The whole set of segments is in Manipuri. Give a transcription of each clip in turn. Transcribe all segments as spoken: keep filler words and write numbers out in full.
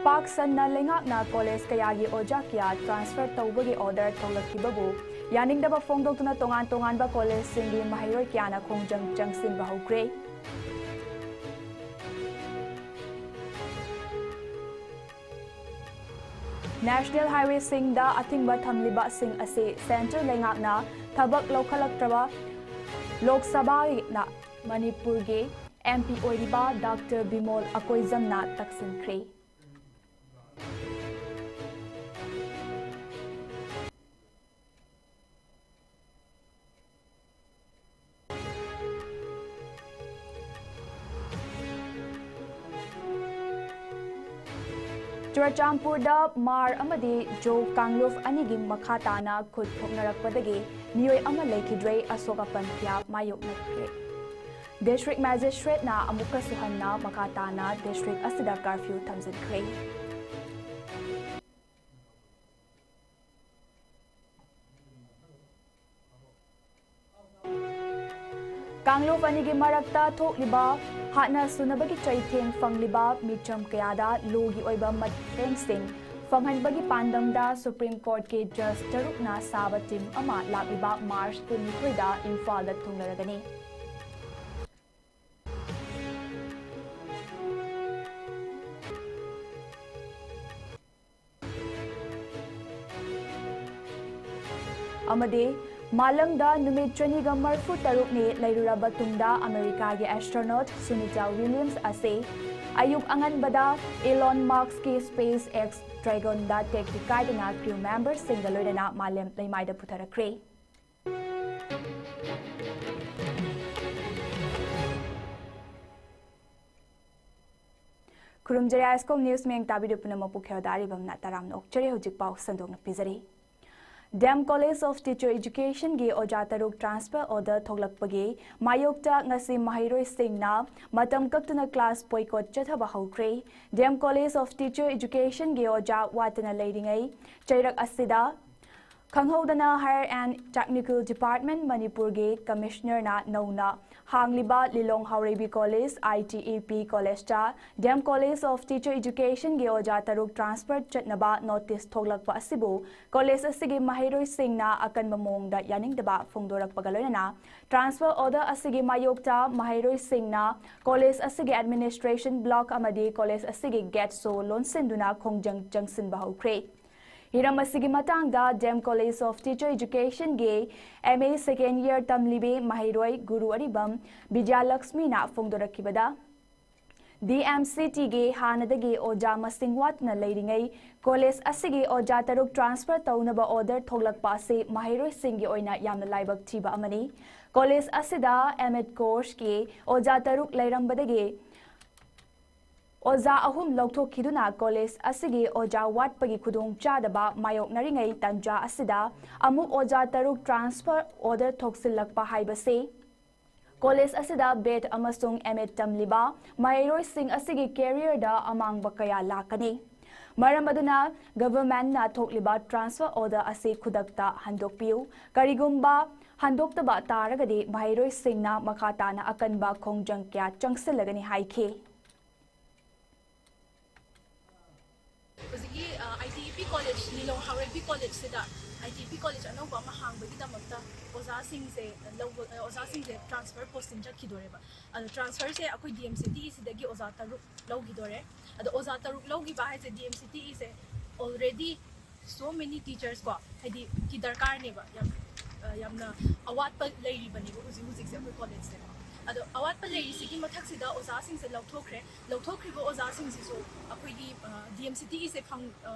ꯄꯥꯛ ꯁꯟꯅ ꯂꯩꯉꯥꯛꯅ ꯀꯣꯂꯦꯖ ꯀꯌꯥꯒꯤ ꯑꯣꯖꯥ ꯀꯌꯥ ꯇ꯭ꯔꯥꯟꯁꯐꯔ ꯇꯧꯕꯒꯤ ꯑꯣꯔꯗꯔ ꯊꯣꯛꯂꯛꯈꯤꯕꯕꯨ ꯌꯥꯅꯤꯡꯗꯕ ꯐꯣꯡꯗꯣꯛꯇꯨꯅ ꯇꯣꯉꯥꯟ ꯇꯣꯉꯥꯟꯕ ꯀꯣꯂꯦꯖꯁꯤꯡꯒꯤ ꯃꯍꯩꯔꯣꯏ ꯀꯌꯥꯅ ꯈꯣꯡꯖꯪ ꯆꯪꯁꯤꯟꯕ ꯍꯧꯈ꯭ꯔꯦ꯫ ꯅꯦꯁꯅꯦꯜ ꯍꯥꯏꯋꯦꯁꯤꯡꯗ ꯑꯊꯤꯡꯕ ꯊꯝꯂꯤꯕꯁꯤꯡ ꯑꯁꯤ ꯁꯦꯟꯇ꯭ꯔꯦꯜ ꯂꯩꯉꯥꯛꯅ ꯊꯕꯛ ꯂꯧꯈꯠꯂꯛꯇ꯭ꯔꯕ ꯂꯣꯛ ꯁꯚꯥꯅ ꯃꯅꯤꯄꯨꯔꯒꯤ ꯑꯦꯝ ꯄꯤ ꯑꯣꯏꯔꯤꯕ ꯗꯥꯛꯇꯔ ꯕꯤꯃꯣꯜ ꯑꯀꯣꯏꯖꯝꯅ ꯇꯛꯁꯤꯟꯈ꯭ꯔꯦ꯫ ꯆꯨꯔꯆꯥꯟꯄꯨꯔꯗ ꯃꯥꯔ ꯑꯃꯗꯤ ꯖꯣ ꯀꯥꯡꯂꯨꯞ ꯑꯅꯤꯒꯤ ꯃꯈꯥ ꯇꯥꯅ ꯈꯨꯠ ꯊꯣꯛꯅꯔꯛꯄꯗꯒꯤ ꯃꯤꯑꯣꯏ ꯑꯃ ꯂꯩꯈꯤꯗ꯭ꯔꯦ, ꯑꯁꯣꯛ ꯑꯄꯟ ꯀꯌꯥ ꯃꯥꯌꯣꯛꯅꯈ꯭ꯔꯦ꯫ ꯗꯤꯁꯇ꯭ꯔꯤꯛ ꯃꯦꯖꯤꯁꯇ꯭ꯔꯦꯠꯅ ꯑꯃꯨꯛꯀꯁꯨ ꯍꯟꯅ ꯃꯈꯥ ꯇꯥꯅ ꯗꯤꯁꯇ꯭ꯔꯤꯛ ꯑꯁꯤꯗ ꯀꯔꯐ꯭ꯌꯨ ꯊꯝꯖꯤꯟꯈ꯭ꯔꯦ꯫ ꯀꯥꯡꯂꯨꯞ ꯑꯅꯤꯒꯤ ꯃꯔꯛꯇ ꯊꯣꯛꯂꯤꯕ ꯍꯥꯠꯅ ꯁꯨꯅꯕꯒꯤ ꯆꯩꯊꯦꯡ ꯐꯪꯂꯤꯕ ꯃꯤꯆꯝ ꯀꯌꯥꯗ ꯂꯣꯒꯤ ꯑꯣꯏꯕ ꯃꯇꯦꯡꯁꯤꯡ ꯐꯪꯍꯟꯕꯒꯤ ꯄꯥꯟꯗꯝꯗ ꯁꯨꯄ꯭ꯔꯤꯝ ꯀꯣꯔꯠꯀꯤ ꯖꯖ ꯇꯔꯨꯛꯅ ꯁꯥꯕ ꯇꯤꯝ ꯑꯃ ꯂꯥꯛꯂꯤꯕ ꯃꯥꯔꯆ ꯀꯨꯟꯅꯤꯊꯣꯏꯗ ꯏꯝꯐꯥꯜꯗ ꯊꯨꯡꯂꯔꯒꯅꯤ꯫ ꯑꯃꯗꯤ ꯃꯥꯂꯪꯗ ꯅꯨꯃꯤꯠ ꯆꯅꯤꯒ ꯃꯔꯤꯐꯨ ꯇꯔꯨꯛꯅꯤ ꯂꯩꯔꯨꯔꯕ ꯇꯨꯡꯗ ꯑꯃꯦꯔꯤꯀꯥꯒꯤ ꯑꯦꯁꯇ꯭ꯔꯣꯅꯣꯠ ꯁꯨꯅꯤꯇꯥ ꯋꯤꯂꯤꯌꯝꯁ ꯑꯁꯤ ꯑꯌꯨꯛ ꯑꯉꯟꯕꯗ ꯏꯂꯣꯟ ꯃꯁꯛꯀꯤ ꯁ꯭ꯄꯦꯁ ꯑꯦꯛꯁ ꯗ꯭ꯔꯦꯒꯟꯗ ꯇꯦꯛꯇꯤ ꯀꯥꯏꯗꯅ ꯀ꯭ꯔꯤꯎ ꯃꯦꯝꯕꯔꯁꯤꯡꯒ ꯂꯣꯏꯅꯅ ꯃꯥꯂꯦꯝ ꯂꯩꯃꯥꯏꯗ ꯄꯨꯊꯔꯛꯈ꯭ꯔꯦ꯫ ꯈꯨꯔꯨꯝꯖꯔꯤ, ꯑꯥꯏꯁꯀꯣꯝ ꯅ꯭ꯌꯨꯁ ꯃꯤꯌꯦꯡ ꯇꯥꯕꯤꯔꯤꯕ ꯄꯨꯝꯅꯃꯛꯄꯨ ꯈꯦꯜꯗꯥꯔꯤꯕꯝꯅ ꯇꯔꯥꯝꯅ ꯑꯣꯛꯆꯔꯤ꯫ ꯍꯧꯖꯤꯛ ꯄꯥꯎ ꯁꯟꯗꯣꯛꯅ ꯄꯤꯖꯔꯤ꯫ D M college of teacher ꯑꯦꯖꯨꯀꯦꯁꯟꯒꯤ ꯑꯣꯖꯥ ꯇꯔꯨꯛ ꯇ꯭ꯔꯥꯟꯁꯐꯔ ꯑꯣꯔꯗꯔ ꯊꯣꯛꯂꯛꯄꯒꯤ ꯃꯥꯌꯣꯛꯇ ꯉꯁꯤ ꯃꯍꯩꯔꯣꯏꯁꯤꯡꯅ ꯃꯇꯝ ꯀꯛꯇꯅ ꯀ꯭ꯂꯥꯁ ꯕꯣꯏꯀꯣꯠ ꯆꯠꯊꯕ ꯍꯧꯈ꯭ꯔꯦ꯫ D M college of teacher ꯑꯦꯖꯨꯀꯦꯁꯟꯒꯤ ꯑꯣꯖꯥ ꯋꯥꯠꯇꯅ ꯂꯩꯔꯤꯉꯩ ꯆꯩꯔꯛ ꯑꯁꯤꯗ ꯈꯪꯍꯧꯗꯅ Higher and Technical Department ꯃꯅꯤꯄꯨꯔꯒꯤ ꯀꯃꯤꯁꯅꯔꯅ ꯅꯧꯅ ꯍꯥꯡꯂꯤꯕ ꯂꯤꯂꯣꯡ ꯍꯥꯎꯔꯩꯕꯤ ꯀꯣꯂꯦꯖ, ITEP ꯀꯣꯂꯦꯖꯇ ꯗꯦꯝ College of Teacher Educationꯒꯤ ꯑꯣꯖꯥ ꯇꯔꯨꯛ transfer ꯆꯠꯅꯕ ꯅꯣꯇꯤꯁ ꯊꯣꯛꯂꯛꯄ ꯑꯁꯤꯕꯨ ꯀꯣꯂꯦꯖ ꯑꯁꯤꯒꯤ ꯃꯍꯩꯔꯣꯏꯁꯤꯡꯅ ꯑꯀꯟꯕ ꯃꯑꯣꯡꯗ ꯌꯥꯅꯤꯡꯗꯕ ꯐꯣꯡꯗꯣꯔꯛꯄꯒ ꯂꯣꯏꯅꯅ transfer order ꯑꯁꯤꯒꯤ ꯃꯥꯌꯣꯛꯇ ꯃꯍꯩꯔꯣꯏꯁꯤꯡꯅ ꯀꯣꯂꯦꯖ ꯑꯁꯤꯒꯤ administration block ꯑꯃꯗꯤ ꯀꯣꯂꯦꯖ ꯑꯁꯤꯒꯤ ꯒꯦꯠꯁꯨ ꯂꯣꯟꯁꯤꯟꯗꯨꯅ ꯈꯣꯡꯖꯪ ꯆꯪꯁꯤꯟꯕ ꯍꯧꯈ꯭ꯔꯦ꯫ ꯍꯤꯔꯝ ꯑꯁꯤꯒꯤ ꯃꯇꯥꯡꯗ ꯗꯦꯝ College of Teacher Educationꯒꯤ MA second year ꯇꯝꯂꯤꯕꯤ ꯃꯍꯩꯔꯣꯏ ꯒꯨꯔꯨ ꯑꯔꯤꯕꯝ ꯕꯤꯗ꯭ꯌꯥꯂꯛꯁꯃꯤꯅ ꯐꯣꯡꯗꯣꯔꯛꯈꯤꯕꯗ, DMCTꯒꯤ ꯍꯥꯟꯅꯗꯒꯤ ꯑꯣꯖꯥ ꯃꯁꯤꯡ ꯋꯥꯠꯇꯨꯅ ꯂꯩꯔꯤꯉꯩ ꯀꯣꯂꯦꯖ ꯑꯁꯤꯒꯤ ꯑꯣꯖꯥ ꯇꯔꯨꯛ transfer ꯇꯧꯅꯕ order ꯊꯣꯛꯂꯛꯄ ꯑꯁꯤ ꯃꯍꯩꯔꯣꯏꯁꯤꯡꯒꯤ ꯑꯣꯏꯅ ꯌꯥꯝꯅ ꯂꯥꯏꯕꯛ ꯊꯤꯕ ꯑꯃꯅꯤ꯫ ꯀꯣꯂꯦꯖ ꯑꯁꯤꯗ M.Ed courseꯀꯤ ꯑꯣꯖꯥ ꯇꯔꯨꯛ ꯂꯩꯔꯝꯕꯗꯒꯤ ꯑꯣꯖꯥ ꯑꯍꯨꯝ ꯂꯧꯊꯣꯛꯈꯤꯗꯨꯅ ꯀꯣꯂꯦꯖ ꯑꯁꯤꯒꯤ ꯑꯣꯖꯥ ꯋꯥꯠꯄꯒꯤ ꯈꯨꯗꯣꯡꯆꯥꯗꯕ ꯃꯥꯌꯣꯛꯅꯔꯤꯉꯩ ꯇꯟꯖꯥ ꯑꯁꯤꯗ ꯑꯃꯨꯛ ꯑꯣꯖꯥ ꯇꯔꯨꯛ transfer order ꯊꯣꯛꯁꯤꯜꯂꯛꯄ ꯍꯥꯏꯕꯁꯤ ꯀꯣꯂꯦꯖ ꯑꯁꯤꯗ B.Ed ꯑꯃꯁꯨꯡ M.Ed ꯇꯝꯂꯤꯕ ꯃꯍꯩꯔꯣꯏꯁꯤꯡ ꯑꯁꯤꯒꯤ careerꯗ ꯑꯃꯥꯡꯕ ꯀꯌꯥ ꯂꯥꯛꯀꯅꯤ꯫ ꯃꯔꯝ ꯑꯗꯨꯅ governmentꯅ ꯊꯣꯛꯂꯤꯕ transfer order ꯑꯁꯤ ꯈꯨꯗꯛꯇ ꯍꯟꯗꯣꯛꯄꯤꯌꯨ꯫ ꯀꯔꯤꯒꯨꯝꯕ ꯍꯟꯗꯣꯛꯇꯕ ꯇꯥꯔꯒꯗꯤ ꯃꯍꯩꯔꯣꯏꯁꯤꯡꯅ ꯃꯈꯥ ꯇꯥꯅ ꯑꯀꯟꯕ ꯈꯣꯡꯖꯪ ꯀꯌꯥ ꯆꯪꯁꯤꯜꯂꯒꯅꯤ ꯍꯥꯏꯈꯤ꯫ ꯍꯧꯖꯤꯛꯀꯤ ITEP ꯀꯣꯂꯦꯖ, ꯂꯤꯂꯣꯡ ꯍꯥꯎꯔꯩꯕꯤ ꯀꯣꯂꯦꯖꯁꯤꯗ, ITEP ꯀꯣꯂꯦꯖ ꯑꯅꯧꯕ ꯑꯃ ꯍꯥꯡꯕꯒꯤꯗꯃꯛꯇ ꯑꯣꯖꯥꯁꯤꯡꯁꯦ ꯂꯧꯕ ꯑꯣꯖꯥꯁꯤꯡꯁꯦ transfer posting ꯆꯠꯈꯤꯗꯣꯔꯦꯕ꯫ ꯑꯗꯣ transferꯁꯦ ꯑꯩꯈꯣꯏ DMCTꯒꯤꯁꯤꯗꯒꯤ ꯑꯣꯖꯥ ꯇꯔꯨꯛ ꯂꯧꯈꯤꯗꯣꯔꯦ꯫ ꯑꯗꯣ ꯑꯣꯖꯥ ꯇꯔꯨꯛ ꯂꯧꯈꯤꯕ ꯍꯥꯏꯁꯦ DMCTꯒꯤꯁꯦ already so many teachers ꯀꯣ, ꯍꯥꯏꯗꯤ ꯀꯤ ꯗꯔꯀꯥꯔꯅꯦꯕ, ꯌꯥꯝ ꯌꯥꯝꯅ ꯑꯋꯥꯠꯄ ꯂꯩꯔꯤꯕꯅꯦꯕ ꯍꯧꯖꯤꯛ ꯍꯧꯖꯤꯛꯁꯦ ꯑꯩꯈꯣꯏ ꯀꯣꯂꯦꯖꯁꯦꯀꯣ꯫ ꯑꯗꯣ ꯑꯋꯥꯠꯄ ꯂꯩꯔꯤꯁꯤꯒꯤ ꯃꯊꯛꯁꯤꯗ ꯑꯣꯖꯥꯁꯤꯡꯁꯦ ꯂꯧꯊꯣꯛꯈ꯭ꯔꯦ꯫ ꯂꯧꯊꯣꯛꯈ꯭ꯔꯤꯕ ꯑꯣꯖꯥꯁꯤꯡꯁꯤꯁꯨ ꯑꯩꯈꯣꯏꯒꯤ DMCTꯒꯤꯁꯦ ꯐꯪ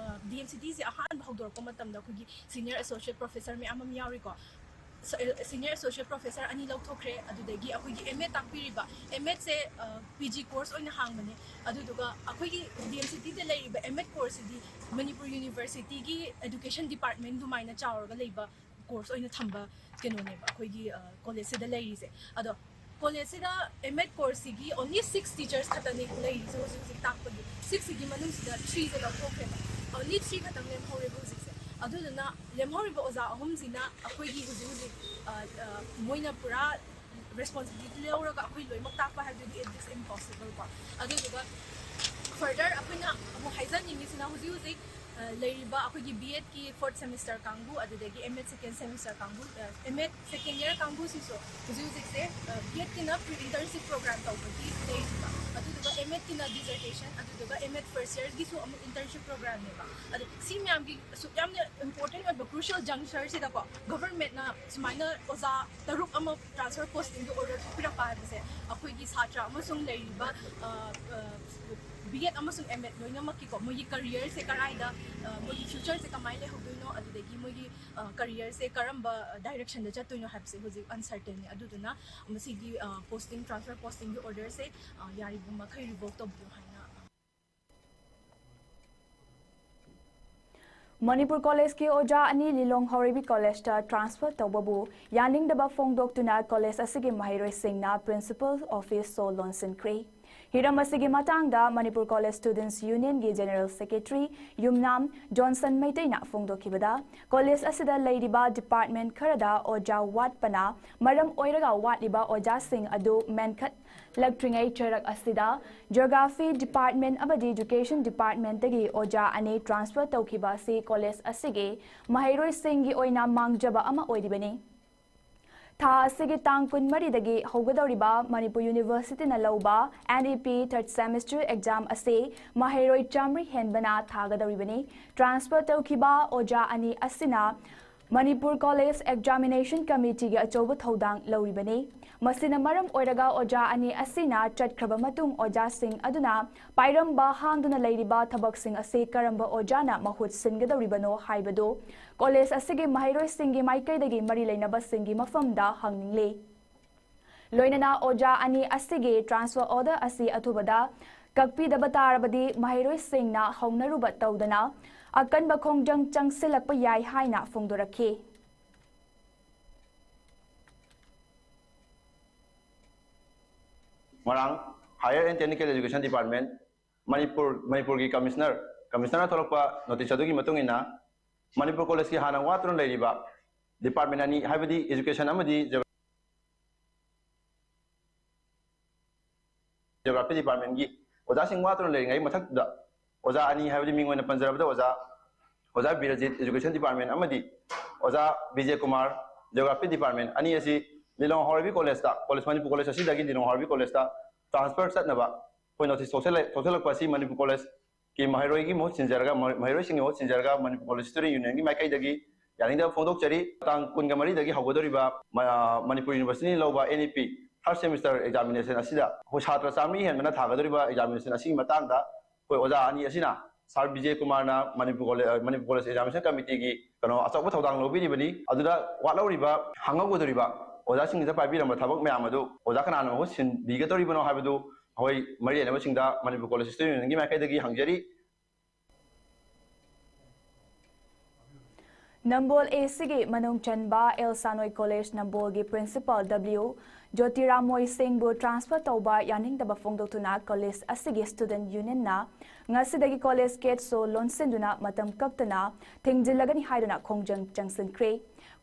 DMCTꯒꯤꯁꯦ ꯑꯍꯥꯟꯕ ꯍꯧꯗꯣꯔꯛꯄ ꯃꯇꯝꯗ ꯑꯩꯈꯣꯏꯒꯤ senior associate professor ꯃꯌꯥꯝ ꯑꯃ ꯌꯥꯎꯔꯤꯀꯣ꯫ Senior associate professor ꯑꯅꯤ ꯂꯧꯊꯣꯛꯈ꯭ꯔꯦ꯫ ꯑꯗꯨꯗꯒꯤ ꯑꯩꯈꯣꯏꯒꯤ M.Ed ꯇꯥꯛꯄꯤꯔꯤꯕ, M.Edꯁꯦ PG course ꯑꯣꯏꯅ ꯍꯥꯡꯕꯅꯦ꯫ ꯑꯗꯨꯗꯨꯒ ꯑꯩꯈꯣꯏꯒꯤ DMCTꯗ ꯂꯩꯔꯤꯕ M.Ed courseꯁꯤꯗꯤ ꯃꯅꯤꯄꯨꯔ Universityꯒꯤ education department ꯑꯗꯨꯃꯥꯏꯅ ꯆꯥꯎꯔꯒ ꯂꯩꯕ course ꯑꯣꯏꯅ ꯊꯝꯕ ꯀꯩꯅꯣꯅꯦꯕ ꯑꯩꯈꯣꯏꯒꯤ ꯀꯣꯂꯦꯖꯁꯤꯗ ꯂꯩꯔꯤꯁꯦ꯫ ꯑꯗꯣ ꯀꯣꯂꯦꯖꯁꯤꯗ M.Ed courseꯁꯤꯒꯤ only six teachers ꯈꯛꯇꯅꯦ ꯂꯩꯔꯤꯁꯦ ꯍꯧꯖꯤꯛ ꯍꯧꯖꯤꯛ ꯇꯥꯛꯄꯒꯤ꯫ Sixꯁꯤꯒꯤ ꯃꯅꯨꯡꯁꯤꯗ threeꯁꯦ ꯂꯧꯊꯣꯛꯈ꯭ꯔꯦꯕ꯫ Only three ꯈꯛꯇꯪ ꯂꯦꯝꯍꯧꯔꯦꯕ ꯍꯧꯖꯤꯛꯁꯦ꯫ ꯑꯗꯨꯗꯨꯅ ꯂꯦꯝꯍꯧꯔꯤꯕ ꯑꯣꯖꯥ ꯑꯍꯨꯝꯁꯤꯅ ꯑꯩꯈꯣꯏꯒꯤ ꯍꯧꯖꯤꯛ ꯍꯧꯖꯤꯛ ꯑ, ꯑ, ꯃꯣꯏꯅ ꯄꯨꯔꯥ ꯔꯦꯁꯄꯣꯟꯁꯤꯕꯤꯂꯤꯇꯤ ꯂꯧꯔꯒ ꯑꯩꯈꯣꯏ ꯂꯣꯏꯅꯃꯛ ꯇꯥꯛꯄ ꯍꯥꯏꯕꯗꯨꯗꯤ it is impossible ꯀꯣ꯫ ꯑꯗꯨꯗꯨꯒ further ꯑꯩꯈꯣꯏꯅ ꯑꯃꯨꯛ ꯍꯥꯏꯖꯅꯤꯡꯉꯤꯁꯤꯅ ꯍꯧꯖꯤꯛ ꯍꯧꯖꯤꯛ ꯑ, ꯂꯩꯔꯤꯕ ꯑꯩꯈꯣꯏꯒꯤ ꯕꯤ ꯑꯦꯗꯀꯤ fourth semester ꯀꯥꯡꯕꯨ, ꯑꯗꯨꯗꯒꯤ ꯑꯦꯝ ꯑꯦꯗ second semester ꯀꯥꯡꯕꯨ, ꯑꯦꯝ ꯑꯦꯗ second year ꯀꯥꯡꯕꯨꯁꯤꯁꯨ ꯍꯧꯖꯤꯛ ꯍꯧꯖꯤꯛꯁꯦ ꯕꯤ ꯑꯦꯗꯀꯤꯅ ꯄ꯭ꯔꯤ ꯏꯟꯇꯔꯟꯁꯤꯞ ꯄ꯭ꯔꯣꯒ꯭ꯔꯥꯝ ꯇꯧꯕꯒꯤ ꯂꯩꯔꯤꯕ, ꯑꯗꯨꯗꯨꯒ ꯑꯦꯝ ꯑꯦꯗꯀꯤꯅ ꯗꯤꯖꯔꯇꯦꯁꯟ, ꯑꯗꯨꯗꯨꯒ ꯑꯦꯝ ꯑꯦꯗ ꯐꯥꯔꯁ ꯌꯔꯒꯤꯁꯨ ꯑꯃꯨꯛ ꯏꯟꯇꯔꯟꯁꯤꯞ ꯄ꯭ꯔꯣꯒ꯭ꯔꯥꯝꯅꯦꯕ꯫ ꯑꯗꯣ ꯁꯤ ꯃꯌꯥꯝꯒꯤ ꯑꯁꯨꯛ ꯌꯥꯝꯅ ꯏꯝꯄꯣꯔꯇꯦꯟ ꯑꯣꯏꯕ ꯀ꯭ꯔꯨꯁꯤꯌꯦꯜ ꯖꯪꯁꯔꯁꯤꯗꯀꯣ ꯒꯚꯔꯟꯃꯦꯟꯠꯅ ꯁꯨꯃꯥꯏꯅ ꯑꯣꯖꯥ ꯇꯔꯨꯛ ꯑꯃ ꯇ꯭ꯔꯥꯟꯁꯐꯔ ꯄꯣꯁꯇꯤꯡꯒꯤ ꯑꯣꯔꯗꯔ ꯊꯣꯛꯄꯤꯔꯛꯄ ꯍꯥꯏꯕꯁꯦ ꯑꯩꯈꯣꯏꯒꯤ ꯁꯥꯇ꯭ꯔ ꯑꯃꯁꯨꯡ ꯂꯩꯔꯤꯕ ꯕꯤ ꯑꯦꯗ ꯑꯃꯁꯨꯡ ꯑꯦꯝ ꯑꯦꯗ ꯂꯣꯏꯅꯃꯛꯀꯤꯀꯣ ꯃꯣꯏꯒꯤ ꯀꯔꯤꯌꯔꯁꯦ ꯀꯗꯥꯏꯗ, ꯃꯣꯏꯒꯤ ꯐ꯭ꯌꯨꯆꯔꯁꯦ ꯀꯃꯥꯏꯅ ꯂꯩꯍꯧꯗꯣꯏꯅꯣ, ꯑꯗꯨꯗꯒꯤ ꯃꯣꯏꯒꯤ ꯀꯔꯤꯌꯔꯁꯦ ꯀꯔꯝꯕ ꯗꯥꯏꯔꯦꯛꯁꯟꯗ ꯆꯠꯇꯣꯏꯅꯣ ꯍꯥꯏꯕꯁꯦ ꯍꯧꯖꯤꯛ ꯑꯟꯁꯔꯇꯦꯟꯅꯤ꯫ ꯑꯗꯨꯗꯨꯅ ꯃꯁꯤꯒꯤ ꯄꯣꯁꯇꯤꯡ, ꯇ꯭ꯔꯥꯟꯁꯐꯔ ꯄꯣꯁꯇꯤꯡꯒꯤ ꯑꯣꯔꯗꯔꯁꯦ ꯌꯥꯔꯤꯕ ꯃꯈꯩ ꯔꯤꯚꯣꯛ ꯇꯧꯕꯤꯌꯨ ꯍꯥꯏꯅ꯫ ꯃꯅꯤꯄꯨꯔ ꯀꯣꯂꯦꯖꯀꯤ ꯑꯣꯖꯥ ꯑꯅꯤ ꯂꯤꯂꯣꯡ ꯍꯥꯎꯔꯩꯕꯤ ꯀꯣꯂꯦꯖꯇ ꯇ꯭ꯔꯥꯟꯁꯐꯔ ꯇꯧꯕꯕꯨ ꯌꯥꯅꯤꯡꯗꯕ ꯐꯣꯡꯗꯣꯛꯇꯨꯅ ꯀꯣꯂꯦꯖ ꯑꯁꯤꯒꯤ ꯃꯍꯩꯔꯣꯏꯁꯤꯡꯅ ꯄ꯭ꯔꯤꯟꯁꯤꯄꯜ ꯑꯣꯐꯤꯁ ꯁꯣ ꯂꯣꯟꯁꯤꯟꯈ꯭ꯔꯦ꯫ ꯍꯤꯔꯝ ꯑꯁꯤꯒꯤ ꯃꯇꯥꯡꯗ ꯃꯅꯤꯄꯨꯔ ꯀꯣꯂꯦꯖ ꯁ꯭ꯇꯨꯗꯦꯟꯠꯁ ꯌꯨꯅꯤꯌꯟꯒꯤ ꯖꯦꯅꯔꯦꯜ ꯁꯦꯀ꯭ꯔꯦꯇꯔꯤ ꯌꯨꯝꯅꯥꯝ ꯖꯣꯟꯁꯟ ꯃꯩꯇꯩꯅ ꯐꯣꯡꯗꯣꯛꯈꯤꯕꯗ, ꯀꯣꯂꯦꯖ ꯑꯁꯤꯗ ꯂꯩꯔꯤꯕ ꯗꯤꯄꯥꯔꯠꯃꯦꯟꯠ ꯈꯔꯗ ꯑꯣꯖꯥ ꯋꯥꯠꯄꯅ ꯃꯔꯝ ꯑꯣꯏꯔꯒ ꯋꯥꯠꯂꯤꯕ ꯑꯣꯖꯥꯁꯤꯡ ꯑꯗꯨ ꯃꯦꯟꯈꯠ ꯂꯛꯇ꯭ꯔꯤꯉꯩ ꯆꯩꯔꯛ ꯑꯁꯤꯗ ꯖꯤꯑꯣꯒ꯭ꯔꯥꯐꯤ ꯗꯤꯄꯥꯔꯠꯃꯦꯟꯠ ꯑꯃꯗꯤ ꯏꯗꯨꯀꯦꯁꯟ ꯗꯤꯄꯥꯔꯠꯃꯦꯟꯠꯇꯒꯤ ꯑꯣꯖꯥ ꯑꯅꯤ ꯇ꯭ꯔꯥꯟꯁꯐꯔ ꯇꯧꯈꯤꯕ ꯑꯁꯤ ꯀꯣꯂꯦꯖ ꯑꯁꯤꯒꯤ ꯃꯍꯩꯔꯣꯏꯁꯤꯡꯒꯤ ꯑꯣꯏꯅ ꯃꯥꯡꯖꯕ ꯑꯃ ꯑꯣꯏꯔꯤꯕꯅꯤ꯫ ꯊꯥ ꯑꯁꯤꯒꯤ ꯇꯥꯡ ꯀꯨꯟꯃꯔꯤꯗꯒꯤ ꯍꯧꯒꯗꯧꯔꯤꯕ ꯃꯅꯤꯄꯨꯔ ꯌꯨꯅꯤꯚꯔꯁꯤꯇꯤꯅ ꯂꯧꯕ ꯑꯦꯟ ꯏ ꯄꯤ third semester exam ꯑꯁꯤ ꯃꯍꯩꯔꯣꯏ ꯆꯥꯃꯔꯤ ꯍꯦꯟꯕꯅ ꯊꯥꯒꯗꯧꯔꯤꯕꯅꯤ꯫ ꯇ꯭ꯔꯥꯟꯁꯐꯔ ꯇꯧꯈꯤꯕ ꯑꯣꯖꯥ ꯑꯅꯤ ꯑꯁꯤꯅ ꯃꯅꯤꯄꯨꯔ ꯀꯣꯂꯦꯖ ꯑꯦꯛꯖꯥꯃꯤꯅꯦꯁꯟ ꯀꯃꯤꯇꯤꯒꯤ ꯑꯆꯧꯕ ꯊꯧꯗꯥꯡ ꯂꯧꯔꯤꯕꯅꯤ꯫ ꯃꯁꯤꯅ ꯃꯔꯝ ꯑꯣꯏꯔꯒ ꯑꯣꯖꯥ ꯑꯅꯤ ꯑꯁꯤꯅ ꯆꯠꯈ꯭ꯔꯕ ꯃꯇꯨꯡ ꯑꯣꯖꯥꯁꯤꯡ ꯑꯗꯨꯅ ꯄꯥꯏꯔꯝꯕ ꯍꯥꯡꯗꯨꯅ ꯂꯩꯔꯤꯕ ꯊꯕꯛꯁꯤꯡ ꯑꯁꯤ ꯀꯔꯝꯕ ꯑꯣꯖꯥꯅ ꯃꯍꯨꯠ ꯁꯤꯟꯒꯗꯧꯔꯤꯕꯅꯣ ꯍꯥꯏꯕꯗꯨ ꯀꯣꯂꯦꯖ ꯑꯁꯤꯒꯤ ꯃꯍꯩꯔꯣꯏꯁꯤꯡꯒꯤ ꯃꯥꯏꯀꯩꯗꯒꯤ ꯃꯔꯤ ꯂꯩꯅꯕꯁꯤꯡꯒꯤ ꯃꯐꯝꯗ ꯍꯪꯅꯤꯡꯂꯤ꯫ ꯂꯣꯏꯅꯅ ꯑꯣꯖꯥ ꯑꯅꯤ ꯑꯁꯤꯒꯤ ꯇ꯭ꯔꯥꯟꯁꯐꯔ ꯑꯣꯔꯗꯔ ꯑꯁꯤ ꯑꯊꯨꯕꯗ ꯀꯛꯄꯤꯗꯕ ꯇꯥꯔꯕꯗꯤ ꯃꯍꯩꯔꯣꯏꯁꯤꯡꯅ ꯍꯧꯅꯔꯨꯕ ꯇꯧꯗꯅ ꯑꯀꯟꯕ ꯈꯣꯡꯖꯪ ꯆꯪꯁꯤꯜꯂꯛꯄ ꯌꯥꯏ ꯍꯥꯏꯅ ꯐꯣꯡꯗꯣꯔꯛꯈꯤ꯫ ꯃꯣꯏꯔꯥꯡ Higher and Technical Education Department, Manipur, ꯃꯅꯤꯄꯨꯔꯒꯤ ꯀꯃꯤꯁꯅꯔ, ꯀꯃꯤꯁꯅꯔꯅ ꯊꯣꯛꯂꯛꯄ ꯅꯣꯇꯤꯁ ꯑꯗꯨꯒꯤ ꯃꯇꯨꯡ ꯏꯟꯅ, ꯃꯅꯤꯄꯨꯔ ꯀꯣꯂꯦꯖꯀꯤ ꯍꯥꯟꯅ ꯋꯥꯠꯇꯨꯅ ꯂꯩꯔꯤꯕ ꯗꯤꯄꯥꯔꯠꯃꯦꯟ ꯑꯅꯤ, ꯍꯥꯏꯕꯗꯤ ꯏꯖꯨꯀꯦꯁꯟ ꯑꯃꯗꯤ ꯖꯤꯑꯣꯒ꯭ꯔꯥꯐꯤ ꯗꯤꯄꯥꯔꯠꯃꯦꯟꯒꯤ ꯑꯣꯖꯥꯁꯤꯡ ꯋꯥꯠꯇꯨꯅ ꯂꯩꯔꯤꯉꯩ ꯃꯊꯛꯇꯨꯗ, ꯑꯣꯖꯥ ꯑꯅꯤ, ꯍꯥꯏꯕꯗꯤ ꯃꯤꯡ ꯑꯣꯏꯅ ꯄꯟꯖꯔꯕꯗ ꯑꯣꯖꯥ, ꯑꯣꯖꯥ ꯕꯤꯔꯖꯤꯠ, ꯏꯖꯨꯀꯦꯁꯟ ꯗꯤꯄꯥꯔꯠꯃꯦꯟ, ꯑꯃꯗꯤ ꯑꯣꯖꯥ ꯕꯤꯖꯦ ꯀꯨꯃꯥꯔ, ꯖꯤꯑꯣꯒ꯭ꯔꯥꯐꯤ ꯗꯤꯄꯥꯔꯠꯃꯦꯟ, ꯑꯅꯤ ꯑꯁꯤ ꯂꯤꯂꯣꯡ ꯍꯥꯎꯔꯩꯕꯤ ꯀꯣꯂꯦꯖꯇ, ꯀꯣꯂꯦꯖ, ꯃꯅꯤꯄꯨꯔ ꯀꯣꯂꯦꯖ ꯑꯁꯤꯗꯒꯤ ꯂꯤꯂꯣꯡ ꯍꯥꯎꯔꯩꯕꯤ ꯀꯣꯂꯦꯖꯇ ꯇ꯭ꯔꯥꯟꯁꯐꯔ ꯆꯠꯅꯕ ꯑꯩꯈꯣꯏ ꯅꯣꯇꯤꯁ ꯊꯣꯛꯆꯜꯂꯛ-, ꯊꯣꯛꯆꯜꯂꯛꯄ ꯑꯁꯤ ꯃꯅꯤꯄꯨꯔ ꯀꯣꯂꯦꯖꯀꯤ ꯃꯍꯩꯔꯣꯏꯒꯤ ꯃꯍꯨꯠ ꯁꯤꯟꯖꯔꯒ, ꯃ-, ꯃꯍꯩꯔꯣꯏꯁꯤꯡꯒꯤ ꯃꯍꯨꯠ ꯁꯤꯟꯖꯔꯒ ꯃꯅꯤꯄꯨꯔ ꯀꯣꯂꯦꯖ ꯁ꯭ꯇꯨꯗꯦꯟ ꯌꯨꯅꯤꯌꯟꯒꯤ ꯃꯥꯏꯀꯩꯗꯒꯤ ꯌꯥꯅꯤꯡꯗꯕ ꯐꯣꯡꯗꯣꯛꯆꯔꯤ꯫ ꯇꯥꯡ ꯀꯨꯟꯒ ꯃꯔꯤꯗꯒꯤ ꯍꯧꯒꯗꯧꯔꯤꯕ ꯃ-, ꯃꯅꯤꯄꯨꯔ ꯌꯨꯅꯤꯚꯔꯁꯤꯇꯤꯅ ꯂꯧꯕ ꯑꯦꯟ ꯏ ꯄꯤ ꯊꯥꯔꯠ ꯁꯦꯃꯤꯁꯇꯔ ꯑꯦꯛꯖꯥꯃꯤꯅꯦꯁꯟ ꯑꯁꯤꯗ ꯑꯩꯈꯣꯏ ꯁꯥꯇ꯭ꯔ ꯆꯥꯃꯔꯤ ꯍꯦꯟꯕꯅ ꯊꯥꯒꯗꯧꯔꯤꯕ ꯑꯦꯛꯖꯥꯃꯤꯅꯦꯁꯟ ꯑꯁꯤꯒꯤ ꯃꯇꯥꯡꯗ ꯑꯩꯈꯣꯏ ꯑꯣꯖꯥ ꯑꯅꯤ ꯑꯁꯤꯅ ꯁꯥꯔ ꯕꯤꯖꯦ ꯀꯨꯃꯥꯔꯅ ꯃꯅꯤꯄꯨꯔ ꯀꯣꯂꯦ-, ꯑ, ꯃꯅꯤꯄꯨꯔ ꯀꯣꯂꯦꯖ ꯑꯦꯛꯖꯥꯃꯤꯅꯦꯁꯟ ꯀꯃꯤꯇꯤꯒꯤ ꯀꯩꯅꯣ ꯑꯆꯧꯕ ꯊꯧꯗꯥꯡ ꯂꯧꯕꯤꯔꯤꯕꯅꯤ꯫ ꯑꯗꯨꯗ ꯋꯥꯠꯍꯧꯔꯤꯕ, ꯍꯪꯍꯧꯒꯗꯧꯔꯤꯕ ꯑꯣꯖꯥꯁꯤꯡꯁꯤꯗ ꯄꯥꯏꯕꯤꯔꯝꯕ ꯊꯕꯛ ꯃꯌꯥꯝ ꯑꯗꯨ ꯑꯣꯖꯥ ꯀꯅꯥꯅ ꯃꯍꯨꯠ ꯁꯤꯟꯕꯤꯒꯗꯧꯔꯤꯕꯅꯣ ꯍꯥꯏꯕꯗꯨ ꯑꯩꯈꯣꯏ ꯃꯔꯤ ꯂꯩꯅꯕꯁꯤꯡꯗ ꯃꯅꯤꯄꯨꯔ ꯀꯣꯂꯦꯖ ꯁ꯭ꯇꯨꯗꯦꯟ ꯌꯨꯅꯤꯌꯟꯒꯤ ꯃꯥꯏꯀꯩꯗꯒꯤ ꯍꯪꯖꯔꯤ꯫ ꯅꯝꯕꯣꯜ ꯑꯦ ꯁꯤꯒꯤ ꯃꯅꯨꯡ ꯆꯟꯕ ꯑꯦꯜ ꯁꯥꯅꯣꯏ ꯀꯣꯂꯦꯖ ꯅꯝꯕꯣꯜꯒꯤ ꯄ꯭ꯔꯤꯟꯁꯤꯄꯥꯜ ꯗꯕ꯭ꯂꯤꯎ ꯖꯣꯇꯤꯔꯥꯃꯣꯏ ꯁꯤꯡꯕꯨ ꯇ꯭ꯔꯥꯟꯁꯐꯔ ꯇꯧꯕ ꯌꯥꯅꯤꯡꯗꯕ ꯐꯣꯡꯗꯣꯛꯇꯨꯅ ꯀꯣꯂꯦꯖ ꯑꯁꯤꯒꯤ ꯁ꯭ꯇꯨꯗꯦꯟ ꯌꯨꯅꯤꯌꯟꯅ ꯉꯁꯤꯗꯒꯤ ꯀꯣꯂꯦꯖ ꯒꯦꯠ ꯁꯣ ꯂꯣꯟꯁꯤꯟꯗꯨꯅ ꯃꯇꯝ ꯀꯛꯇꯅ ꯊꯤꯡꯖꯤꯜꯂꯒꯅꯤ ꯍꯥꯏꯗꯨꯅ ꯈꯣꯡꯖꯪ ꯆꯪꯁꯤꯟꯈ꯭ꯔꯦ꯫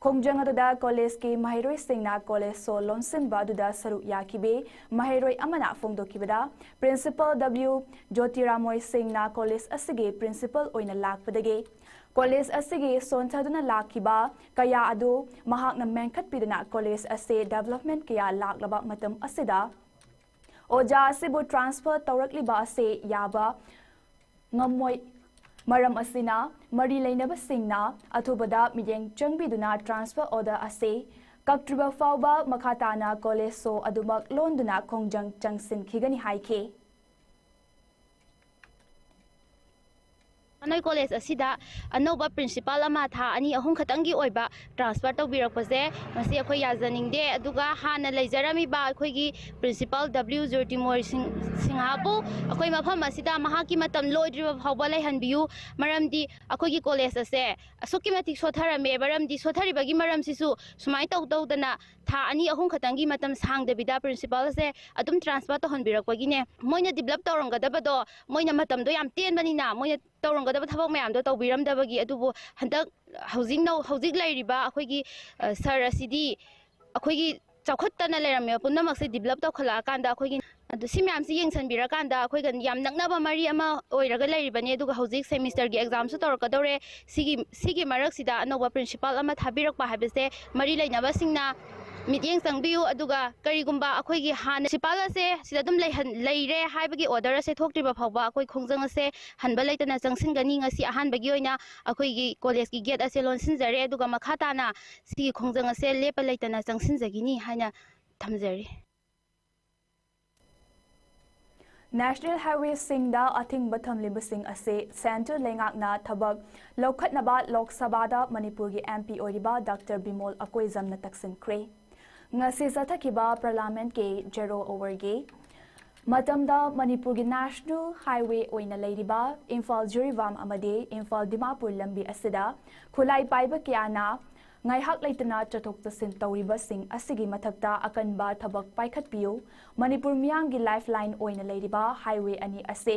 ꯈꯣꯡꯖꯪ ꯑꯗꯨꯗ ꯀꯣꯂꯦꯖꯀꯤ ꯃꯍꯩꯔꯣꯏꯁꯤꯡꯅ ꯀꯣꯂꯦꯖ ꯁꯣ ꯂꯣꯟꯁꯤꯟꯕ ꯑꯗꯨꯗ ꯁꯔꯨꯛ ꯌꯥꯈꯤꯕꯤ ꯃꯍꯩꯔꯣꯏ ꯑꯃꯅ ꯐꯣꯡꯗꯣꯛꯈꯤꯕꯗ, ꯄ꯭ꯔꯤꯟꯁꯤꯄꯥꯜ ꯗꯕ꯭ꯂꯤꯎ ꯖꯣꯇꯤꯔꯥꯃꯣꯏ ꯁꯤꯡꯅ ꯀꯣꯂꯦꯖ ꯑꯁꯤꯒꯤ ꯄ꯭ꯔꯤꯟꯁꯤꯄꯥꯜ ꯑꯣꯏꯅ ꯂꯥꯛꯄꯗꯒꯤ ꯀꯣꯂꯦꯖ ꯑꯁꯤꯒꯤ ꯁꯣꯟꯊꯗꯨꯅ ꯂꯥꯛꯈꯤꯕ ꯀꯌꯥ ꯑꯗꯨ ꯃꯍꯥꯛꯅ ꯃꯦꯟꯈꯠꯄꯤꯗꯨꯅ ꯀꯣꯂꯦꯖ ꯑꯁꯤ ꯗꯦꯕꯂꯞꯃꯦꯟ ꯀꯌꯥ ꯂꯥꯛꯂꯕ ꯃꯇꯝ ꯑꯁꯤꯗ ꯑꯣꯖꯥ ꯑꯁꯤꯕꯨ ꯇ꯭ꯔꯥꯟꯁꯐꯔ ꯇꯧꯔꯛꯂꯤꯕ ꯑꯁꯤ ꯌꯥꯕ ꯉꯝꯃꯣꯏ꯫ ꯃꯔꯝ ꯑꯁꯤꯅ ꯃꯔꯤ ꯂꯩꯅꯕꯁꯤꯡꯅ ꯑꯊꯨꯕꯗ ꯃꯤꯠꯌꯦꯡ ꯆꯪꯕꯤꯗꯨꯅ ꯇ꯭ꯔꯥꯟꯁꯐꯔ ꯑꯣꯔꯗꯔ ꯑꯁꯤ ꯀꯛꯇ꯭ꯔꯤꯕ ꯐꯥꯎꯕ ꯃꯈꯥ ꯇꯥꯅ ꯀꯣꯂꯦꯖ ꯁꯣ ꯑꯗꯨꯃꯛ ꯂꯣꯟꯗꯨꯅ ꯈꯣꯡꯖꯪ ꯆꯪꯁꯤꯟꯈꯤꯒꯅꯤ ꯍꯥꯏꯈꯤ꯫ ꯅꯣꯏ ꯀꯣꯂꯦꯖ ꯑꯁꯤꯗ ꯑꯅꯧꯕ ꯄ꯭ꯔꯤꯟꯁꯤꯄꯥꯜ ꯑꯃ ꯊꯥ ꯑꯅꯤ ꯑꯍꯨꯝ ꯈꯛꯇꯪꯒꯤ ꯑꯣꯏꯕ ꯇ꯭ꯔꯥꯟꯁꯐꯔ ꯇꯧꯕꯤꯔꯛꯄꯁꯦ, ꯃꯁꯤ ꯑꯩꯈꯣꯏ ꯌꯥꯖꯅꯤꯡꯗꯦ꯫ ꯑꯗꯨꯒ ꯍꯥꯟꯅ ꯂꯩꯖꯔꯝꯃꯤꯕ ꯑꯩꯈꯣꯏꯒꯤ ꯄ꯭ꯔꯤꯟꯁꯤꯄꯥꯜ ꯗꯕ꯭ꯂꯤꯎ ꯖꯣꯇꯤꯃꯣꯏ ꯁꯤꯡ-, ꯁꯤꯡꯍꯥꯕꯨ ꯑꯩꯈꯣꯏ ꯃꯐꯝ ꯑꯁꯤꯗ ꯃꯍꯥꯛꯀꯤ ꯃꯇꯝ ꯂꯣꯏꯗ꯭ꯔꯤꯕ ꯐꯥꯎꯕ ꯂꯩꯍꯟꯕꯤꯌꯨ꯫ ꯃꯔꯝꯗꯤ ꯑꯩꯈꯣꯏꯒꯤ ꯀꯣꯂꯦꯖ ꯑꯁꯦ ꯑꯁꯨꯛꯀꯤ ꯃꯇꯤꯛ ꯁꯣꯠꯊꯔꯝꯃꯦ꯫ ꯃꯔꯝꯗꯤ ꯁꯣꯠꯊꯔꯤꯕꯒꯤ ꯃꯔꯝꯁꯤꯁꯨ ꯁꯨꯃꯥꯏꯅ ꯇꯧ ꯇꯧꯗꯅ ꯊꯥ ꯑꯅꯤ ꯑꯍꯨꯝ ꯈꯛꯇꯪꯒꯤ ꯃꯇꯝ ꯁꯥꯡꯗꯕꯤꯗ ꯄ꯭ꯔꯤꯟꯁꯤꯄꯥꯜ ꯑꯁꯦ ꯑꯗꯨꯝ ꯇ꯭ꯔꯥꯟꯁꯐꯔ ꯇꯧꯍꯟꯕꯤꯔꯛꯄꯒꯤꯅꯦ꯫ ꯃꯣꯏꯅ ꯗꯤꯕ꯭ꯂꯞ ꯇꯧꯔꯝꯒꯗꯕꯗꯣ, ꯃꯣꯏꯅ ꯃꯇꯝꯗꯣ ꯌꯥꯝ ꯇꯦꯟꯕꯅꯤꯅ ꯃꯣꯏꯅ ꯇꯧꯔꯝꯒꯗꯕ ꯊꯕꯛ ꯃꯌꯥꯝꯗꯣ ꯇꯧꯕꯤꯔꯝꯗꯕꯒꯤ꯫ ꯑꯗꯨꯕꯨ ꯍꯟꯗꯛ ꯍꯧꯖꯤꯛ ꯅꯧ-, ꯍꯧꯖꯤꯛ ꯂꯩꯔꯤꯕ ꯑꯩꯈꯣꯏꯒꯤ, ꯑ, ꯁꯥꯔ ꯑꯁꯤꯗꯤ ꯑꯩꯈꯣꯏꯒꯤ ꯆꯥꯎꯈꯠꯇꯅ ꯂꯩꯔꯝꯃꯤꯕ ꯄꯨꯝꯅꯃꯛꯁꯦ ꯗꯤꯕꯂꯞ ꯇꯧꯈꯠꯂꯛꯑꯀꯥꯟꯗ ꯑꯩꯈꯣꯏꯒꯤ, ꯑꯗꯨ ꯁꯤ ꯃꯌꯥꯝꯁꯤ ꯌꯦꯡꯁꯤꯟꯕꯤꯔꯀꯥꯟꯗ ꯑꯩꯈꯣꯏꯒ ꯌꯥꯝ ꯅꯛꯅꯕ ꯃꯔꯤ ꯑꯃ ꯑꯣꯏꯔꯒ ꯂꯩꯔꯤꯕꯅꯤ꯫ ꯑꯗꯨꯒ ꯍꯧꯖꯤꯛ ꯁꯦꯃꯤꯁꯇꯔꯒꯤ ꯑꯦꯛꯖꯥꯝꯁꯨ ꯇꯧꯔꯛꯀꯗꯧꯔꯦ꯫ ꯁꯤꯒꯤ, ꯁꯤꯒꯤ ꯃꯔꯛꯁꯤꯗ ꯑꯅꯧꯕ ꯄ꯭ꯔꯤꯟꯁꯤꯄꯥꯜ ꯑꯃ ꯊꯥꯕꯤꯔꯛꯄ ꯍꯥꯏꯕꯁꯦ ꯃꯔꯤ ꯂꯩꯅꯕꯁꯤꯡꯅ ꯃꯤꯠꯌꯦꯡ ꯆꯪꯕꯤꯌꯨ꯫ ꯑꯗꯨꯒ ꯀꯔꯤꯒꯨꯝꯕ ꯑꯩꯈꯣꯏꯒꯤ ꯍꯥꯟꯅ ꯄ꯭ꯔꯤꯟꯁꯤꯄꯥꯜ ꯑꯁꯦ ꯁꯤꯗ ꯑꯗꯨꯝ ꯂꯩꯍꯟ-, ꯂꯩꯔꯦ ꯍꯥꯏꯕꯒꯤ ꯑꯣꯔꯗꯔ ꯑꯁꯦ ꯊꯣꯛꯇ꯭ꯔꯤꯕ ꯐꯥꯎꯕ ꯑꯩꯈꯣꯏ ꯈꯣꯡꯖꯪ ꯑꯁꯦ ꯍꯟꯕ ꯂꯩꯇꯅ ꯆꯪꯁꯤꯟꯒꯅꯤ꯫ ꯉꯁꯤ ꯑꯍꯥꯟꯕꯒꯤ ꯑꯣꯏꯅ ꯑꯩꯈꯣꯏꯒꯤ ꯀꯣꯂꯦꯖꯀꯤ ꯒꯦꯠ ꯑꯁꯦ ꯂꯣꯟꯁꯤꯟꯖꯔꯦ꯫ ꯑꯗꯨꯒ ꯃꯈꯥ ꯇꯥꯅ ꯁꯤꯒꯤ ꯈꯣꯡꯖꯪ ꯑꯁꯦ ꯂꯦꯞꯄ ꯂꯩꯇꯅ ꯆꯪꯁꯤꯟꯖꯈꯤꯅꯤ ꯍꯥꯏꯅ ꯊꯝꯖꯔꯤ꯫ National Highwayꯁꯤꯡꯗ ꯑꯊꯤꯡꯕ ꯊꯝꯂꯤꯕꯁꯤꯡ ꯑꯁꯤ ꯁꯦꯟꯇ꯭ꯔꯦꯜ ꯂꯩꯉꯥꯛꯅ ꯊꯕꯛ ꯂꯧꯈꯠꯅꯕ ꯂꯣꯛ ꯁꯚꯥꯗ ꯃꯅꯤꯄꯨꯔꯒꯤ MP ꯑꯣꯏꯔꯤꯕ ꯗꯥꯛꯇꯔ ꯕꯤꯃꯣꯜ ꯑꯀꯣꯏꯖꯝꯅ ꯇꯛꯁꯤꯟꯈ꯭ꯔꯦ꯫ ꯉꯁꯤ ꯆꯠꯊꯈꯤꯕ ꯄꯥꯔꯂꯥꯃꯦꯟꯠꯀꯤ ꯖꯦꯔꯣ ꯑꯋꯥꯔꯒꯤ ꯃꯇꯝꯗ ꯃꯅꯤꯄꯨꯔꯒꯤ National Highway ꯑꯣꯏꯅ ꯂꯩꯔꯤꯕ ꯏꯝꯐꯥꯜ ꯖꯤꯔꯤꯕꯥꯝ ꯑꯃꯗꯤ ꯏꯝꯐꯥꯜ ꯗꯤꯃꯥꯄꯨꯔ ꯂꯝꯕꯤ ꯑꯁꯤꯗ ꯈꯨꯠꯂꯥꯏ ꯄꯥꯏꯕ ꯀꯌꯥꯅ ꯉꯥꯏꯍꯥꯛ ꯂꯩꯇꯅ ꯆꯠꯊꯣꯛ ꯆꯠꯁꯤꯟ ꯇꯧꯔꯤꯕꯁꯤꯡ ꯑꯁꯤꯒꯤ ꯃꯊꯛꯇ ꯑꯀꯟꯕ ꯊꯕꯛ ꯄꯥꯏꯈꯠꯄꯤꯌꯨ꯫ ꯃꯅꯤꯄꯨꯔ ꯃꯤꯌꯥꯝꯒꯤ ꯂꯥꯏꯐ ꯂꯥꯏꯟ ꯑꯣꯏꯅ ꯂꯩꯔꯤꯕ ꯍꯥꯏꯋꯦ ꯑꯅꯤ ꯑꯁꯤ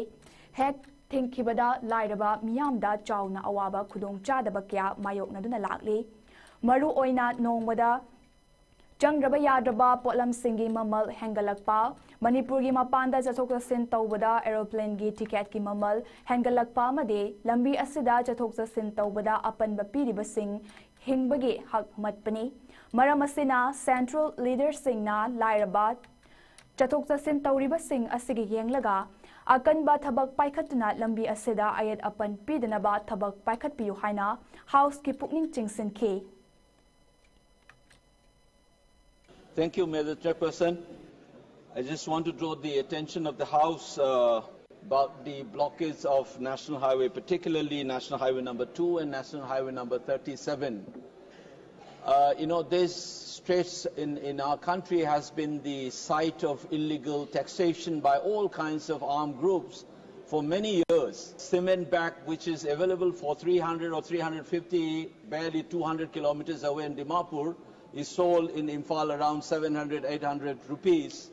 ꯍꯦꯛ ꯊꯤꯡꯈꯤꯕꯗ ꯂꯥꯏꯔꯕ ꯃꯤꯌꯥꯝꯗ ꯆꯥꯎꯅ ꯑꯋꯥꯕ ꯈꯨꯗꯣꯡꯆꯥꯗꯕ ꯀꯌꯥ ꯃꯥꯌꯣꯛꯅꯗꯨꯅ ꯂꯥꯛꯂꯤ꯫ ꯃꯔꯨ ꯑꯣꯏꯅ ꯅꯣꯡꯃꯗ ꯆꯪꯗ꯭ꯔꯕ ꯌꯥꯗ꯭ꯔꯕ ꯄꯣꯠꯂꯝꯁꯤꯡꯒꯤ ꯃꯃꯜ ꯍꯦꯟꯒꯠꯂꯛꯄ, ꯃꯅꯤꯄꯨꯔꯒꯤ ꯃꯄꯥꯟꯗ ꯆꯠꯊꯣꯛ ꯆꯠꯁꯤꯟ ꯇꯧꯕꯗ ꯑꯦꯔꯣꯄ꯭ꯂꯦꯟꯒꯤ ꯇꯤꯀꯦꯠꯀꯤ ꯃꯃꯜ ꯍꯦꯟꯒꯠꯂꯛꯄ ꯑꯃꯗꯤ ꯂꯝꯕꯤ ꯑꯁꯤꯗ ꯆꯠꯊꯣꯛ ꯆꯠꯁꯤꯟ ꯇꯧꯕꯗ ꯑꯄꯟꯕ ꯄꯤꯔꯤꯕꯁꯤꯡ ꯍꯤꯡꯕꯒꯤ ꯍꯛ ꯃꯠꯄꯅꯤ꯫ ꯃꯔꯝ ꯑꯁꯤꯅ ꯁꯦꯟꯇ꯭ꯔꯦꯜ ꯂꯤꯗꯔꯁꯤꯡꯅ ꯂꯥꯏꯔꯕ ꯆꯠꯊꯣꯛ ꯆꯠꯁꯤꯟ ꯇꯧꯔꯤꯕꯁꯤꯡ ꯑꯁꯤꯒꯤ ꯌꯦꯡꯂꯒ ꯑꯀꯟꯕ ꯊꯕꯛ ꯄꯥꯏꯈꯠꯇꯨꯅ ꯂꯝꯕꯤ ꯑꯁꯤꯗ ꯑꯌꯦꯠ ꯑꯄꯟ ꯄꯤꯗꯅꯕ ꯊꯕꯛ ꯄꯥꯏꯈꯠꯄꯤꯌꯨ ꯍꯥꯏꯅ ꯍꯥꯎꯁꯀꯤ ꯄꯨꯛꯅꯤꯡ ꯆꯤꯡꯁꯤꯟꯈꯤ꯫ Thank you, Madam Chairperson. I just want to draw the attention of the House uh, about the blockage of National Highway, particularly National Highway number two and National Highway number thirty-seven. Uh, you know, this stretch in, in our country has been the site of illegal taxation by all kinds of armed groups for many years. Cement bag, which is available for three hundred or three hundred fifty, barely two hundred kilometers away in Dimapur, is sold in Imphal around seven hundred, eight hundred rupees.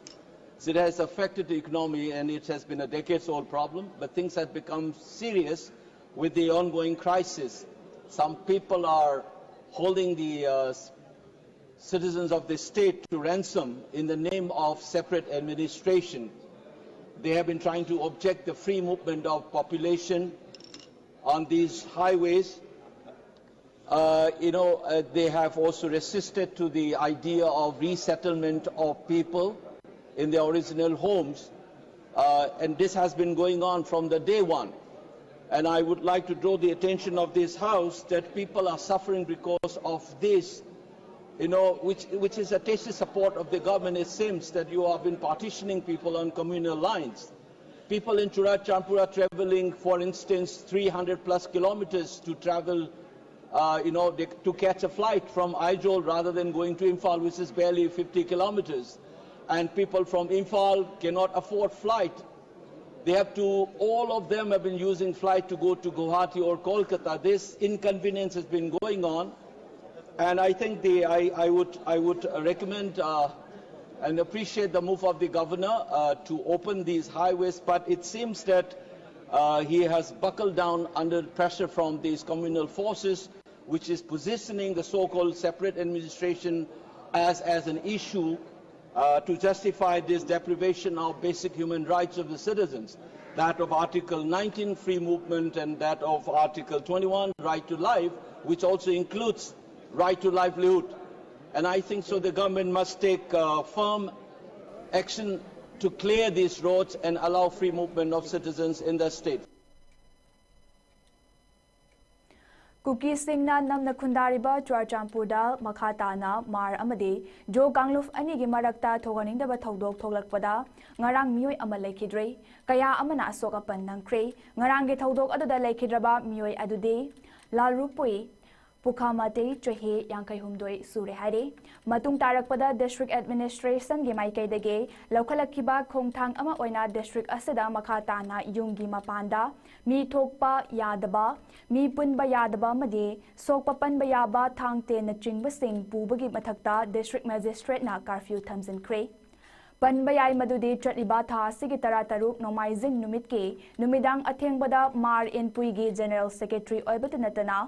So it has affected the economy, and it has been a decades-old problem, but things have become serious With the ongoing crisis, some people are holding the uh, citizens of the state to ransom in the name of separate administration. They have been trying to object the free movement of population on these highways. Uh, you know, uh, they have also resisted to the idea of resettlement of people in their original homes. Uh, and this has been going on from the day one. And I would like to draw the attention of this House that people are suffering because of this, you know, which, which is a tacit support of the government. It seems that you have been partitioning people on communal lines. People in Churachandpur are traveling, for instance, three hundred plus kilometers to travel, uh, you know, they, to catch a flight from Aizawl rather than going to Imphal, which is barely fifty kilometers. And people from Imphal cannot afford flight. They have to, all of them have been using flight to go to Guwahati or Kolkata. This inconvenience has been going on. And I think the, I, I would, I would recommend uh, and appreciate the move of the governor uh, to open these highways, but it seems that uh, he has buckled down under pressure from these communal forces, which is positioning the so-called separate administration as, as an issue uh, to justify this deprivation of basic human rights of the citizens, that of Article nineteen, free movement, and that of Article twenty-one, right to life, which also includes right to livelihood. And I think so the government must take uh, firm action to clear these roads and allow free movement of citizens in the state. ꯀꯨꯀꯤꯁꯤꯡꯅ ꯅꯝꯅ ꯈꯨꯟꯗꯥꯔꯤꯕ ꯆꯨꯔꯥꯆꯥꯟꯄꯨꯔꯗ ꯃꯈꯥ ꯇꯥꯅ ꯃꯥꯔ ꯑꯃꯗꯤ ꯖꯣ ꯀꯥꯡꯂꯨꯞ ꯑꯅꯤꯒꯤ ꯃꯔꯛꯇ ꯊꯣꯛꯍꯟꯅꯤꯡꯗꯕ ꯊꯧꯗꯣꯛ ꯊꯣꯛꯂꯛꯄꯗ ꯉꯔꯥꯡ ꯃꯤꯑꯣꯏ ꯑꯃ ꯂꯩꯈꯤꯗ꯭ꯔꯦ꯫ ꯀꯌꯥ ꯑꯃꯅ ꯑꯁꯣꯛ ꯑꯄꯟ ꯅꯪꯈ꯭ꯔꯦ꯫ ꯉꯔꯥꯡꯒꯤ ꯊꯧꯗꯣꯛ ꯑꯗꯨꯗ ꯂꯩꯈꯤꯗ꯭ꯔꯕ ꯃꯤꯑꯣꯏ ꯑꯗꯨꯗꯤ ꯂꯥꯜꯔꯨꯄꯨꯏ ꯄꯨꯈꯥꯃꯇꯩ, ꯆꯍꯤ ꯌꯥꯡꯈꯩ ꯍꯨꯝꯗꯣꯏ ꯁꯨꯔꯦ ꯍꯥꯏꯔꯤ꯫ ꯃꯇꯨꯡ ꯇꯥꯔꯛꯄꯗ district administration ꯒꯤ ꯃꯥꯏꯀꯩꯗꯒꯤ ꯂꯧꯈꯠꯂꯛꯈꯤꯕ ꯈꯣꯡꯊꯥꯡ ꯑꯃ ꯑꯣꯏꯅ district ꯑꯁꯤꯗ ꯃꯈꯥ ꯇꯥꯅ ꯌꯨꯝꯒꯤ ꯃꯄꯥꯟꯗ ꯃꯤ ꯊꯣꯛꯄ ꯌꯥꯗꯕ, ꯃꯤ ꯄꯨꯟꯕ ꯌꯥꯗꯕ ꯑꯃꯗꯤ ꯁꯣꯛꯄ ꯄꯟꯕ ꯌꯥꯕ ꯊꯥꯡ ꯇꯦꯟꯅꯆꯤꯡꯕꯁꯤꯡ ꯄꯨꯕꯒꯤ ꯃꯊꯛꯇ district magistrate ꯅ curfew ꯊꯝꯖꯤꯟꯈ꯭ꯔꯦ꯫ ꯄꯟꯕ ꯌꯥꯏ ꯃꯗꯨꯗꯤ ꯆꯠꯂꯤꯕ ꯊꯥ ꯑꯁꯤꯒꯤ ꯇꯔꯥꯇꯔꯨꯛ ꯅꯣꯡꯃꯥꯏꯖꯤꯡ ꯅꯨꯃꯤꯠꯀꯤ ꯅꯨꯃꯤꯗꯥꯡ ꯑꯊꯦꯡꯕꯗ ꯃꯥꯔ ꯏꯟꯄꯨꯏꯒꯤ General Secretary ꯑꯣꯏꯕꯇ ꯅꯠꯇꯅ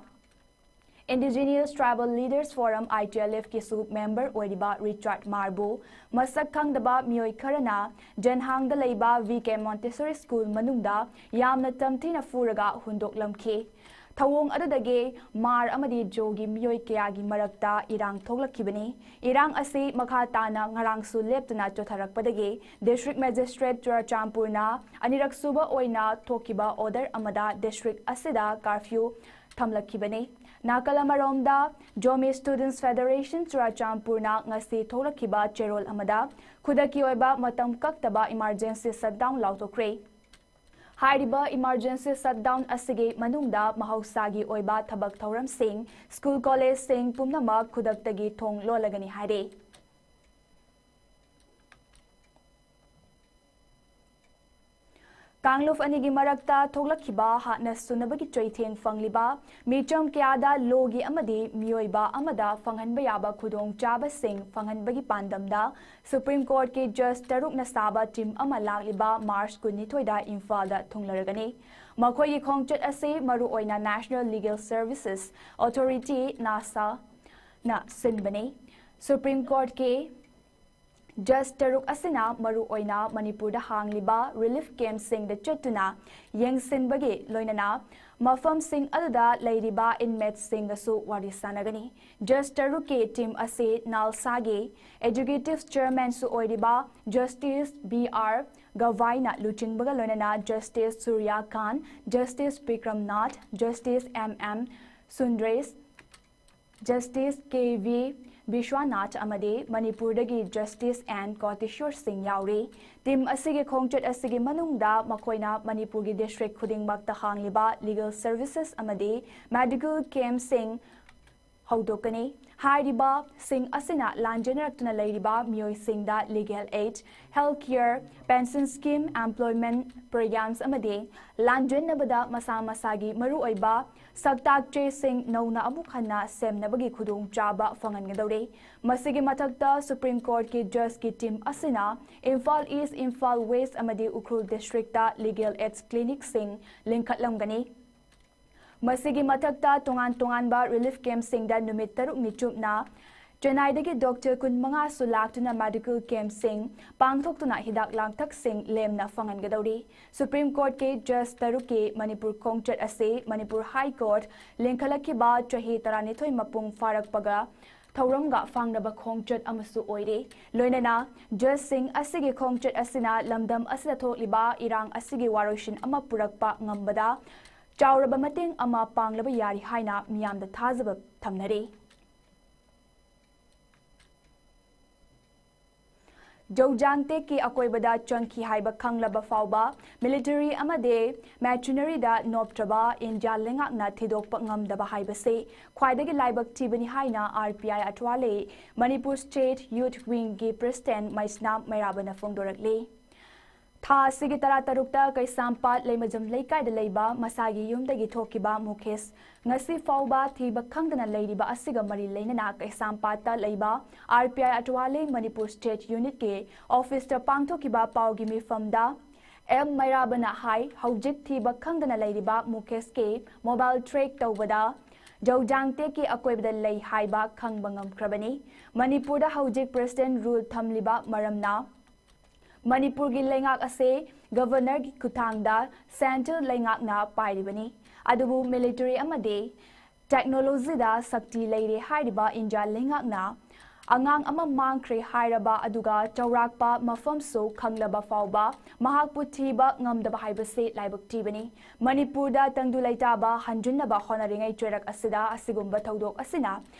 Indigenous Tribal Leaders Forum, I T L F ꯀꯤꯁꯨ member ꯑꯣꯏꯔꯤꯕ ꯔꯤꯆꯥꯔꯗ ꯃꯥꯔꯕꯨ ꯃꯁꯛ ꯈꯪꯗꯕ ꯃꯤꯑꯣꯏ ꯈꯔꯅ ꯖꯟꯍꯥꯡꯗ ꯂꯩꯕ V K Montessori School ꯃꯅꯨꯡꯗ ꯌꯥꯝꯅ ꯇꯝꯊꯤꯅ ꯐꯨꯔꯒ ꯍꯨꯟꯗꯣꯛꯂꯝꯈꯤ꯫ ꯊꯧꯑꯣꯡ ꯑꯗꯨꯗꯒꯤ ꯃꯥꯔ ꯑꯃꯗꯤ ꯖꯣꯒꯤ ꯃꯤꯑꯣꯏ ꯀꯌꯥꯒꯤ ꯃꯔꯛꯇ ꯏꯔꯥꯡ ꯊꯣꯛꯂꯛꯈꯤꯕꯅꯤ꯫ ꯏꯔꯥꯡ ꯑꯁꯤ ꯃꯈꯥ ꯇꯥꯅ ꯉꯔꯥꯡꯁꯨ ꯂꯦꯞꯇꯅ ꯆꯣꯊꯔꯛꯄꯗꯒꯤ District Magistrate ꯆꯨꯔꯆꯥꯟꯄꯨꯔꯅ ꯑꯅꯤꯔꯛꯁꯨꯕ ꯑꯣꯏꯅ ꯊꯣꯛꯈꯤꯕ order ꯑꯃꯗ district ꯑꯁꯤꯗ curfew ꯊꯝꯂꯛꯈꯤꯕꯅꯤ꯫ ꯅꯥꯀꯜ ꯑꯃꯔꯣꯝꯗ, Zomi Students Federation ꯆꯨꯔꯆꯥꯟꯄꯨꯔꯅ ꯉꯁꯤ ꯊꯣꯛꯂꯛꯈꯤꯕ ꯆꯦꯔꯣꯜ ꯑꯃꯗ ꯈꯨꯗꯛꯀꯤ ꯑꯣꯏꯕ ꯃꯇꯝ ꯀꯛꯇꯕ emergency shutdown ꯂꯥꯎꯊꯣꯛꯈ꯭ꯔꯦ꯫ ꯍꯥꯏꯔꯤꯕ emergency shutdown ꯑꯁꯤꯒꯤ ꯃꯅꯨꯡꯗ ꯃꯍꯧꯁꯥꯒꯤ ꯑꯣꯏꯕ ꯊꯕꯛ ꯊꯧꯔꯝꯁꯤꯡ, school collegeꯁꯤꯡ ꯄꯨꯝꯅꯃꯛ ꯈꯨꯗꯛꯇꯒꯤ ꯊꯣꯡ ꯂꯣꯜꯂꯒꯅꯤ ꯍꯥꯏꯔꯦ꯫ ꯀꯥꯡꯂꯨꯞ ꯑꯅꯤꯒꯤ ꯃꯔꯛꯇ ꯊꯣꯛꯂꯛꯈꯤꯕ ꯍꯥꯠꯅ ꯁꯨꯅꯕꯒꯤ ꯆꯩꯊꯦꯡ ꯐꯪꯂꯤꯕ ꯃꯤꯆꯝ ꯀꯌꯥꯗ ꯂꯣꯒꯤ ꯑꯃꯗꯤ ꯃꯤꯑꯣꯏꯕ ꯑꯃꯗ ꯐꯪꯍꯟꯕ ꯌꯥꯕ ꯈꯨꯗꯣꯡꯆꯥꯕꯁꯤꯡ ꯐꯪꯍꯟꯕꯒꯤ ꯄꯥꯟꯗꯝꯗ Supreme Courtꯀꯤ judge ꯇꯔꯨꯛꯅ ꯁꯥꯕ team ꯑꯃ ꯂꯥꯛꯂꯤꯕ March ꯀꯨꯟꯅꯤꯊꯣꯏꯗ ꯏꯝꯐꯥꯜꯗ ꯊꯨꯡꯂꯔꯒꯅꯤ꯫ ꯃꯈꯣꯏꯒꯤ ꯈꯣꯡꯆꯠ ꯑꯁꯤ ꯃꯔꯨꯑꯣꯏꯅ National Legal Services Authority, NALSA, ꯅ ꯁꯤꯟꯕꯅꯤ꯫ Supreme Courtꯀꯤ judge ꯇꯔꯨꯛ ꯑꯁꯤꯅ ꯃꯔꯨꯑꯣꯏꯅ ꯃꯅꯤꯄꯨꯔꯗ ꯍꯥꯡꯂꯤꯕ relief campꯁꯤꯡꯗ ꯆꯠꯇꯨꯅ ꯌꯦꯡꯁꯤꯟꯕꯒꯤ ꯂꯣꯏꯅꯅ ꯃꯐꯝꯁꯤꯡ ꯑꯗꯨꯗ ꯂꯩꯔꯤꯕ inmateꯁꯤꯡꯒꯁꯨ ꯋꯥꯔꯤ ꯁꯥꯟꯅꯒꯅꯤ꯫ Judge ꯇꯔꯨꯛꯀꯤ team ꯑꯁꯤ NALSAꯒꯤ executive chairmanꯁꯨ ꯑꯣꯏꯔꯤꯕ Justice B R Gavaiꯅ ꯂꯨꯆꯤꯡꯕꯒ ꯂꯣꯏꯅꯅ Justice Surya Kant, Justice Bikram Nath, Justice M M Sundresh, Justice K V Bishwanath ꯑꯃꯗꯤ ꯃꯅꯤꯄꯨꯔꯗꯒꯤ Justice N ꯀꯣꯇꯦꯁꯣꯔ ꯁꯤꯡ ꯌꯥꯎꯔꯤ꯫ Team ꯑꯁꯤꯒꯤ ꯈꯣꯡꯆꯠ ꯑꯁꯤꯒꯤ ꯃꯅꯨꯡꯗ ꯃꯈꯣꯏꯅ ꯃꯅꯤꯄꯨꯔꯒꯤ district ꯈꯨꯗꯤꯡꯃꯛꯇ ꯍꯥꯡꯂꯤꯕ legal services ꯑꯃꯗꯤ medical campꯁꯤꯡ ꯍꯧꯗꯣꯛꯀꯅꯤ꯫ ꯍꯥꯏꯔꯤꯕꯁꯤꯡ ꯑꯁꯤꯅ ꯂꯥꯟꯖꯦꯟꯅꯔꯛꯇꯨꯅ ꯂꯩꯔꯤꯕ ꯃꯤꯑꯣꯏꯁꯤꯡꯗ legal aid, health care, pension scheme, employment programs ꯑꯃꯗꯤ ꯂꯥꯟꯖꯦꯟꯅꯕꯗ ꯃꯁꯥ ꯃꯁꯥꯒꯤ ꯃꯔꯨꯑꯣꯏꯕ ꯁꯛꯇꯥꯛ ꯆꯦꯁꯤꯡ ꯅꯧꯅ ꯑꯃꯨꯛ ꯍꯟꯅ ꯁꯦꯝꯅꯕꯒꯤ ꯈꯨꯗꯣꯡꯆꯥꯕ ꯐꯪꯍꯟꯒꯗꯧꯔꯤ꯫ ꯃꯁꯤꯒꯤ ꯃꯊꯛꯇ Supreme Courtꯀꯤ judgeꯀꯤ team ꯑꯁꯤꯅ ꯏꯝꯐꯥꯜ East, ꯏꯝꯐꯥꯜ West ꯑꯃꯗꯤ ꯎꯈ꯭ꯔꯨꯜ districtꯇ legal aid clinicꯁꯤꯡ ꯂꯤꯡꯈꯠꯂꯝꯒꯅꯤ꯫ ꯃꯁꯤꯒꯤ ꯃꯊꯛꯇ ꯇꯣꯉꯥꯟ ꯇꯣꯉꯥꯟꯕ relief campꯁꯤꯡꯗ ꯅꯨꯃꯤꯠ ꯇꯔꯨꯛꯅꯤ ꯆꯨꯞꯅ ꯆꯦꯟꯅꯥꯏꯗꯒꯤ doctor ꯀꯨꯟꯃꯉꯥꯁꯨ ꯂꯥꯛꯇꯨꯅ medical campꯁꯤꯡ ꯄꯥꯡꯊꯣꯛꯇꯨꯅ ꯍꯤꯗꯥꯛ ꯂꯥꯡꯊꯛꯁꯤꯡ ꯂꯦꯝꯅ ꯐꯪꯍꯟꯒꯗꯧꯔꯤ꯫ Supreme Courtꯀꯤ judge ꯇꯔꯨꯛꯀꯤ ꯃꯅꯤꯄꯨꯔ ꯈꯣꯡꯆꯠ ꯑꯁꯤ ꯃꯅꯤꯄꯨꯔ High Court ꯂꯤꯡꯈꯠꯂꯛꯈꯤꯕ ꯆꯍꯤ ꯇꯔꯥꯅꯤꯊꯣꯏ ꯃꯄꯨꯡ ꯐꯥꯔꯛꯄꯒ ꯊꯧꯔꯝꯒ ꯐꯥꯡꯅꯕ ꯈꯣꯡꯆꯠ ꯑꯃꯁꯨ ꯑꯣꯏꯔꯤ꯫ ꯂꯣꯏꯅꯅ judgeꯁꯤꯡ ꯑꯁꯤꯒꯤ ꯈꯣꯡꯆꯠ ꯑꯁꯤꯅ ꯂꯝꯗꯝ ꯑꯁꯤꯗ ꯊꯣꯛꯂꯤꯕ ꯏꯔꯥꯡ ꯑꯁꯤꯒꯤ ꯋꯥꯔꯣꯏꯁꯤꯟ ꯑꯃ ꯄꯨꯔꯛꯄ ꯉꯝꯕꯗ ꯆꯥꯎꯔꯕ ꯃꯇꯦꯡ ꯑꯃ ꯄꯥꯡꯂꯕ ꯌꯥꯔꯤ ꯍꯥꯏꯅ ꯃꯤꯌꯥꯝꯗ ꯊꯥꯖꯕ ꯊꯝꯅꯔꯤ꯫ ꯖꯧꯖꯥꯡ ꯇꯦꯛꯀꯤ ꯑꯀꯣꯏꯕꯗ ꯆꯪꯈꯤ ꯍꯥꯏꯕ ꯈꯪꯂꯕ ꯐꯥꯎꯕ military ꯑꯃꯗꯤ machineryꯗ ꯅꯣꯞꯇ꯭ꯔꯕ ꯏꯟꯗꯤꯌꯥ ꯂꯩꯉꯥꯛꯅ ꯊꯤꯗꯣꯛꯄ ꯉꯝꯗꯕ ꯍꯥꯏꯕꯁꯤ ꯈ꯭ꯋꯥꯏꯗꯒꯤ ꯂꯥꯏꯕꯛ ꯊꯤꯕꯅꯤ ꯍꯥꯏꯅ R P I Atwale, Manipur State Youth Wingꯒꯤ President ꯃꯩꯁꯅꯥꯝ ꯃꯩꯔꯥꯕꯅ ꯐꯣꯡꯗꯣꯔꯛꯂꯤ꯫ ꯊꯥ ꯑꯁꯤꯒꯤ ꯇꯔꯥꯇꯔꯨꯛꯇ ꯀꯩꯁꯥꯝꯄꯥꯠ ꯂꯩꯃꯖꯝ ꯂꯩꯀꯥꯏꯗ ꯂꯩꯕ ꯃꯁꯥꯒꯤ ꯌꯨꯝꯗꯒꯤ ꯊꯣꯛꯈꯤꯕ ꯃꯨꯀꯦꯁ ꯉꯁꯤ ꯐꯥꯎꯕ ꯊꯤꯕ ꯈꯪꯗꯅ ꯂꯩꯔꯤꯕ ꯑꯁꯤꯒ ꯃꯔꯤ ꯂꯩꯅꯅ ꯀꯩꯁꯥꯝꯄꯥꯠꯇ ꯂꯩꯕ R P I Atwale Manipur State Unitꯀꯤ officeꯇ ꯄꯥꯡꯊꯣꯛꯈꯤꯕ ꯄꯥꯎꯒꯤ ꯃꯤꯐꯝꯗ M ꯃꯩꯔꯥꯕꯅ ꯍꯥꯏ, ꯍꯧꯖꯤꯛ ꯊꯤꯕ ꯈꯪꯗꯅ ꯂꯩꯔꯤꯕ ꯃꯨꯀꯦꯁꯀꯤ mobile track ꯇꯧꯕꯗ ꯖꯧꯖꯥꯡ ꯇꯦꯛꯀꯤ ꯑꯀꯣꯏꯕꯗ ꯂꯩ ꯍꯥꯏꯕ ꯈꯪꯕ ꯉꯝꯈ꯭ꯔꯕꯅꯤ꯫ ꯃꯅꯤꯄꯨꯔꯗ ꯍꯧꯖꯤꯛ President Rule ꯊꯝꯂꯤꯕ ꯃꯔꯝꯅ ꯃꯅꯤꯄꯨꯔꯒꯤ ꯂꯩꯉꯥꯛ ꯑꯁꯤ Governorꯒꯤ ꯈꯨꯠꯊꯥꯡꯗ central ꯂꯩꯉꯥꯛꯅ ꯄꯥꯏꯔꯤꯕꯅꯤ꯫ ꯑꯗꯨꯕꯨ military ꯑꯃꯗꯤ technologyꯗ ꯁꯛꯇꯤ ꯂꯩꯔꯦ ꯍꯥꯏꯔꯤꯕ ꯏꯟꯗꯤꯌꯥ ꯂꯩꯉꯥꯛꯅ ꯑꯉꯥꯡ ꯑꯃ ꯃꯥꯡꯈ꯭ꯔꯦ ꯍꯥꯏꯔꯕ ꯑꯗꯨꯒ ꯆꯥꯎꯔꯥꯛꯄ ꯃꯐꯝꯁꯨ ꯈꯪꯂꯕ ꯐꯥꯎꯕ ꯃꯍꯥꯛꯄꯨ ꯊꯤꯕ ꯉꯝꯗꯕ ꯍꯥꯏꯕꯁꯤ ꯂꯥꯏꯕꯛ ꯊꯤꯕꯅꯤ꯫ ꯃꯅꯤꯄꯨꯔꯗ ꯇꯪꯗꯨ ꯂꯩꯇꯥꯕ ꯍꯟꯖꯤꯟꯅꯕ ꯍꯣꯠꯅꯔꯤꯉꯩ ꯆꯩꯔꯛ ꯑꯁꯤꯗ ꯑꯁꯤꯒꯨꯝꯕ ꯊꯧꯗꯣꯛ ꯑꯁꯤꯅ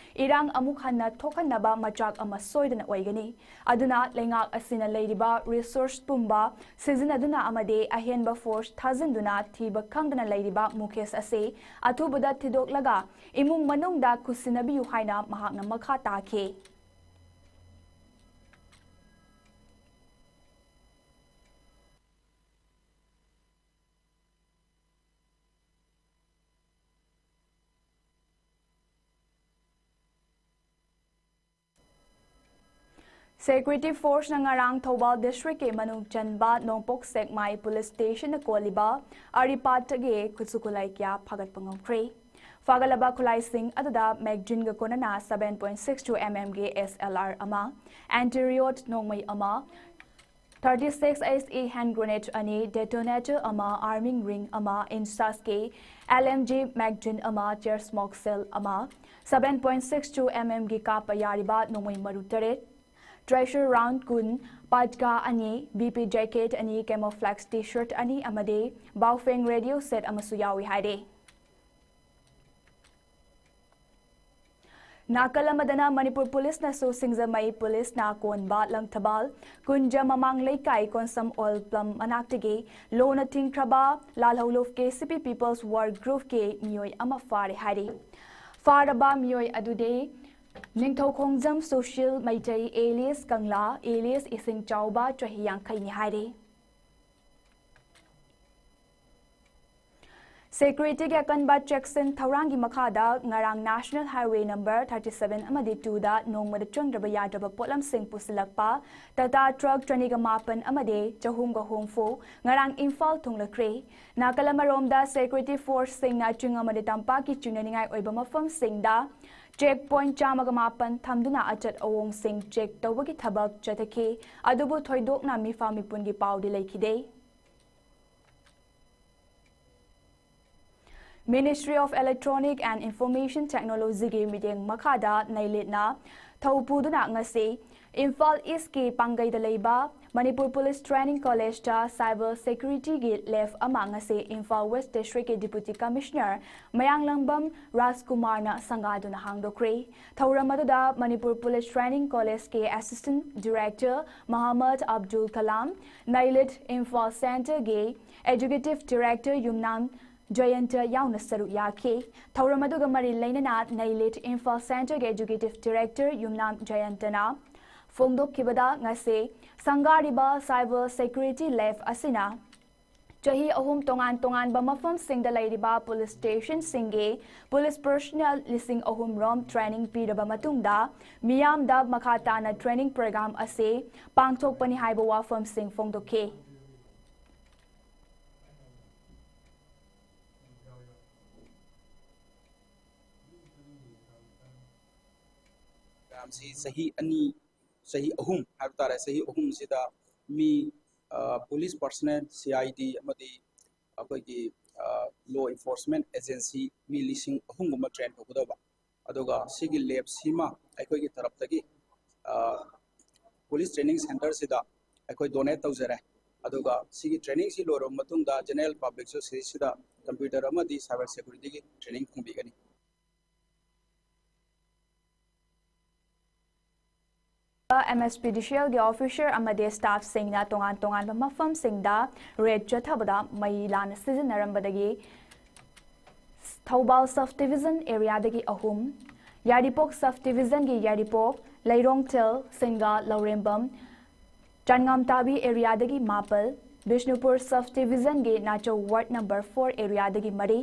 ꯏꯔꯥꯡ ꯑꯃꯨꯛ ꯍꯟꯅ ꯊꯣꯛꯍꯟꯅꯕ ꯃꯆꯥꯛ ꯑꯃ ꯁꯣꯏꯗꯅ ꯑꯣꯏꯒꯅꯤ꯫ ꯑꯗꯨꯅ ꯂꯩꯉꯥꯛ ꯑꯁꯤꯅ ꯂꯩꯔꯤꯕ resource ꯄꯨꯝꯕ ꯁꯤꯖꯤꯟꯅꯗꯨꯅ ꯑꯃꯗꯤ ꯑꯍꯦꯟꯕ force ꯊꯥꯖꯤꯟꯗꯨꯅ ꯊꯤꯕ ꯈꯪꯗꯅ ꯂꯩꯔꯤꯕ ꯃꯨꯀꯦꯁ ꯑꯁꯤ ꯑꯊꯨꯕꯗ ꯊꯤꯗꯣꯛꯂꯒ ꯏꯃꯨꯡ ꯃꯅꯨꯡꯗ ꯈꯨꯠꯁꯤꯟꯅꯕꯤꯌꯨ ꯍꯥꯏꯅ ꯃꯍꯥꯛꯅ ꯃꯈꯥ ꯇꯥꯈꯤ꯫ Security force ꯅ ꯉꯔꯥꯡ ꯊꯧꯕꯥꯜ district ꯀꯤ ꯃꯅꯨꯡ ꯆꯟꯕ ꯅꯣꯡꯄꯣꯛ ꯁꯦꯛꯃꯥꯏ police station ꯅ ꯀꯣꯜꯂꯤꯕ ꯑꯔꯤꯄꯥꯠꯇꯒꯤ ꯈꯨꯠꯁꯨ ꯈꯨꯠꯂꯥꯏ ꯀꯌꯥ ꯐꯥꯒꯠꯄ ꯉꯝꯈ꯭ꯔꯦ꯫ ꯐꯥꯒꯠꯂꯕ ꯈꯨꯠꯂꯥꯏꯁꯤꯡ ꯑꯗꯨꯗ magazine ꯒ ꯀꯣꯟꯅꯅ seven point six two M M ꯒꯤ S L R ꯑꯃ, anti-riot ꯅꯣꯡꯃꯩ ꯑꯃ, thirty six H E hand grenade ꯑꯅꯤ, detonator ꯑꯃ, arming ring ꯑꯃ, INSAS ꯀꯤ L M G magazine ꯑꯃ, chain smoke shell ꯑꯃ, seven point six two M M ꯒꯤ ꯀꯥꯞꯄ ꯌꯥꯔꯤꯕ ꯅꯣꯡꯃꯩ ꯃꯔꯨ ꯇꯔꯦꯠ, tracer round ꯀꯨꯟ, ꯄꯥꯠꯀꯥ ꯑꯅꯤ, B P jacket ꯑꯅꯤ, camouflage T-shirt ꯑꯅꯤ ꯑꯃꯗꯤ Baofeng radio set ꯑꯃꯁꯨ ꯌꯥꯎꯏ ꯍꯥꯏꯔꯤ꯫ ꯅꯥꯀꯜ ꯑꯃꯗꯅ ꯃꯅꯤꯄꯨꯔ police ꯅꯁꯨ ꯁꯤꯡꯖꯃꯩ police ꯅ ꯀꯣꯟꯕ ꯂꯪꯊꯕꯥꯜ ꯀꯨꯟꯖ ꯃꯃꯥꯡ ꯂꯩꯀꯥꯏ Konsam oil pump ꯃꯅꯥꯛꯇꯒꯤ ꯂꯣꯅ ꯊꯤꯡꯈ꯭ꯔꯕ ꯂꯥꯜꯍꯧꯂꯨꯞ K C P People's War Group ꯀꯤ ꯃꯤꯑꯣꯏ ꯑꯃ ꯐꯥꯔꯦ ꯍꯥꯏꯔꯤ꯫ ꯐꯥꯔꯕ ꯃꯤꯑꯣꯏ ꯑꯗꯨꯗꯤ ꯅꯤꯡꯊꯧꯈꯣꯡꯖꯝ ꯁꯨꯁꯤꯜ ꯃꯩꯇꯩ alias ꯀꯪꯂꯥ alias ꯏꯁꯤꯡ ꯆꯥꯎꯕ ꯆꯍꯤ ꯌꯥꯡꯈꯩꯅꯤ ꯍꯥꯏꯔꯤ꯫ Security ꯒꯤ ꯑꯀꯟꯕ ꯆꯦꯛꯁꯤꯟ ꯊꯧꯔꯥꯡꯒꯤ ꯃꯈꯥꯗ ꯉꯔꯥꯡ National Highway number thirty seven ꯑꯃꯗꯤ two ꯗ ꯅꯣꯡꯃꯗ ꯆꯪꯗ꯭ꯔꯕ ꯌꯥꯗ꯭ꯔꯕ ꯄꯣꯠꯂꯝꯁꯤꯡ ꯄꯨꯁꯤꯜꯂꯛꯄ Tata truck ꯆꯅꯤꯒ ꯃꯥꯄꯟ ꯑꯃꯗꯤ ꯆꯍꯨꯝꯒ ꯍꯨꯝꯐꯨ ꯉꯔꯥꯡ ꯏꯝꯐꯥꯜ ꯊꯨꯡꯂꯈ꯭ꯔꯦ꯫ ꯅꯥꯀꯜ ꯑꯃꯔꯣꯝꯗ security force ꯁꯤꯡꯅ ꯆꯤꯡ ꯑꯃꯗꯤ ꯇꯝꯄꯥꯛꯀꯤ ꯆꯤꯡꯅꯅꯤꯡꯉꯥꯏ ꯑꯣꯏꯕ ꯃꯐꯝꯁꯤꯡꯗ check point ꯆꯥꯝꯃꯒ ꯃꯥꯄꯟ ꯊꯝꯗꯨꯅ ꯑꯆꯠ ꯑꯋꯣꯡꯁꯤꯡ check ꯇꯧꯕꯒꯤ ꯊꯕꯛ ꯆꯠꯊꯈꯤ꯫ ꯑꯗꯨꯕꯨ ꯊꯣꯏꯗꯣꯛꯅ ꯃꯤꯐꯥ ꯃꯤꯄꯨꯟꯒꯤ ꯄꯥꯎꯗꯤ ꯂꯩꯈꯤꯗꯦ꯫ Ministry of Electronic and Information Technology ꯒꯤ ꯃꯤꯠꯌꯦꯡ ꯃꯈꯥꯗ ꯅꯩꯂꯤꯠꯅ ꯊꯧ ꯄꯨꯗꯨꯅ ꯉꯁꯤ ꯏꯝꯐꯥꯜ ꯏꯁꯀꯤ ꯄꯥꯡꯒꯩꯗ ꯂꯩꯕ ꯃꯅꯤꯄꯨꯔ ꯄꯨꯂꯤꯁ ꯇ꯭ꯔꯦꯅꯤꯡ ꯀꯣꯂꯦꯖꯇ ꯁꯥꯏꯕꯔ ꯁꯦꯀ꯭ꯌꯨꯔꯤꯇꯤꯒꯤ ꯂꯦꯕ ꯑꯃ ꯉꯁꯤ ꯏꯝꯐꯥꯜ ꯋꯦꯁ ꯗꯤꯁꯇ꯭ꯔꯤꯛꯀꯤ ꯗꯤꯄꯨꯇꯤ ꯀꯃꯤꯁꯅꯔ ꯃꯌꯥꯡꯂꯪꯕꯝ ꯔꯥꯖꯀꯨꯃꯥꯔꯅ ꯁꯪꯒꯥꯗꯨꯅ ꯍꯥꯡꯗꯣꯛꯈ꯭ꯔꯦ꯫ ꯊꯧꯔꯝ ꯑꯗꯨꯗ ꯃꯅꯤꯄꯨꯔ ꯄꯨꯂꯤꯁ ꯇ꯭ꯔꯦꯅꯤꯡ ꯀꯣꯂꯦꯖꯀꯤ ꯑꯦꯁꯤꯁꯇꯦꯟꯠ ꯗꯤꯔꯦꯛꯇꯔ ꯃꯍꯃꯗ ꯑꯕꯗꯨꯜ ꯀꯂꯥꯝ, ꯅꯩꯂꯤꯠ ꯏꯝꯐꯥꯜ ꯁꯦꯟꯇꯔꯒꯤ ꯑꯦꯛꯖꯤꯀ꯭ꯌꯨꯇꯤꯚ ꯗꯤꯔꯦꯛꯇꯔ ꯌꯨꯝꯅꯥꯝ ꯖꯌꯟꯇ ꯌꯥꯎꯅ ꯁꯔꯨꯛ ꯌꯥꯈꯤ꯫ ꯊꯧꯔꯝ ꯑꯗꯨꯒ ꯃꯔꯤ ꯂꯩꯅꯅ ꯅꯩꯂꯤꯠ ꯏꯝꯐꯥꯜ ꯁꯦꯟꯇꯔꯒꯤ ꯑꯦꯛꯖꯤꯀ꯭ꯌꯨꯇꯤꯚ ꯗꯤꯔꯦꯛꯇꯔ ꯌꯨꯝꯅꯥꯝ ꯖꯌꯟꯇꯅ ꯐꯣꯡꯗꯣꯛꯈꯤꯕꯗ, ꯉꯁꯤ ꯁꯪꯒꯥꯔꯤꯕ ꯁꯥꯏꯕꯔ ꯁꯦꯀ꯭ꯌꯨꯔꯤꯇꯤ ꯂꯦꯕ ꯑꯁꯤꯅ ꯆꯍꯤ ꯑꯍꯨꯝ ꯇꯣꯉꯥꯟ ꯇꯣꯉꯥꯟꯕ ꯃꯐꯝꯁꯤꯡꯗ ꯂꯩꯔꯤꯕ ꯄꯨꯂꯤꯁ ꯁ꯭ꯇꯦꯁꯟꯁꯤꯡꯒꯤ ꯄꯨꯂꯤꯁ ꯄꯔꯁꯣꯅꯦꯜ ꯂꯤꯁꯤꯡ ꯑꯍꯨꯝ ꯔꯣꯝ ꯇ꯭ꯔꯦꯅꯤꯡ ꯄꯤꯔꯕ ꯃꯇꯨꯡꯗ ꯃꯤꯌꯥꯝꯗ ꯃꯈꯥ ꯇꯥꯅ ꯇ꯭ꯔꯦꯅꯤꯡ ꯄ꯭ꯔꯣꯒ꯭ꯔꯥꯝ ꯑꯁꯤ ꯄꯥꯡꯊꯣꯛꯄꯅꯤ ꯍꯥꯏꯕ ꯋꯥꯐꯝꯁꯤꯡ ꯐꯣꯡꯗꯣꯛꯈꯤ꯫ ꯄ꯭ꯔꯣꯒ꯭ꯔꯥꯝꯁꯤ ꯆꯍꯤ ꯑꯅꯤ, ꯆꯍꯤ ꯑꯍꯨꯝ ꯍꯥꯏꯕ ꯇꯥꯔꯦ, ꯆꯍꯤ ꯑꯍꯨꯝꯁꯤꯗ ꯃꯤ, ꯑ, police personal, C I D ꯑꯃꯗꯤ ꯑꯩꯈꯣꯏꯒꯤ, ꯑ, ꯂꯣ ꯏꯟꯐꯣꯔꯁꯃꯦꯟ ꯑꯦꯖꯦꯟꯁꯤ ꯃꯤ ꯂꯤꯁꯤꯡ ꯑꯍꯨꯝꯒꯨꯝꯕ ꯇ꯭ꯔꯦꯟ ꯇꯧꯒꯗꯧꯕ꯫ ꯑꯗꯨꯒ ꯁꯤꯒꯤ ꯂꯦꯕꯁꯤꯃ ꯑꯩꯈꯣꯏꯒꯤ ꯇꯔꯞꯇꯒꯤ, ꯑ, ꯄꯨꯂꯤꯁ ꯇ꯭ꯔꯦꯅꯤꯡ ꯁꯦꯟꯇꯔꯁꯤꯗ ꯑꯩꯈꯣꯏ ꯗꯣꯅꯦꯠ ꯇꯧꯖꯔꯦ꯫ ꯑꯗꯨꯒ ꯁꯤꯒꯤ ꯇ꯭ꯔꯦꯅꯤꯡꯁꯤ ꯂꯣꯏꯔꯕ ꯃꯇꯨꯡꯗ ꯖꯦꯅꯔꯦꯜ ꯄꯕ꯭ꯂꯤꯛꯁꯨ ꯁꯤꯁꯤꯗ ꯀꯝꯄ꯭ꯌꯨꯇꯔ ꯑꯃꯗꯤ ꯁꯥꯏꯕꯔ ꯁꯦꯀ꯭ꯌꯨꯔꯤꯇꯤꯒꯤ ꯇ꯭ꯔꯦꯅꯤꯡ ꯐꯪꯕꯤꯒꯅꯤ꯫ M S P D C ꯑꯦꯜꯒꯤ ꯑꯣꯐꯤꯁꯔ ꯑꯃꯗꯤ ꯁ꯭ꯇꯥꯐꯁꯤꯡꯅ ꯇꯣꯉꯥꯟ ꯇꯣꯉꯥꯟꯕ ꯃꯐꯝꯁꯤꯡꯗ ꯔꯦꯗ ꯆꯠꯊꯕꯗ ꯃꯩ ꯂꯥꯟꯅ ꯁꯤꯖꯤꯟꯅꯔꯝꯕꯗꯒꯤ ꯊꯧꯕꯥꯜ ꯁꯕ ꯗꯤꯕꯤꯖꯟ ꯑꯦꯔꯤꯌꯥꯗꯒꯤ ꯑꯍꯨꯝ, ꯌꯥꯏꯔꯤꯄꯣꯛ ꯁꯕ ꯗꯤꯕꯤꯖꯟꯒꯤ ꯌꯥꯏꯔꯤꯄꯣꯛ, ꯂꯩꯔꯣꯡꯊꯦꯜ, ꯁꯤꯡꯒꯥ, ꯂꯧꯔꯦꯝꯕꯝ, ꯆꯥꯟꯉꯝꯇꯥꯕꯤ ꯑꯦꯔꯤꯌꯥꯗꯒꯤ ꯃꯥꯄꯜ, ꯕꯤꯁꯅꯨꯄꯨꯔ ꯁꯕ ꯗꯤꯕꯤꯖꯟꯒꯤ ꯅꯥꯆꯧ ꯋꯥꯔꯗ ꯅꯝꯕꯔ ꯐꯣꯔ ꯑꯦꯔꯤꯌꯥꯗꯒꯤ ꯃꯔꯤ,